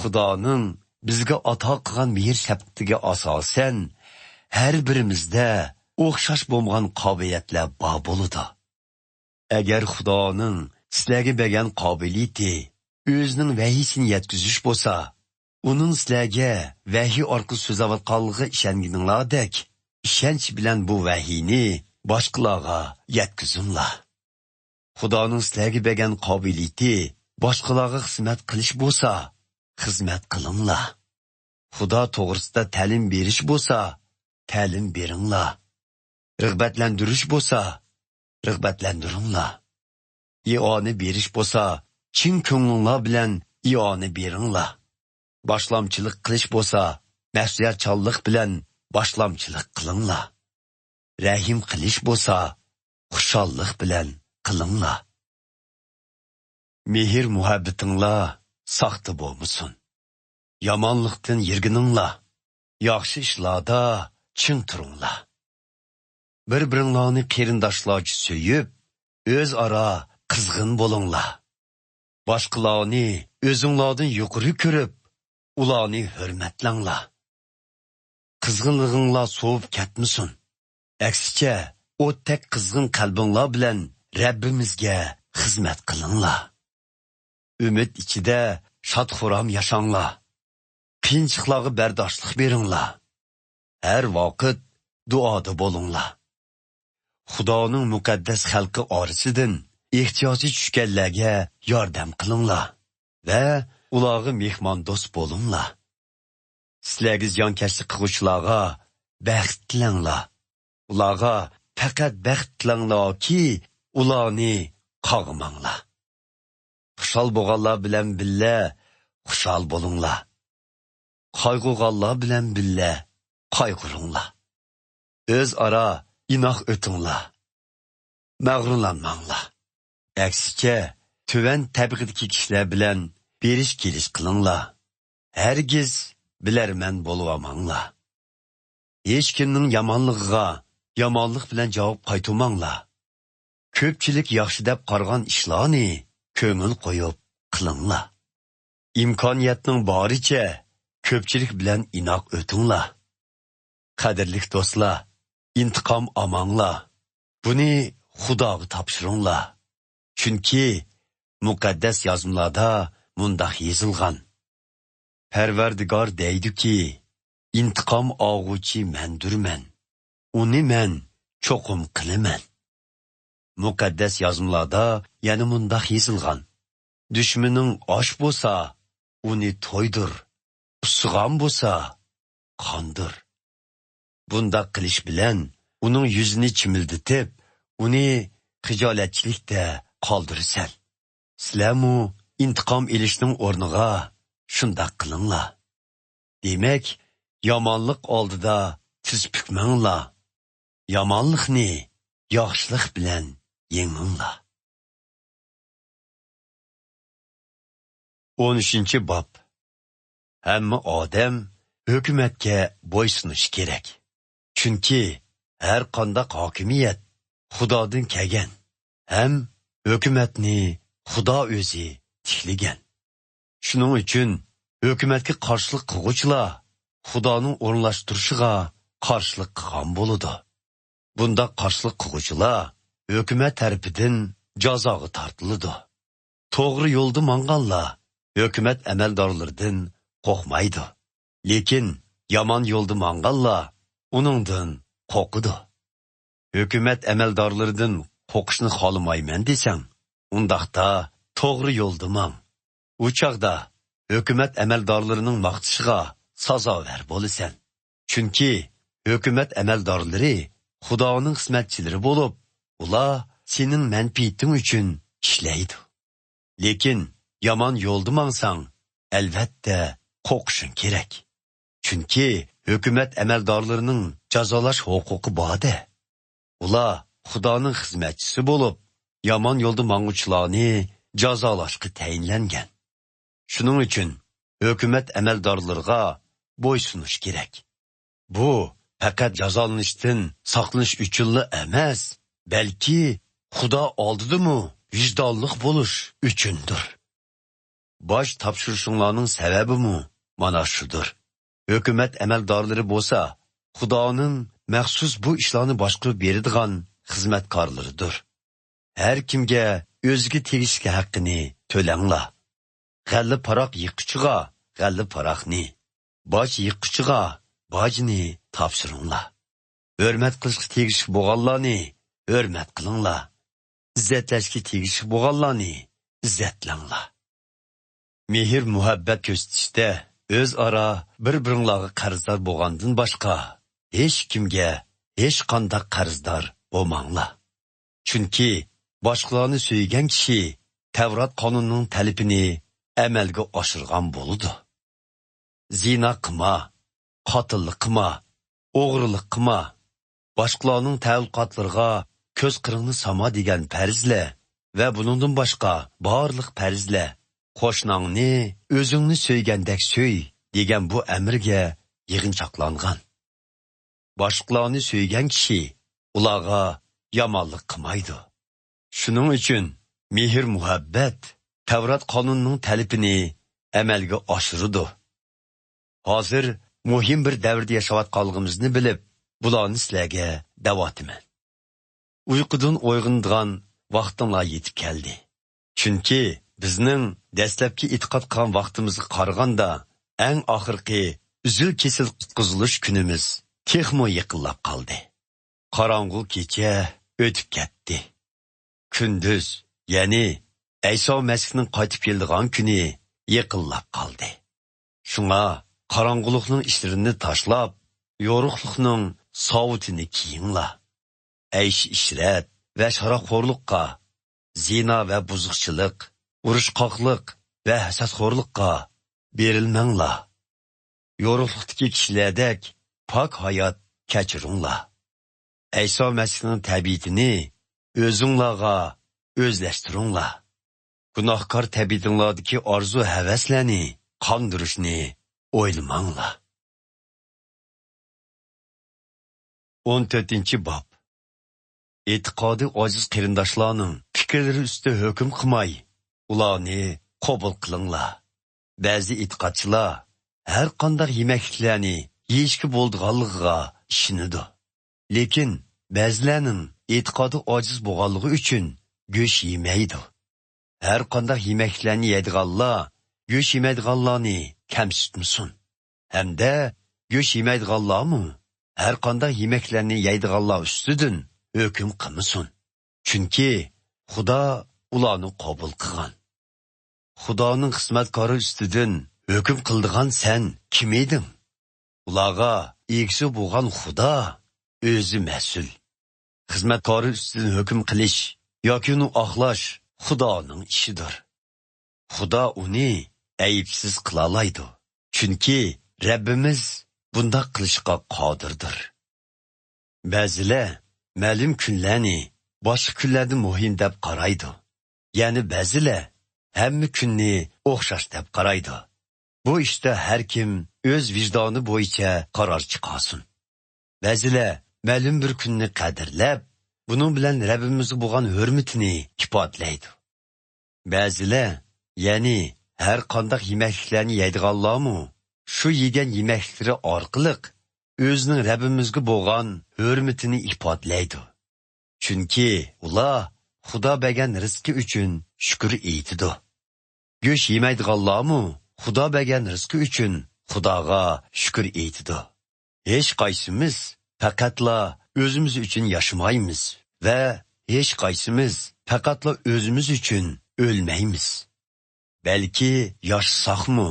خۇدانىڭ بىزگە ئاتا قىلغان مېھىر-شەپقىتىگە ئاساسەن، ھەر بىرىمىزدە ئوخشاش بولمىغان قابىلىيەتلەر بار بولىدۇ. ئەگەر خۇدانىڭ سىلەرگە بەرگەن قابىلىيىتى ئۆزىنىڭ ۋەھىيسىنى يەتكۈزۈش بولسا، ئۇنىڭ سىلەرگە ۋەھىي ئارقىلىق سۆزلەۋاتقانلىقىغا ئىشەنگىنىڭلاردەك، ئىشەنچ بىلەن بۇ ۋەھىينى باشقىلارغا يەتكۈزۈڭلار. خۇدانىڭ سىلەرگە بەرگەن قابىلىيىتى باشقىلارغا خىزمەت قىلىش بولسا، خىزمەت قىلىڭلار. خۇدا توغرىسىدا تەلىم بېرىش بولسا، تەلىم بېرىڭلار. رىغبەتلەندۈرۈش بولسا، رىغبەتلەندۈرۈڭلار. ئىئانە بېرىش بولسا، چىن كۆڭلۈڭلار بىلەن ئىئانە بېرىڭلار. باشلامچىلىق قىلىش بولسا، مەسئۇلىيەتچانلىق بىلەن باشلامچىلىق قىلىڭلار. رەھىم قىلىش بولسا، خۇشاللىق بىلەن قىلىڭلار. مېھىر-مۇھەببىتىڭلار ساختا بولمىسۇن. يامانلىقتىن يىرگىنىڭلار. ياخشى ئىشلاردا چىڭ تۇرۇڭلار. بىر-بىرىڭلارنى قېرىنداشلارچە سۆيۈپ، ئۆزئارا قىزغىن بولۇڭلار. باشقىلارنى ئۆزۈڭلاردىن يۇقىرى كۆرۈپ، ئۇلارنى ھۆرمەتلەڭلار. قىزغىنلىقىڭلار سوۋۇپ كەتمىسۇن. ئەكسىچە، ئوتتەك قىزغىن قەلبىڭلار بىلەن رەببىمىزگە خىزمەت قىلىڭلار. ئۈمىد ئىچىدە شاد-خۇرام ياشاڭلار. قىيىنچىلىقلارغا بەرداشلىق بېرىڭلار. ھەر ۋاقىت دۇئادا بولۇڭلار. خۇدانىڭ مۇقەددەس خەلقى ئارىسىدىن ئېھتىياجى چۈشكەنلەرگە ياردەم قىلىڭلار ۋە ئۇلارغا مېھماندوست بولۇڭلار. سىلەرگە زىيانكەشلىك قىلغۇچىلارغا بەخت تىلەڭلار. ئۇلارغا پەقەت بەخت تىلەڭلاركى، ئۇلارنى قاغىماڭلار. خۇشال بولغانلار بىلەن بىللە خۇشال بولۇڭلار. قايغۇرغانلار بىلەن بىللە قايغۇرۇڭلار. ئۆزئارا ئىناق ئۆتۈڭلار. مەغرۇرلانماڭلار. ئەكسىچە، تۆۋەن تەبىقىدىكى كىشىلەر بىلەن بېرىش-كېلىش قىلىڭلار. ھەرگىز بىلەرمەن بولۇۋالماڭلار. ھېچكىمنىڭ يامانلىقىغا يامانلىق بىلەن جاۋاب قايتۇرماڭلار. كۆپچىلىك ياخشى دەپ قارىغان ئىشلارنى كۆڭۈل قويۇپ قىلىڭلار. ئىمكانىيەتنىڭ بارىچە كۆپچىلىك بىلەن ئىناق ئۆتۈڭلار. قەدىرلىك دوستلار، ئىنتىقام ئالماڭلار. بۇنى خۇداغا تاپشۇرۇڭلار. چۈنكى مۇقەددەس يازمىلاردا مۇنداق يېزىلغان: پەرۋەردىگار دەيدۇكى، ئىنتىقام ئالغۇچى مەندۇرمەن. ئۇنى مەن چوقۇم قىلىمەن. مۇقەددەس يازمىلاردا يەنە مۇنداق يېزىلغان: دۈشمىنىڭ ئاچ بولسا، ئۇنى تويدۇر، ئۇسسىغان بولسا، قاندۇر. بۇنداق قىلىش بىلەن ئۇنىڭ يۈزىنى چىمىلدىتىپ، ئۇنى خىجالەتچىلىكتە قالدۇرىسەن. سىلەرمۇ ئىنتىقام ئېلىشنىڭ ئورنىغا شۇنداق قىلىڭلار. دېمەك، يامانلىق ئالدىدا تىز پۈكمەڭلار. يامانلىقنى ياخشىلىق بىلەن يېڭىڭلار. ئون ئۈچىنچى باب. ھەممە ئادەم ھۆكۈمەتكە بويسۇنۇشى كېرەك. چۈنكى ھەر قانداق ھاكىمىيەت خۇدادىن كەلگەن ھەم ھۆكۈمەتنى خۇدا ئۆزى تىكلىگەن. شۇنىڭ ئۈچۈن ھۆكۈمەتكە قارشىلىق قىلغۇچىلار خۇدانىڭ ئورۇنلاشتۇرۇشىغا قارشىلىق قىلغان بولىدۇ. بۇنداق قارشىلىق قىلغۇچىلار ھۆكۈمەت تەرىپىدىن جازاغا تارتىلىدۇ. توغرا يولدا ماڭغانلار ھۆكۈمەت ئەمەلدارلىرىدىن قورقمايدۇ. لېكىن يامان يولدا ماڭغانلار ئۇنىڭدىن قورقىدۇ. ھۆكۈمەت ئەمەلدارلىرىدىن قورقۇشنى خالىمايمەن دېسەڭ، ئۇنداقتا توغرا يولدا ماڭ. ئۇ چاغدا ھۆكۈمەت ئەمەلدارلىرىنىڭ ماختىشىغا سازاۋەر بولىسەن. چۈنكى ھۆكۈمەت ئەمەلدارلىرى خۇدانىڭ خىزمەتچىلىرى بولۇپ، ئۇلار سېنىڭ مەنپەئىتىڭ ئۈچۈن ئىشلەيدۇ. لېكىن يامان يولدا ماڭساڭ، ئەلۋەتتە قورقۇشۇڭ كېرەك. چۈنكى ھۆكۈمەت ئەمەلدارلىرىنىڭ جازالاش ھوقۇقى بار-دە. ئۇلار خۇدانىڭ خىزمەتچىسى بولۇپ، يامان يولدا ماڭغۇچىلارنى جازالاشقا تەيىنلەنگەن. شۇنىڭ ئۈچۈن ھۆكۈمەت ئەمەلدارلىرىغا بويسۇنۇش كېرەك. بۇ پەقەت جازالىنىشتىن ساقلىنىش ئۈچۈنلا ئەمەس، بەلكى خۇدا ئالدىدىمۇ ۋىجدانلىق بولۇش ئۈچۈندۇر. باج تاپشۇرۇشۇڭلارنىڭ سەۋەبىمۇ مانا شۇدۇر. ھۆكۈمەت ئەمەلدارلىرى بولسا خۇدانىڭ مەخسۇس بۇ ئىشلارنى باشقۇرۇپ بېرىدىغان خىزمەتكارلىرىدۇر. ھەر كىمگە ئۆزىگە تېگىشلىك ھەققىنى تۆلەڭلار. غەللە پاراق يىغقۇچىغا غەللە پاراقنى، باج يىغقۇچىغا باجنى تاپشۇرۇڭلار. ھۆرمەت قىلىشقا تېگىشلىك بولغانلارنى ھۆرمەت قىلىڭلار. ئىززەتلەشكە تېگىشلىك بولغانلارنى ئىززەتلەڭلار. مېھىر-مۇھەببەت كۆرسىتىشتە ئۆزئارا بىر-بىرىڭلارغا قەرزدار بولغاندىن باشقا، ھېچكىمگە ھېچقانداق قەرزدار بولماڭلار. چۈنكى باشقىلارنى سۆيگەن كىشى تەۋرات قانۇنىنىڭ تەلىپىنى ئەمەلگە ئاشۇرغان بولىدۇ. زىنا قىلما، قاتىللىق قىلما، ئوغرىلىق قىلما، باشقىلارنىڭ تەئەللۇقاتلىرىغا كۆز قىرىڭنى سالما دېگەن پەرزلەر ۋە بۇنىڭدىن باشقا بارلىق پەرزلەر، «قوشناڭنى ئۆزۈڭنى سۆيگەندەك سۆي» دېگەن بۇ ئەمىرگە يىغىنچاقلانغان. باشقىلارنى سۆيگەن كىشى ئۇلارغا يامانلىق قىلمايدۇ. شۇنىڭ ئۈچۈن مېھىر-مۇھەببەت تەۋرات قانۇنىنىڭ تەلىپىنى ئەمەلگە ئاشۇرىدۇ. ھازىر مۇھىم بىر دەۋردە ياشاۋاتقانلىقىمىزنى بىلىپ، بۇلارنى سىلەرگە دەۋاتىمەن. ئۇيقۇدىن ئويغىنىدىغان ۋاقتىڭلار يېتىپ كەلدى. چۈنكى بىزنىڭ دەسلەپكى ئېتىقاد قىلغان ۋاقتىمىزغا قارىغاندا، ئەڭ ئاخىرقى ئۈزۈل-كېسىل قۇتقۇزۇلۇش كۈنىمىز تېخىمۇ يېقىنلاپ قالدى. قاراڭغۇ كېچە ئۆتۈپ كەتتى. كۈندۈز، يەنى ئەيسا مەسىھنىڭ قايتىپ كېلىدىغان كۈنى يېقىنلاپ قالدى. شۇڭا قاراڭغۇلۇقنىڭ ئىشلىرىنى تاشلاپ، يورۇقلۇقنىڭ ساۋۇتىنى كىيىڭلار. ئەيش-ئىشرەت ۋە شارابخورلۇققا، زىنا ۋە بۇزۇقچىلىق، ئۇرۇشقاقلىق ۋە ھەسەتخورلۇققا بېرىلمەڭلار. يورۇقلۇقتىكى كىشىلەردەك پاك ھايات كەچۈرۈڭلار. ئەيسا مەسىھنىڭ تەبىئىتىنى ئۆزۈڭلارغا ئۆزلەشتۈرۈڭلار. گۇناھكار تەبىئىتىڭلاردىكى ئارزۇ-ھەۋەسلەرنى قاندۇرۇشنى ئويلىماڭلار. ئون تۆتىنچى باب. ئېتىقادى ئاجىز قېرىنداشلارنىڭ پىكىرلىرى ئۈستىدە ھۆكۈم قىلماي، ئۇلارنى قوبۇل قىلىڭلار. بەزى ئېتىقادچىلار ھەر قانداق يېمەكلىكلەرنى يېيىشكە بولىدىغانلىقىغا ئىشىنىدۇ. لېكىن بەزىلەرنىڭ ئېتىقادى ئاجىز بولغانلىقى ئۈچۈن گۆش يېمەيدۇ. ھەر قانداق يېمەكلىكلەرنى يەيدىغانلار گۆش يېمەيدىغانلارنى كەمسىتمىسۇن. ھەمدە گۆش يېمەيدىغانلارمۇ ھەر قانداق يېمەكلىكلەرنى يەيدىغانلار ئۈستىدىن ھۆكۈم قىلمىسۇن. چۈنكى خۇدا ئۇلارنى قوبۇل قىلغان. خۇدانىڭ خىزمەتكارى ئۈستىدىن ھۆكۈم قىلىدىغان سەن كىم ئىدىڭ؟ ئۇلارغا ئىگىسى بولغان خۇدا ئۆزى مەسئۇل. خىزمەتكارى ئۈستىدىن ھۆكۈم قىلىش ياكى ئۇنى ئاقلاش خۇدانىڭ ئىشىدۇر. خۇدا ئۇنى ئەيىبسىز قىلالايدۇ. چۈنكى رەببىمىز بۇنداق قىلىشقا قادىردۇر. بەزىلەر مەلۇم كۈنلەرنى باشقا كۈنلەردىن مۇھىم دەپ قارايدۇ. يەنە بەزىلەر ھەممە كۈننى ئوخشاش دەپ قارايدۇ. بۇ ئىشتا ھەر كىم ئۆز ۋىجدانى بويىچە قارار چىقارسۇن. بەزىلەر مەلۇم بىر كۈننى قەدىرلەپ، بۇنىڭ بىلەن رەببىمىزگە بولغان ھۆرمىتىنى ئىپادىلەيدۇ. بەزىلەر، يەنى ھەر قانداق يېمەكلىكلەرنى يەيدىغانلارمۇ شۇ يېگەن يېمەكلىكلىرى ئارقىلىق ئۆزىنىڭ رەببىمىزگە بولغان ھۆرمىتىنى ئىپادىلەيدۇ. چۈنكى ئۇلار خۇدا بەرگەن رىزقى ئۈچۈن شۈكۈر ئېيتىدۇ. گۆش يېمەيدىغانلارمۇ خۇدا بەرگەن رىزقى ئۈچۈن خۇداغا شۈكۈر ئېيتىدۇ. ھېچقايسىمىز پەقەتلا ئۆزىمىز ئۈچۈن ياشىمايمىز ۋە ھېچقايسىمىز پەقەتلا ئۆزىمىز ئۈچۈن ئۆلمەيمىز. بەلكى ياشىساقمۇ،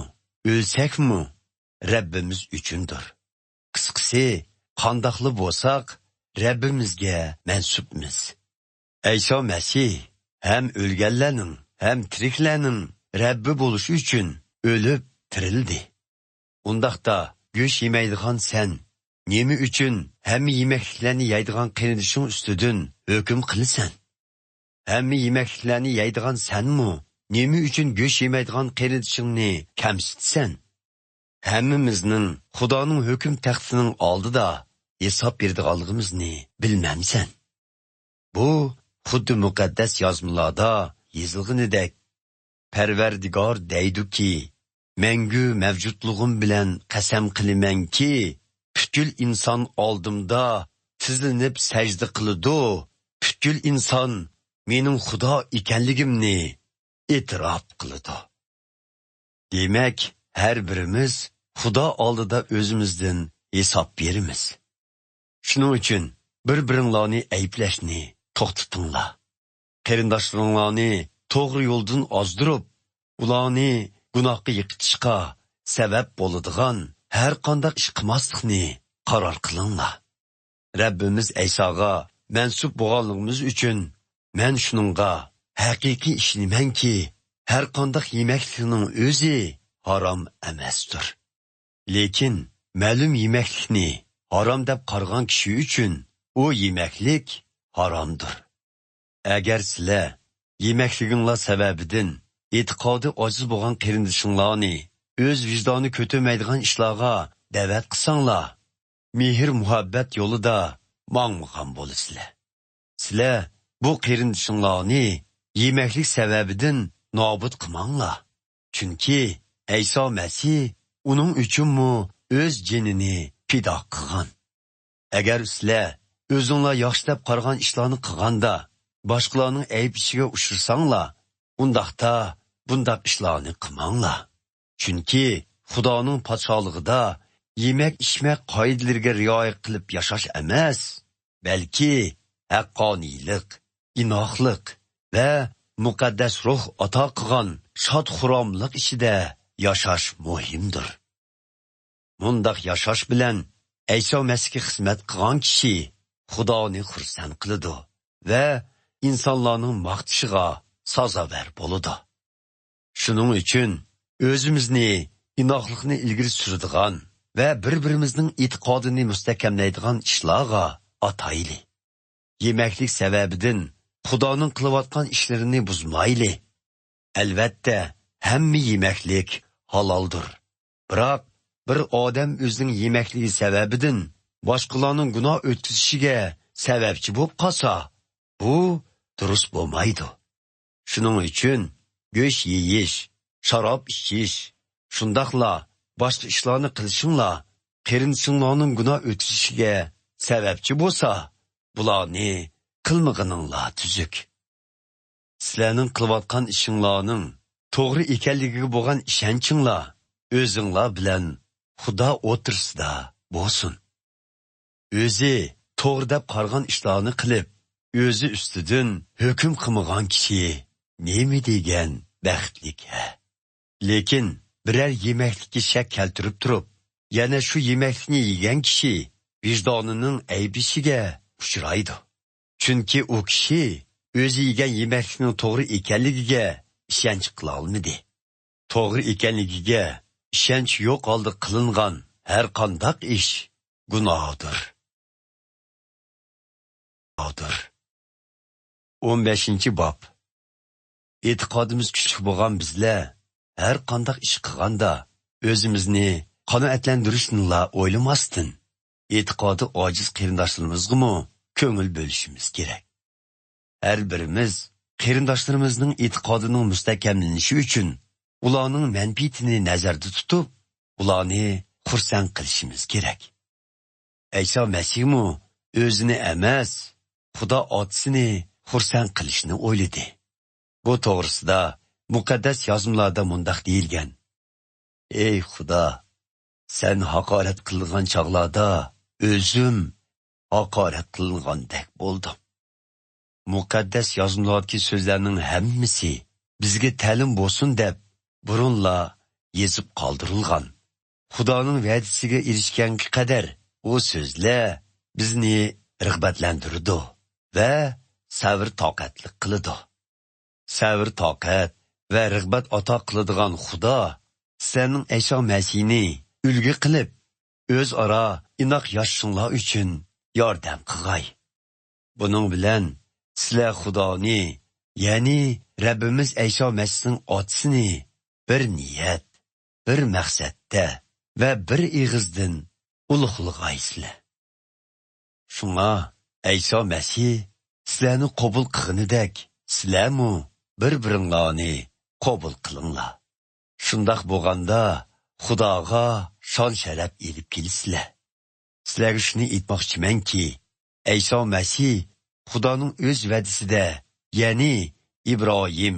ئۆلسەكمۇ، رەببىمىز ئۈچۈندۇر. قىسقىسى، قانداقلا بولساق، رەببىمىزگە مەنسۇپمىز. ئەيسا مەسىھ ھەم ئۆلگەنلەرنىڭ، ھەم تىرىكلەرنىڭ رەببى بولۇش ئۈچۈن ئۆلۈپ تىرىلدى. ئۇنداقتا، گۆش يېمەيدىغان سەن نېمە ئۈچۈن ھەممە يېمەكلىكلەرنى يەيدىغان قېرىندىشىڭ ئۈستىدىن ھۆكۈم قىلىسەن؟ ھەممە يېمەكلىكلەرنى يەيدىغان سەنمۇ نېمە ئۈچۈن گۆش يېمەيدىغان قېرىندىشىڭنى كەمسىتىسەن؟ ھەممىمىزنىڭ خۇدانىڭ ھۆكۈم تەختىنىڭ ئالدىدا ھېساب بېرىدىغانلىقىمىزنى بىلمەمسەن؟ بۇ خۇددى مۇقەددەس يازمىلاردا يېزىلغىنىدەك، پەرۋەردىگار دەيدۇكى، مەڭگۈ مەۋجۇتلۇقۇم بىلەن قەسەم قىلىمەنكى، پۈتكۈل ئىنسان ئالدىمدا تىزلىنىپ سەجدە قىلىدۇ، پۈتكۈل ئىنسان مېنىڭ خۇدا ئىكەنلىكىمنى ئېتىراپ قىلىدۇ. دېمەك، ھەر بىرىمىز خۇدا ئالدىدا ئۆزىمىزدىن ھېساب بېرىمىز. شۇنىڭ ئۈچۈن بىر-بىرىڭلارنى ئەيىبلەشنى توختىتىڭلار. قېرىنداشلىرىڭلارنى توغرا يولدىن ئازدۇرۇپ، ئۇلارنى گۇناھقا يىقىتىشقا سەۋەب بولىدىغان ھەر قانداق ئىش قىلماسلىقنى قارار قىلىڭلار. رەببىمىز ئەيساغا مەنسۇپ بولغانلىقىمىز ئۈچۈن، مەن شۇنىڭغا ھەقىقىي ئىشىنىمەنكى، ھەر قانداق يېمەكلىكنىڭ ئۆزى ھارام ئەمەستۇر. لېكىن مەلۇم يېمەكلىكنى ھارام دەپ قارىغان كىشى ئۈچۈن ئۇ يېمەكلىك ھارامدۇر. ئەگەر سىلەر يېمەكلىكىڭلار سەۋەبىدىن ئېتىقادى ئاجىز بولغان قېرىندىشىڭلارنى ئۆز ۋىجدانى كۆتۈرمەيدىغان ئىشلارغا دەۋەت قىلساڭلار، مېھىر-مۇھەببەت يولىدا ماڭمىغان بولىسىلەر. سىلەر بۇ قېرىندىشىڭلارنى يېمەكلىك سەۋەبىدىن نابۇت قىلماڭلار. چۈنكى ئەيسا مەسىھ ئۇنىڭ ئۈچۈنمۇ ئۆز جېنىنى پىدا قىلغان. ئەگەر سىلەر ئۆزۈڭلار ياخشى دەپ قارىغان ئىشلارنى قىلغاندا، باشقىلارنىڭ ئەيىبلىشىگە ئۇچرىساڭلار، ئۇنداقتا بۇنداق ئىشلارنى قىلماڭلار. چۈنكى خۇدانىڭ پادىشاھلىقىدا يېمەك-ئىچمەك قائىدىلىرىگە رىئايە قىلىپ ياشاش ئەمەس، بەلكى ھەققانىيلىق، ئىناقلىق ۋە مۇقەددەس روھ ئاتا قىلغان شاد-خۇراملىق ئىچىدە ياشاش مۇھىمدۇر. مۇنداق ياشاش بىلەن ئەيسا مەسىھكە خىزمەت قىلغان كىشى خۇدانى خۇرسەن قىلىدۇ ۋە ئىنسانلارنىڭ ماختىشىغا سازاۋەر بولىدۇ. شۇنىڭ ئۈچۈن ئۆزىمىزنى ئىناقلىقنى ئىلگىرى سۈرىدىغان ۋە بىر-بىرىمىزنىڭ ئېتىقادىنى مۇستەھكەملەيدىغان ئىشلارغا ئاتايلى. يېمەكلىك سەۋەبىدىن خۇدانىڭ قىلىۋاتقان ئىشلىرىنى بۇزمايلى. ئەلۋەتتە، ھەممە يېمەكلىك ھالالدۇر. بىراق، بىر ئادەم ئۆزىنىڭ يېمەكلىكى سەۋەبىدىن باشقىلارنىڭ گۇناھ ئۆتكۈزۈشىگە سەۋەبچى بولۇپ قالسا، بۇ دۇرۇس بولمايدۇ. شۇنىڭ ئۈچۈن گۆش يېيىش، شاراب ئىچىش، شۇنداقلا باشقا ئىشلارنى قىلىشىڭلار قېرىندىشىڭلارنىڭ گۇناھ ئۆتكۈزۈشىگە سەۋەبچى بولسا، بۇلارنى قىلمىغىنىڭلار تۈزۈك. سىلەرنىڭ قىلىۋاتقان ئىشىڭلارنىڭ توغرا ئىكەنلىكىگە بولغان ئىشەنچىڭلار ئۆزۈڭلار بىلەن خۇدا ئوتتۇرىسىدا بولسۇن. ئۆزى توغرا دەپ قارىغان ئىشلارنى قىلىپ، ئۆزى ئۈستىدىن ھۆكۈم قىلمىغان كىشى نېمە دېگەن بەختلىك ھە! لېكىن بىرەر يېمەكلىككە شەك كەلتۈرۈپ تۇرۇپ، يەنە شۇ يېمەكلىكنى يېگەن كىشى ۋىجدانىنىڭ ئەيىبلىشىگە ئۇچرايدۇ. چۈنكى ئۇ كىشى ئۆزى يېگەن يېمەكلىكنىڭ توغرا ئىكەنلىكىگە ئىشەنچ قىلالمىدى. توغرا ئىكەنلىكىگە ئىشەنچ يوق ھالدا قىلىنغان ھەر قانداق ئىش گۇناھدۇر. ئون بەشىنچى باب. ئېتىقادىمىز كۈچلۈك بولغان بىزلەر ھەر قانداق ئىش قىلغاندا، ئۆزىمىزنى قانائەتلەندۈرۈشنىلا ئويلىماستىن، ئېتىقادى ئاجىز قېرىنداشلىرىمىزغىمۇ كۆڭۈل بۆلۈشىمىز كېرەك. ھەر بىرىمىز قېرىنداشلىرىمىزنىڭ ئېتىقادىنىڭ مۇستەھكەملىنىشى ئۈچۈن ئۇلارنىڭ مەنپىئىتىنى نەزەردە تۇتۇپ، ئۇلارنى خۇرسەن قىلىشىمىز كېرەك. ئەيسا مەسىھمۇ ئۆزىنى ئەمەس، خۇدا ئاتىسىنى خۇرسەن قىلىشنى ئويلىدى. بۇ توغرىسىدا مۇقەددەس يازمىلاردا مۇنداق دېيىلگەن: «ئەي خۇدا، سەن ھاقارەت قىلىنغان چاغلاردا ئۆزۈم ھاقارەت قىلىنغاندەك بولدۇم.» مۇقەددەس يازمىلاردىكى سۆزلەرنىڭ ھەممىسى بىزگە تەلىم بولسۇن دەپ بۇرۇنلا يېزىپ قالدۇرۇلغان. خۇدانىڭ ۋەدىسىگە ئېرىشكەنگە قەدەر ئۇ سۆزلەر بىزنى رىغبەتلەندۈرىدۇ ۋە سەۋر-تاقەتلىك قىلىدۇ. سەۋر-تاقەت ۋە رىغبەت ئاتا قىلىدىغان خۇدا سىلەرنىڭ ئەيسا مەسىھنى ئۈلگە قىلىپ، ئۆزئارا ئىناق ياشىشىڭلار ئۈچۈن ياردەم قىلغاي. بۇنىڭ بىلەن سىلەر خۇدانى، يەنى رەببىمىز ئەيسا مەسىھنىڭ ئاتىسىنى بىر نىيەت، بىر مەقسەتتە ۋە بىر ئېغىزدىن ئۇلۇغلىغايسىلەر. شۇڭا ئەيسا مەسىھ سىلەرنى قوبۇل قىلغىنىدەك، سىلەرمۇ بىر-بىرىڭلارنى قوبۇل قىلىڭلار. شۇنداق بولغاندا، خۇداغا شان-شەرەپ ئېلىپ كېلىسىلەر. سىلەرگە شۇنى ئېيتماقچىمەنكى، ئەيسا مەسىھ خۇدانىڭ ئۆز ۋەدىسىدە، يەنى ئىبراھىم،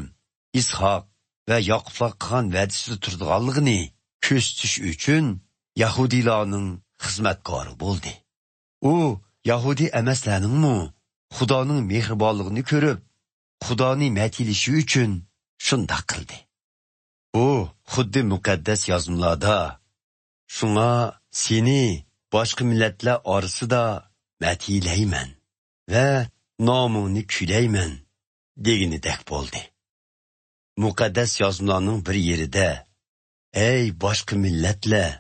ئىسھاق ۋە ياقۇپلار قىلغان ۋەدىسىدە تۇرىدىغانلىقىنى كۆرسىتىش ئۈچۈن يەھۇدىيلارنىڭ خىزمەتكارى بولدى. ئۇ يەھۇدىي ئەمەسلەرنىڭمۇ خۇدانىڭ مېھرىبانلىقىنى كۆرۈپ، خۇدانى مەدھىيلىشى ئۈچۈن شۇنداق قىلدى. ئۇ خۇددى مۇقەددەس يازمىلاردا، «شۇڭا سېنى باشقا مىللەتلەر ئارىسىدا مەدھىيلەيمەن ۋە نامىڭنى كۈيلەيمەن» دېگىنىدەك بولدى. مۇقەددەس يازمىلارنىڭ بىر يېرىدە، «ئەي باشقا مىللەتلەر،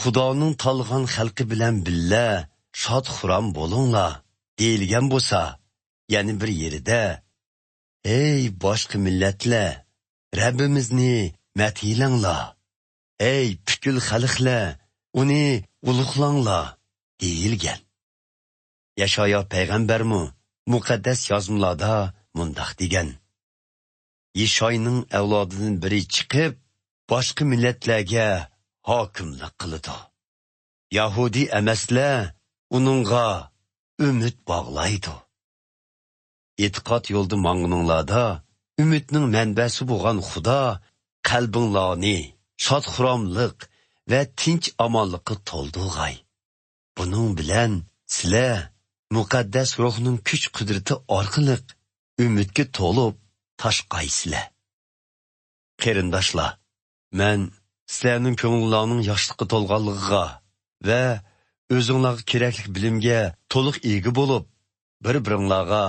خۇدانىڭ تاللىغان خەلقى بىلەن بىللە شاد-خۇرام بولۇڭلار» دېيىلگەن بولسا، يەنە بىر يېرىدە: «ئەي باشقا مىللەتلەر، رەببىمىزنى مەدھىيلەڭلار! ئەي پۈتكۈل خەلقلەر، ئۇنى ئۇلۇغلاڭلار!» دېيىلگەن. يەشايا پەيغەمبەرمۇ مۇقەددەس يازمىلاردا مۇنداق دېگەن: «يىشاينىڭ ئەۋلادىدىن بىرى چىقىپ، باشقا مىللەتلەرگە ھاكىملىق قىلىدۇ. يەھۇدىي ئەمەسلەر ئۇنىڭغا ئۈمىد باغلايدۇ.» ئېتىقاد يولىدا ماڭغىنىڭلاردا، ئۈمىدنىڭ مەنبەسى بولغان خۇدا قەلبىڭلارنى شاد-خۇراملىق ۋە تىنچ-ئامانلىققا تولدۇرغاي. بۇنىڭ بىلەن سىلەر مۇقەددەس روھنىڭ كۈچ-قۇدرىتى ئارقىلىق ئۈمىدكە تولۇپ تاشقايسىلەر. قېرىنداشلار، مەن سىلەرنىڭ كۆڭۈللەرنىڭ ياخشىلىققا تولغانلىقىغا ۋە ئۆزۈڭلارغا كېرەكلىك بىلىمگە تولۇق ئىگە بولۇپ، بىر-بىرىڭلارغا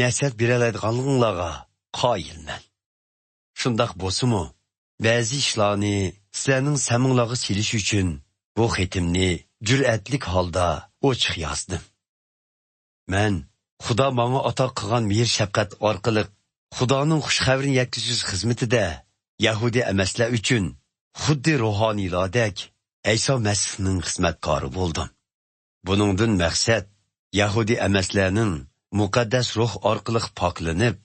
نەسىھەت بېرەلەيدىغانلىقىڭلارغا قايىلمەن. شۇنداق بولسىمۇ، بەزى ئىشلارنى سىلەرنىڭ سەمىڭلارغا سېلىش ئۈچۈن بۇ خېتىمنى جۈرئەتلىك ھالدا ئوچۇق يازدىم. مەن خۇدا ماڭا ئاتا قىلغان مېھىر-شەپقەت ئارقىلىق خۇدانىڭ خۇش خەۋىرىنى يەتكۈزۈش خىزمىتىدە يەھۇدىي ئەمەسلەر ئۈچۈن خۇددى روھانىيلاردەك ئەيسا مەسىھنىڭ خىزمەتكارى بولدۇم. بۇنىڭدىن مەقسەت يەھۇدىي ئەمەسلەرنىڭ مۇقەددەس روھ ئارقىلىق پاكلىنىپ،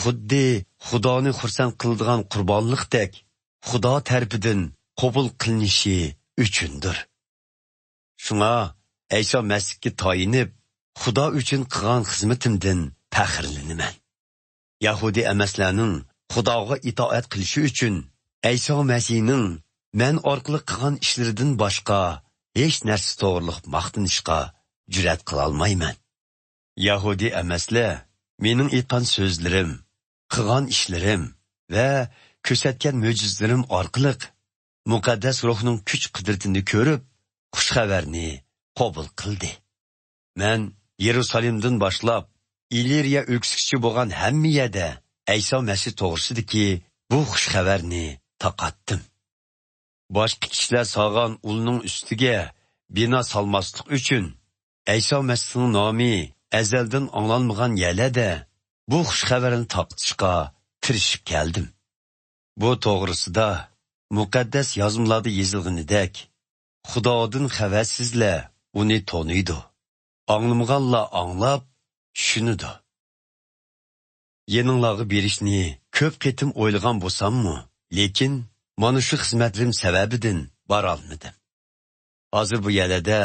خۇددى خۇدانى خۇرسەن قىلىدىغان قۇربانلىقتەك خۇدا تەرىپىدىن قوبۇل قىلىنىشى ئۈچۈندۇر. شۇڭا ئەيسا مەسىھكە تايىنىپ، خۇدا ئۈچۈن قىلغان خىزمىتىمدىن پەخىرلىنىمەن. يەھۇدىي ئەمەسلەرنىڭ خۇداغا ئىتائەت قىلىشى ئۈچۈن ئەيسا مەسىھنىڭ مەن ئارقىلىق قىلغان ئىشلىرىدىن باشقا ھېچ نەرسە توغرىلىق ماختىنىشقا جۈرئەت قىلالمايمەن. يەھۇدىي ئەمەسلەر مېنىڭ ئېيتقان سۆزلىرىم، قىلغان ئىشلىرىم ۋە كۆرسەتكەن مۆجىزىلىرىم ئارقىلىق مۇقەددەس روھنىڭ كۈچ-قۇدرىتىنى كۆرۈپ، خۇش خەۋەرنى قوبۇل قىلدى. مەن يېرۇسالېمدىن باشلاپ ئىللىرىيە ئۆلكىسىگىچە بولغان ھەممە يەردە ئەيسا مەسىھ توغرىسىدىكى بۇ خۇش خەۋەرنى تارقاتتىم. باشقا كىشىلەر سالغان ئۇلنىڭ ئۈستىگە بىنا سالماسلىق ئۈچۈن، ئەيسا مەسىھنىڭ نامى ئەزەلدىن ئاڭلانمىغان يەرلەردە بۇ خۇش خەۋەرنى تارقىتىشقا تىرىشىپ كەلدىم. بۇ توغرىسىدا مۇقەددەس يازمىلاردا يېزىلغىنىدەك، خۇدادىن خەۋەرسىزلەر ئۇنى تونۇيدۇ. ئاڭلىمىغانلار ئاڭلاپ چۈشىنىدۇ. يېنىڭلارغا بېرىشنى كۆپ قېتىم ئويلىغان بولساممۇ، لېكىن مانا شۇ خىزمەتلىرىم سەۋەبىدىن بارالمىدىم. ھازىر بۇ يەرلەردە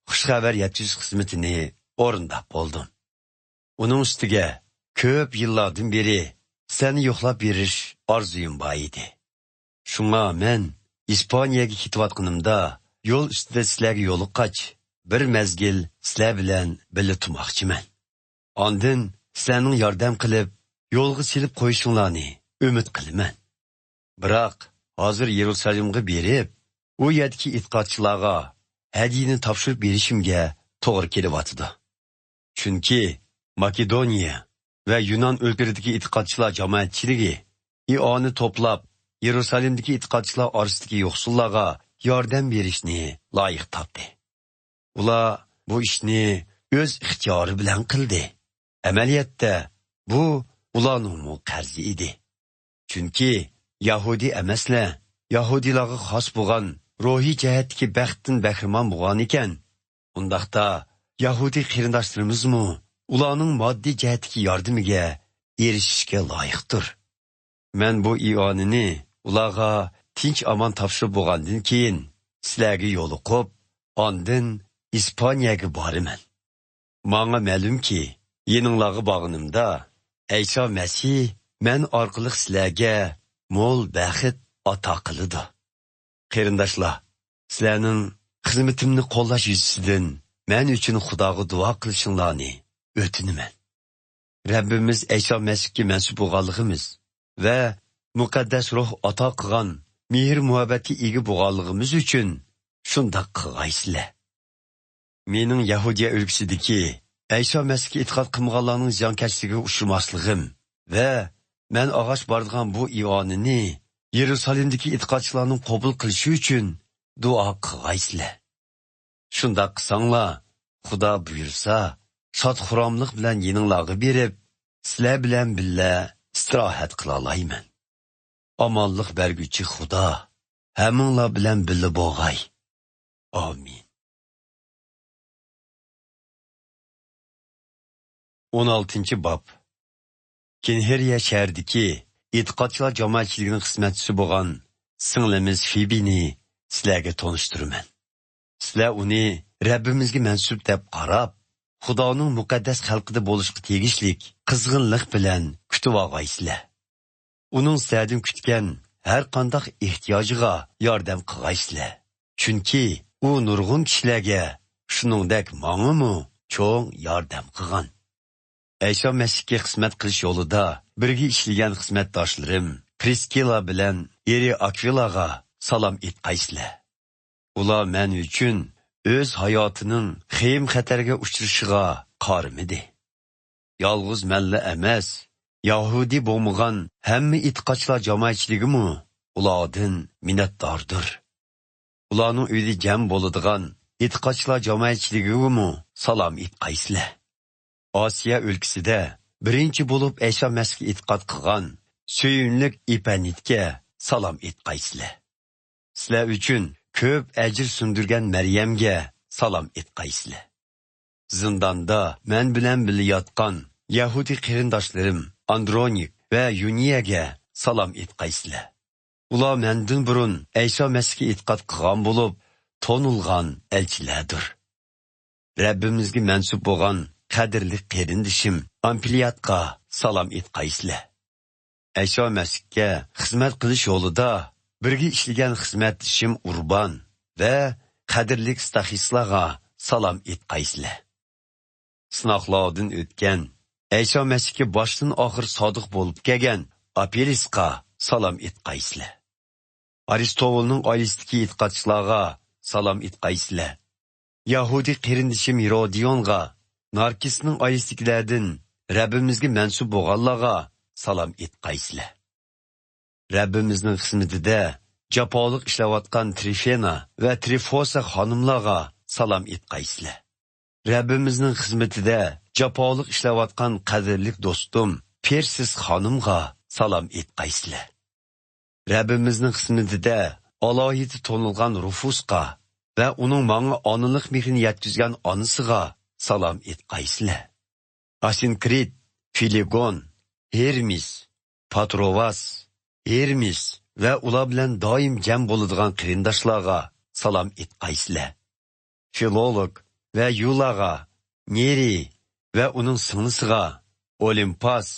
خۇش خەۋەر يەتكۈزۈش خىزمىتىنى ئورۇنداپ بولدۇم. ئۇنىڭ ئۈستىگە كۆپ يىللاردىن بېرى سىلەرنى يوقلاپ بېرىش ئارزۇيۇم بار ئىدى. شۇڭا مەن ئىسپانىيەگە كېتىۋاتقىنىمدا يول ئۈستىدە سىلەرگە يولۇققاچ، بىر مەزگىل سىلەر بىلەن بىللە تۇرماقچىمەن. ئاندىن سىلەرنىڭ ياردەم قىلىپ، يولغا سېلىپ قويۇشۇڭلارنى ئۈمىد قىلىمەن. بىراق ھازىر يېرۇسالېمغا بېرىپ، ئۇ يەردىكى ئېتىقادچىلارغا ھەدىيىنى تاپشۇرۇپ بېرىشىمگە توغرا كېلىۋاتىدۇ. چۈنكى ماكېدونىيە ۋە يۇنان ئۆلكىلىرىدىكى ئېتىقادچىلار جامائەتچىلىكى ئىئانە توپلاپ، يېرۇسالېمدىكى ئېتىقادچىلار ئارىسىدىكى يوقسۇللارغا ياردەم بېرىشنى لايىق تاپتى. ئۇلار بۇ ئىشنى ئۆز ئىختىيارى بىلەن قىلدى. ئەمەلىيەتتە، بۇ ئۇلارنىڭمۇ قەرزى ئىدى. چۈنكى يەھۇدىي ئەمەسلەر يەھۇدىيلارغا خاس بولغان روھىي جەھەتتىكى بەختتىن بەھرىمەن بولغانىكەن، ئۇنداقتا يەھۇدىي قېرىنداشلىرىمىزمۇ ئۇلارنىڭ ماددىي جەھەتتىكى ياردىمىگە ئېرىشىشكە لايىقتۇر. مەن بۇ ئىئانىنى ئۇلارغا تىنچ-ئامان تاپشۇرۇپ بولغاندىن كېيىن، سىلەرگە يولۇقۇپ، ئاندىن ئىسپانىيەگە بارىمەن. ماڭا مەلۇمكى، يېنىڭلارغا بارغىنىمدا، ئەيسا مەسىھ مەن ئارقىلىق سىلەرگە مول بەخت ئاتا قىلىدۇ. قېرىنداشلار، سىلەرنىڭ خىزمىتىمنى قوللاش يۈزىسىدىن مەن ئۈچۈن خۇداغا دۇئا قىلىشىڭلارنى ئۆتۈنىمەن. رەببىمىز ئەيسا مەسىھكە مەنسۇپ بولغانلىقىمىز ۋە مۇقەددەس روھ ئاتا قىلغان مېھىر-مۇھەببەتكە ئىگە بولغانلىقىمىز ئۈچۈن شۇنداق قىلغايسىلەر. مېنىڭ يەھۇدىيە ئۆلكىسىدىكى ئەيسا مەسىھكە ئېتىقاد قىلمىغانلارنىڭ زىيانكەشلىكىگە ئۇچرىماسلىقىم ۋە مەن ئالغاچ بارىدىغان بۇ ئىئانىنى يېرۇسالېمدىكى ئېتىقادچىلارنىڭ قوبۇل قىلىشى ئۈچۈن دۇئا قىلغايسىلەر. شۇنداق قىلساڭلار، خۇدا بۇيرۇسا، شاد-خۇراملىق بىلەن يېنىڭلارغا بېرىپ، سىلەر بىلەن بىللە ئىستىراھەت قىلالايمەن. ئامانلىق بەرگۈچى خۇدا ھەممىڭلار بىلەن بىللە بولغاي. ئامىن. ئون ئالتىنچى باب. كېنھېرىيە شەھىرىدىكى ئېتىقادچىلار جامائەتچىلىكىنىڭ خىزمەتچىسى بولغان سىڭلىمىز فىبىنى سىلەرگە تونۇشتۇرىمەن. سىلەر ئۇنى رەببىمىزگە مەنسۇپ دەپ قاراپ، خۇدانىڭ مۇقەددەس خەلقىدە بولۇشقا تېگىشلىك قىزغىنلىق بىلەن كۈتۈۋالغايسىلەر. ئۇنىڭ سىلەردىن كۈتكەن ھەر قانداق ئېھتىياجىغا ياردەم قىلغايسىلەر. چۈنكى ئۇ نۇرغۇن كىشىلەرگە، شۇنىڭدەك ماڭىمۇ چوڭ ياردەم قىلغان. ئەيسا مەسىھكە خىزمەت قىلىش يولىدا بىرگە ئىشلىگەن خىزمەتداشلىرىم پرىسكىلا بىلەن ئېرى ئاكۋىلاغا سالام ئېيتقايسىلەر. ئۇلار مەن ئۈچۈن ئۆز ھاياتىنىڭ خېيىم-خەتەرگە ئۇچرىشىغا قارىمىدى. يالغۇز مەنلا ئەمەس، يەھۇدىي بولمىغان ھەممە ئېتىقادچىلار جامائەتچىلىكىمۇ ئۇلاردىن مىننەتداردۇر. ئۇلارنىڭ ئۆيىدە جەم بولىدىغان ئېتىقادچىلار جامائەتچىلىكىگىمۇ سالام ئېيتقايسىلەر. ئاسىيا ئۆلكىسىدە بىرىنچى بولۇپ ئەيسا مەسىھكە ئېتىقاد قىلغان سۆيۈملۈك ئېپەنىتكە سالام ئېيتقايسىلەر. سىلەر ئۈچۈن كۆپ ئەجىر سۈندۈرگەن مەريەمگە سالام ئېيتقايسىلەر. زىنداندا مەن بىلەن بىللە ياتقان يەھۇدىي قېرىنداشلىرىم ئاندرونىك ۋە يۇنىيەگە سالام ئېيتقايسىلەر. ئۇلار مەندىن بۇرۇن ئەيسا مەسىھكە ئېتىقاد قىلغان بولۇپ، تونۇلغان ئەلچىلەردۇر. رەببىمىزگە مەنسۇپ بولغان قەدىرلىك قېرىندىشىم ئامپلىياتقا سالام ئېيتقايسىلەر. ئەيسا مەسىھكە خىزمەت قىلىش يولىدا بىرگە ئىشلىگەن خىزمەتدىشىم ئۇربان ۋە قەدىرلىك ستاخىسلارغا سالام ئېيتقايسىلەر. سىناقلاردىن ئۆتكەن، ئەيسا مەسىھكە باشتىن ئاخىر سادىق بولۇپ كەلگەن ئاپېلىسقا سالام ئېيتقايسىلەر. ئارىستوۋۇلنىڭ ئائىلىسىدىكى ئېتىقادچىلارغا سالام ئېيتقايسىلەر. يەھۇدىي قېرىندىشىم ھېرودىيونغا، ناركىسنىڭ ئائىلىسىدىكىلەردىن رەببىمىزگە مەنسۇپ بولغانلارغا سالام ئېيتقايسىلەر. رەببىمىزنىڭ خىزمىتىدە جاپالىق ئىشلەۋاتقان ترىفېنا ۋە ترىفوسا خانىملارغا سالام ئېيتقايسىلەر. رەببىمىزنىڭ خىزمىتىدە جاپالىق ئىشلەۋاتقان قەدىرلىك دوستۇم پېرسىس خانىمغا سالام ئېيتقايسىلەر. رەببىمىزنىڭ خىزمىتىدە ئالاھىدە تونۇلغان رۇفۇسقا ۋە ئۇنىڭ ماڭا ئانىلىق مېھرىنى يەتكۈزگەن ئانىسىغا سالام ئېيتقايسىلەر. ئاسىنكرىت، فىلېگون، ھېرمېس، پاتروۋاس، ھېرمېس ۋە ئۇلار بىلەن دائىم جەم بولىدىغان قېرىنداشلارغا سالام ئېيتقايسىلەر. فىلولوگ ۋە يۇلاغا، نېرى ۋە ئۇنىڭ سىڭلىسىغا، ئولىمپاس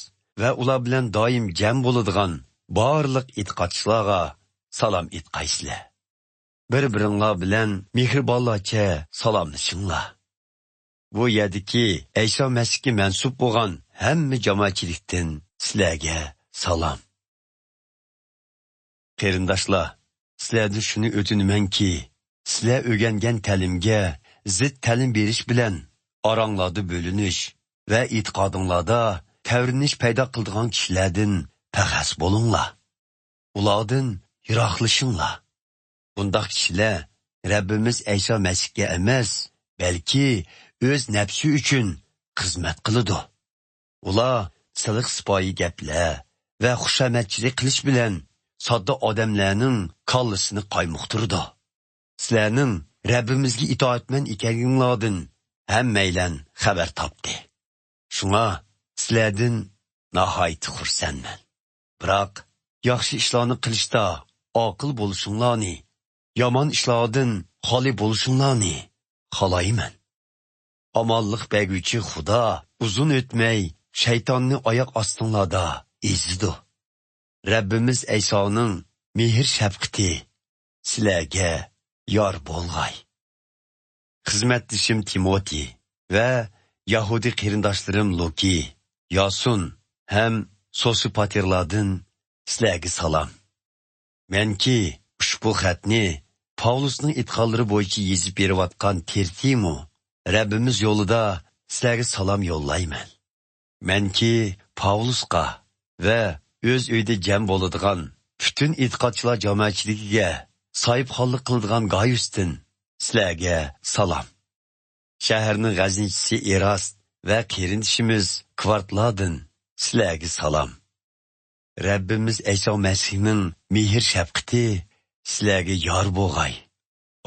ۋە ئۇلار بىلەن دائىم جەم بولىدىغان بارلىق ئېتىقادچىلارغا سالام ئېيتقايسىلەر. بىر-بىرىڭلار بىلەن مېھرىبانلارچە سالاملىشىڭلار. بۇ يەردىكى ئەيسا مەسىھكە مەنسۇپ بولغان ھەممە جامائەتچىلىكتىن سىلەرگە سالام. قېرىنداشلار، سىلەردىن شۇنى ئۆتۈنىمەنكى، سىلەر ئۆگەنگەن تەلىمگە زىت تەلىم بېرىش بىلەن ئاراڭلاردا بۆلۈنۈش ۋە ئېتىقادىڭلاردا تەۋرىنىش پەيدا قىلىدىغان كىشىلەردىن پەخەس بولۇڭلار. ئۇلاردىن يىراقلىشىڭلار. بۇنداق كىشىلەر رەببىمىز ئەيسا مەسىھكە ئەمەس، بەلكى ئۆز نەپسى ئۈچۈن خىزمەت قىلىدۇ. ئۇلار سىلىق سىپايى گەپلەر ۋە خۇشامەتچىلىك قىلىش بىلەن ساددا ئادەملەرنىڭ كاللىسىنى قايمۇقتۇرىدۇ. سىلەرنىڭ رەببىمىزگە ئىتائەتمەن ئىكەنلىكىڭلاردىن ھەممەيلەن خەۋەر تاپتى. شۇڭا سىلەردىن ناھايىتى خۇرسەنمەن. بىراق، ياخشى ئىشلارنى قىلىشتا ئاقىل بولۇشۇڭلارنى، يامان ئىشلاردىن خالىي بولۇشۇڭلارنى خالايمەن. ئامانلىق بەرگۈچى خۇدا ئۇزۇن ئۆتمەي شەيتاننى ئاياق ئاستىڭلاردا ئېزىدۇ. رەببىمىز ئەيسانىڭ مېھىر-شەپقىتى سىلەرگە يار بولغاي. خىزمەتدىشىم تىموتى ۋە يەھۇدىي قېرىنداشلىرىم لۇكى، ياسۇن ھەم سوسىپاتېرلاردىن سىلەرگە سالام. مەنكى ئۇشبۇ خەتنى پاۋلۇسنىڭ ئېيتقانلىرى بويىچە يېزىپ بېرىۋاتقان تېرتىيمۇ رەببىمىز يولىدا سىلەرگە سالام يوللايمەن. مەنكى پاۋلۇسقا ۋە ئۆز ئۆيىدە جەم بولىدىغان پۈتۈن ئېتىقادچىلار جامائەتچىلىكىگە ساھىبخانلىق قىلىدىغان گايۇستىن سىلەرگە سالام. شەھەرنىڭ غەزىنىچىسى ئېراست ۋە قېرىندىشىمىز كۋارتلاردىن سىلەرگە سالام. رەببىمىز ئەيسا مەسىھنىڭ مېھىر-شەپقىتى سىلەرگە يار بولغاي.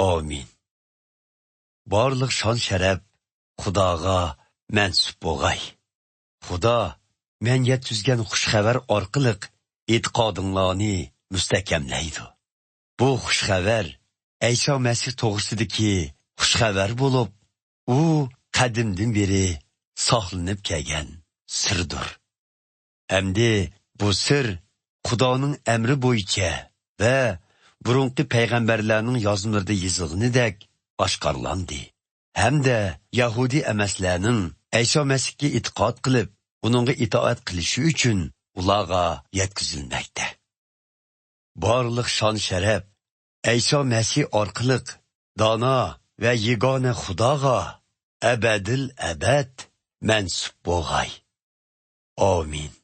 ئامىن. بارلىق شان-شەرەپ خۇداغا مەنسۇپ بولغاي. خۇدا مەن يەتكۈزگەن خۇش خەۋەر ئارقىلىق ئېتىقادىڭلارنى مۇستەھكەملەيدۇ. بۇ خۇش خەۋەر ئەيسا مەسىھ توغرىسىدىكى خۇش خەۋەر بولۇپ، ئۇ قەدىمدىن بېرى ساقلىنىپ كەلگەن سىردۇر. ئەمدى بۇ سىر خۇدانىڭ ئەمرى بويىچە ۋە بۇرۇنقى پەيغەمبەرلەرنىڭ يازمىلىرىدا يېزىلغىنىدەك ئاشكارىلاندى. ھەمدە يەھۇدىي ئەمەسلەرنىڭ ئەيسا مەسىھكە ئېتىقاد قىلىپ، ئۇنىڭغا ئىتائەت قىلىشى ئۈچۈن ئۇلارغا يەتكۈزۈلمەكتە. بارلىق شان-شەرەپ ئەيسا مەسىھ ئارقىلىق دانا ۋە يېگانە خۇداغا ئەبەدىل ئەبەد مەنسۇپ بولغاي. ئامىن.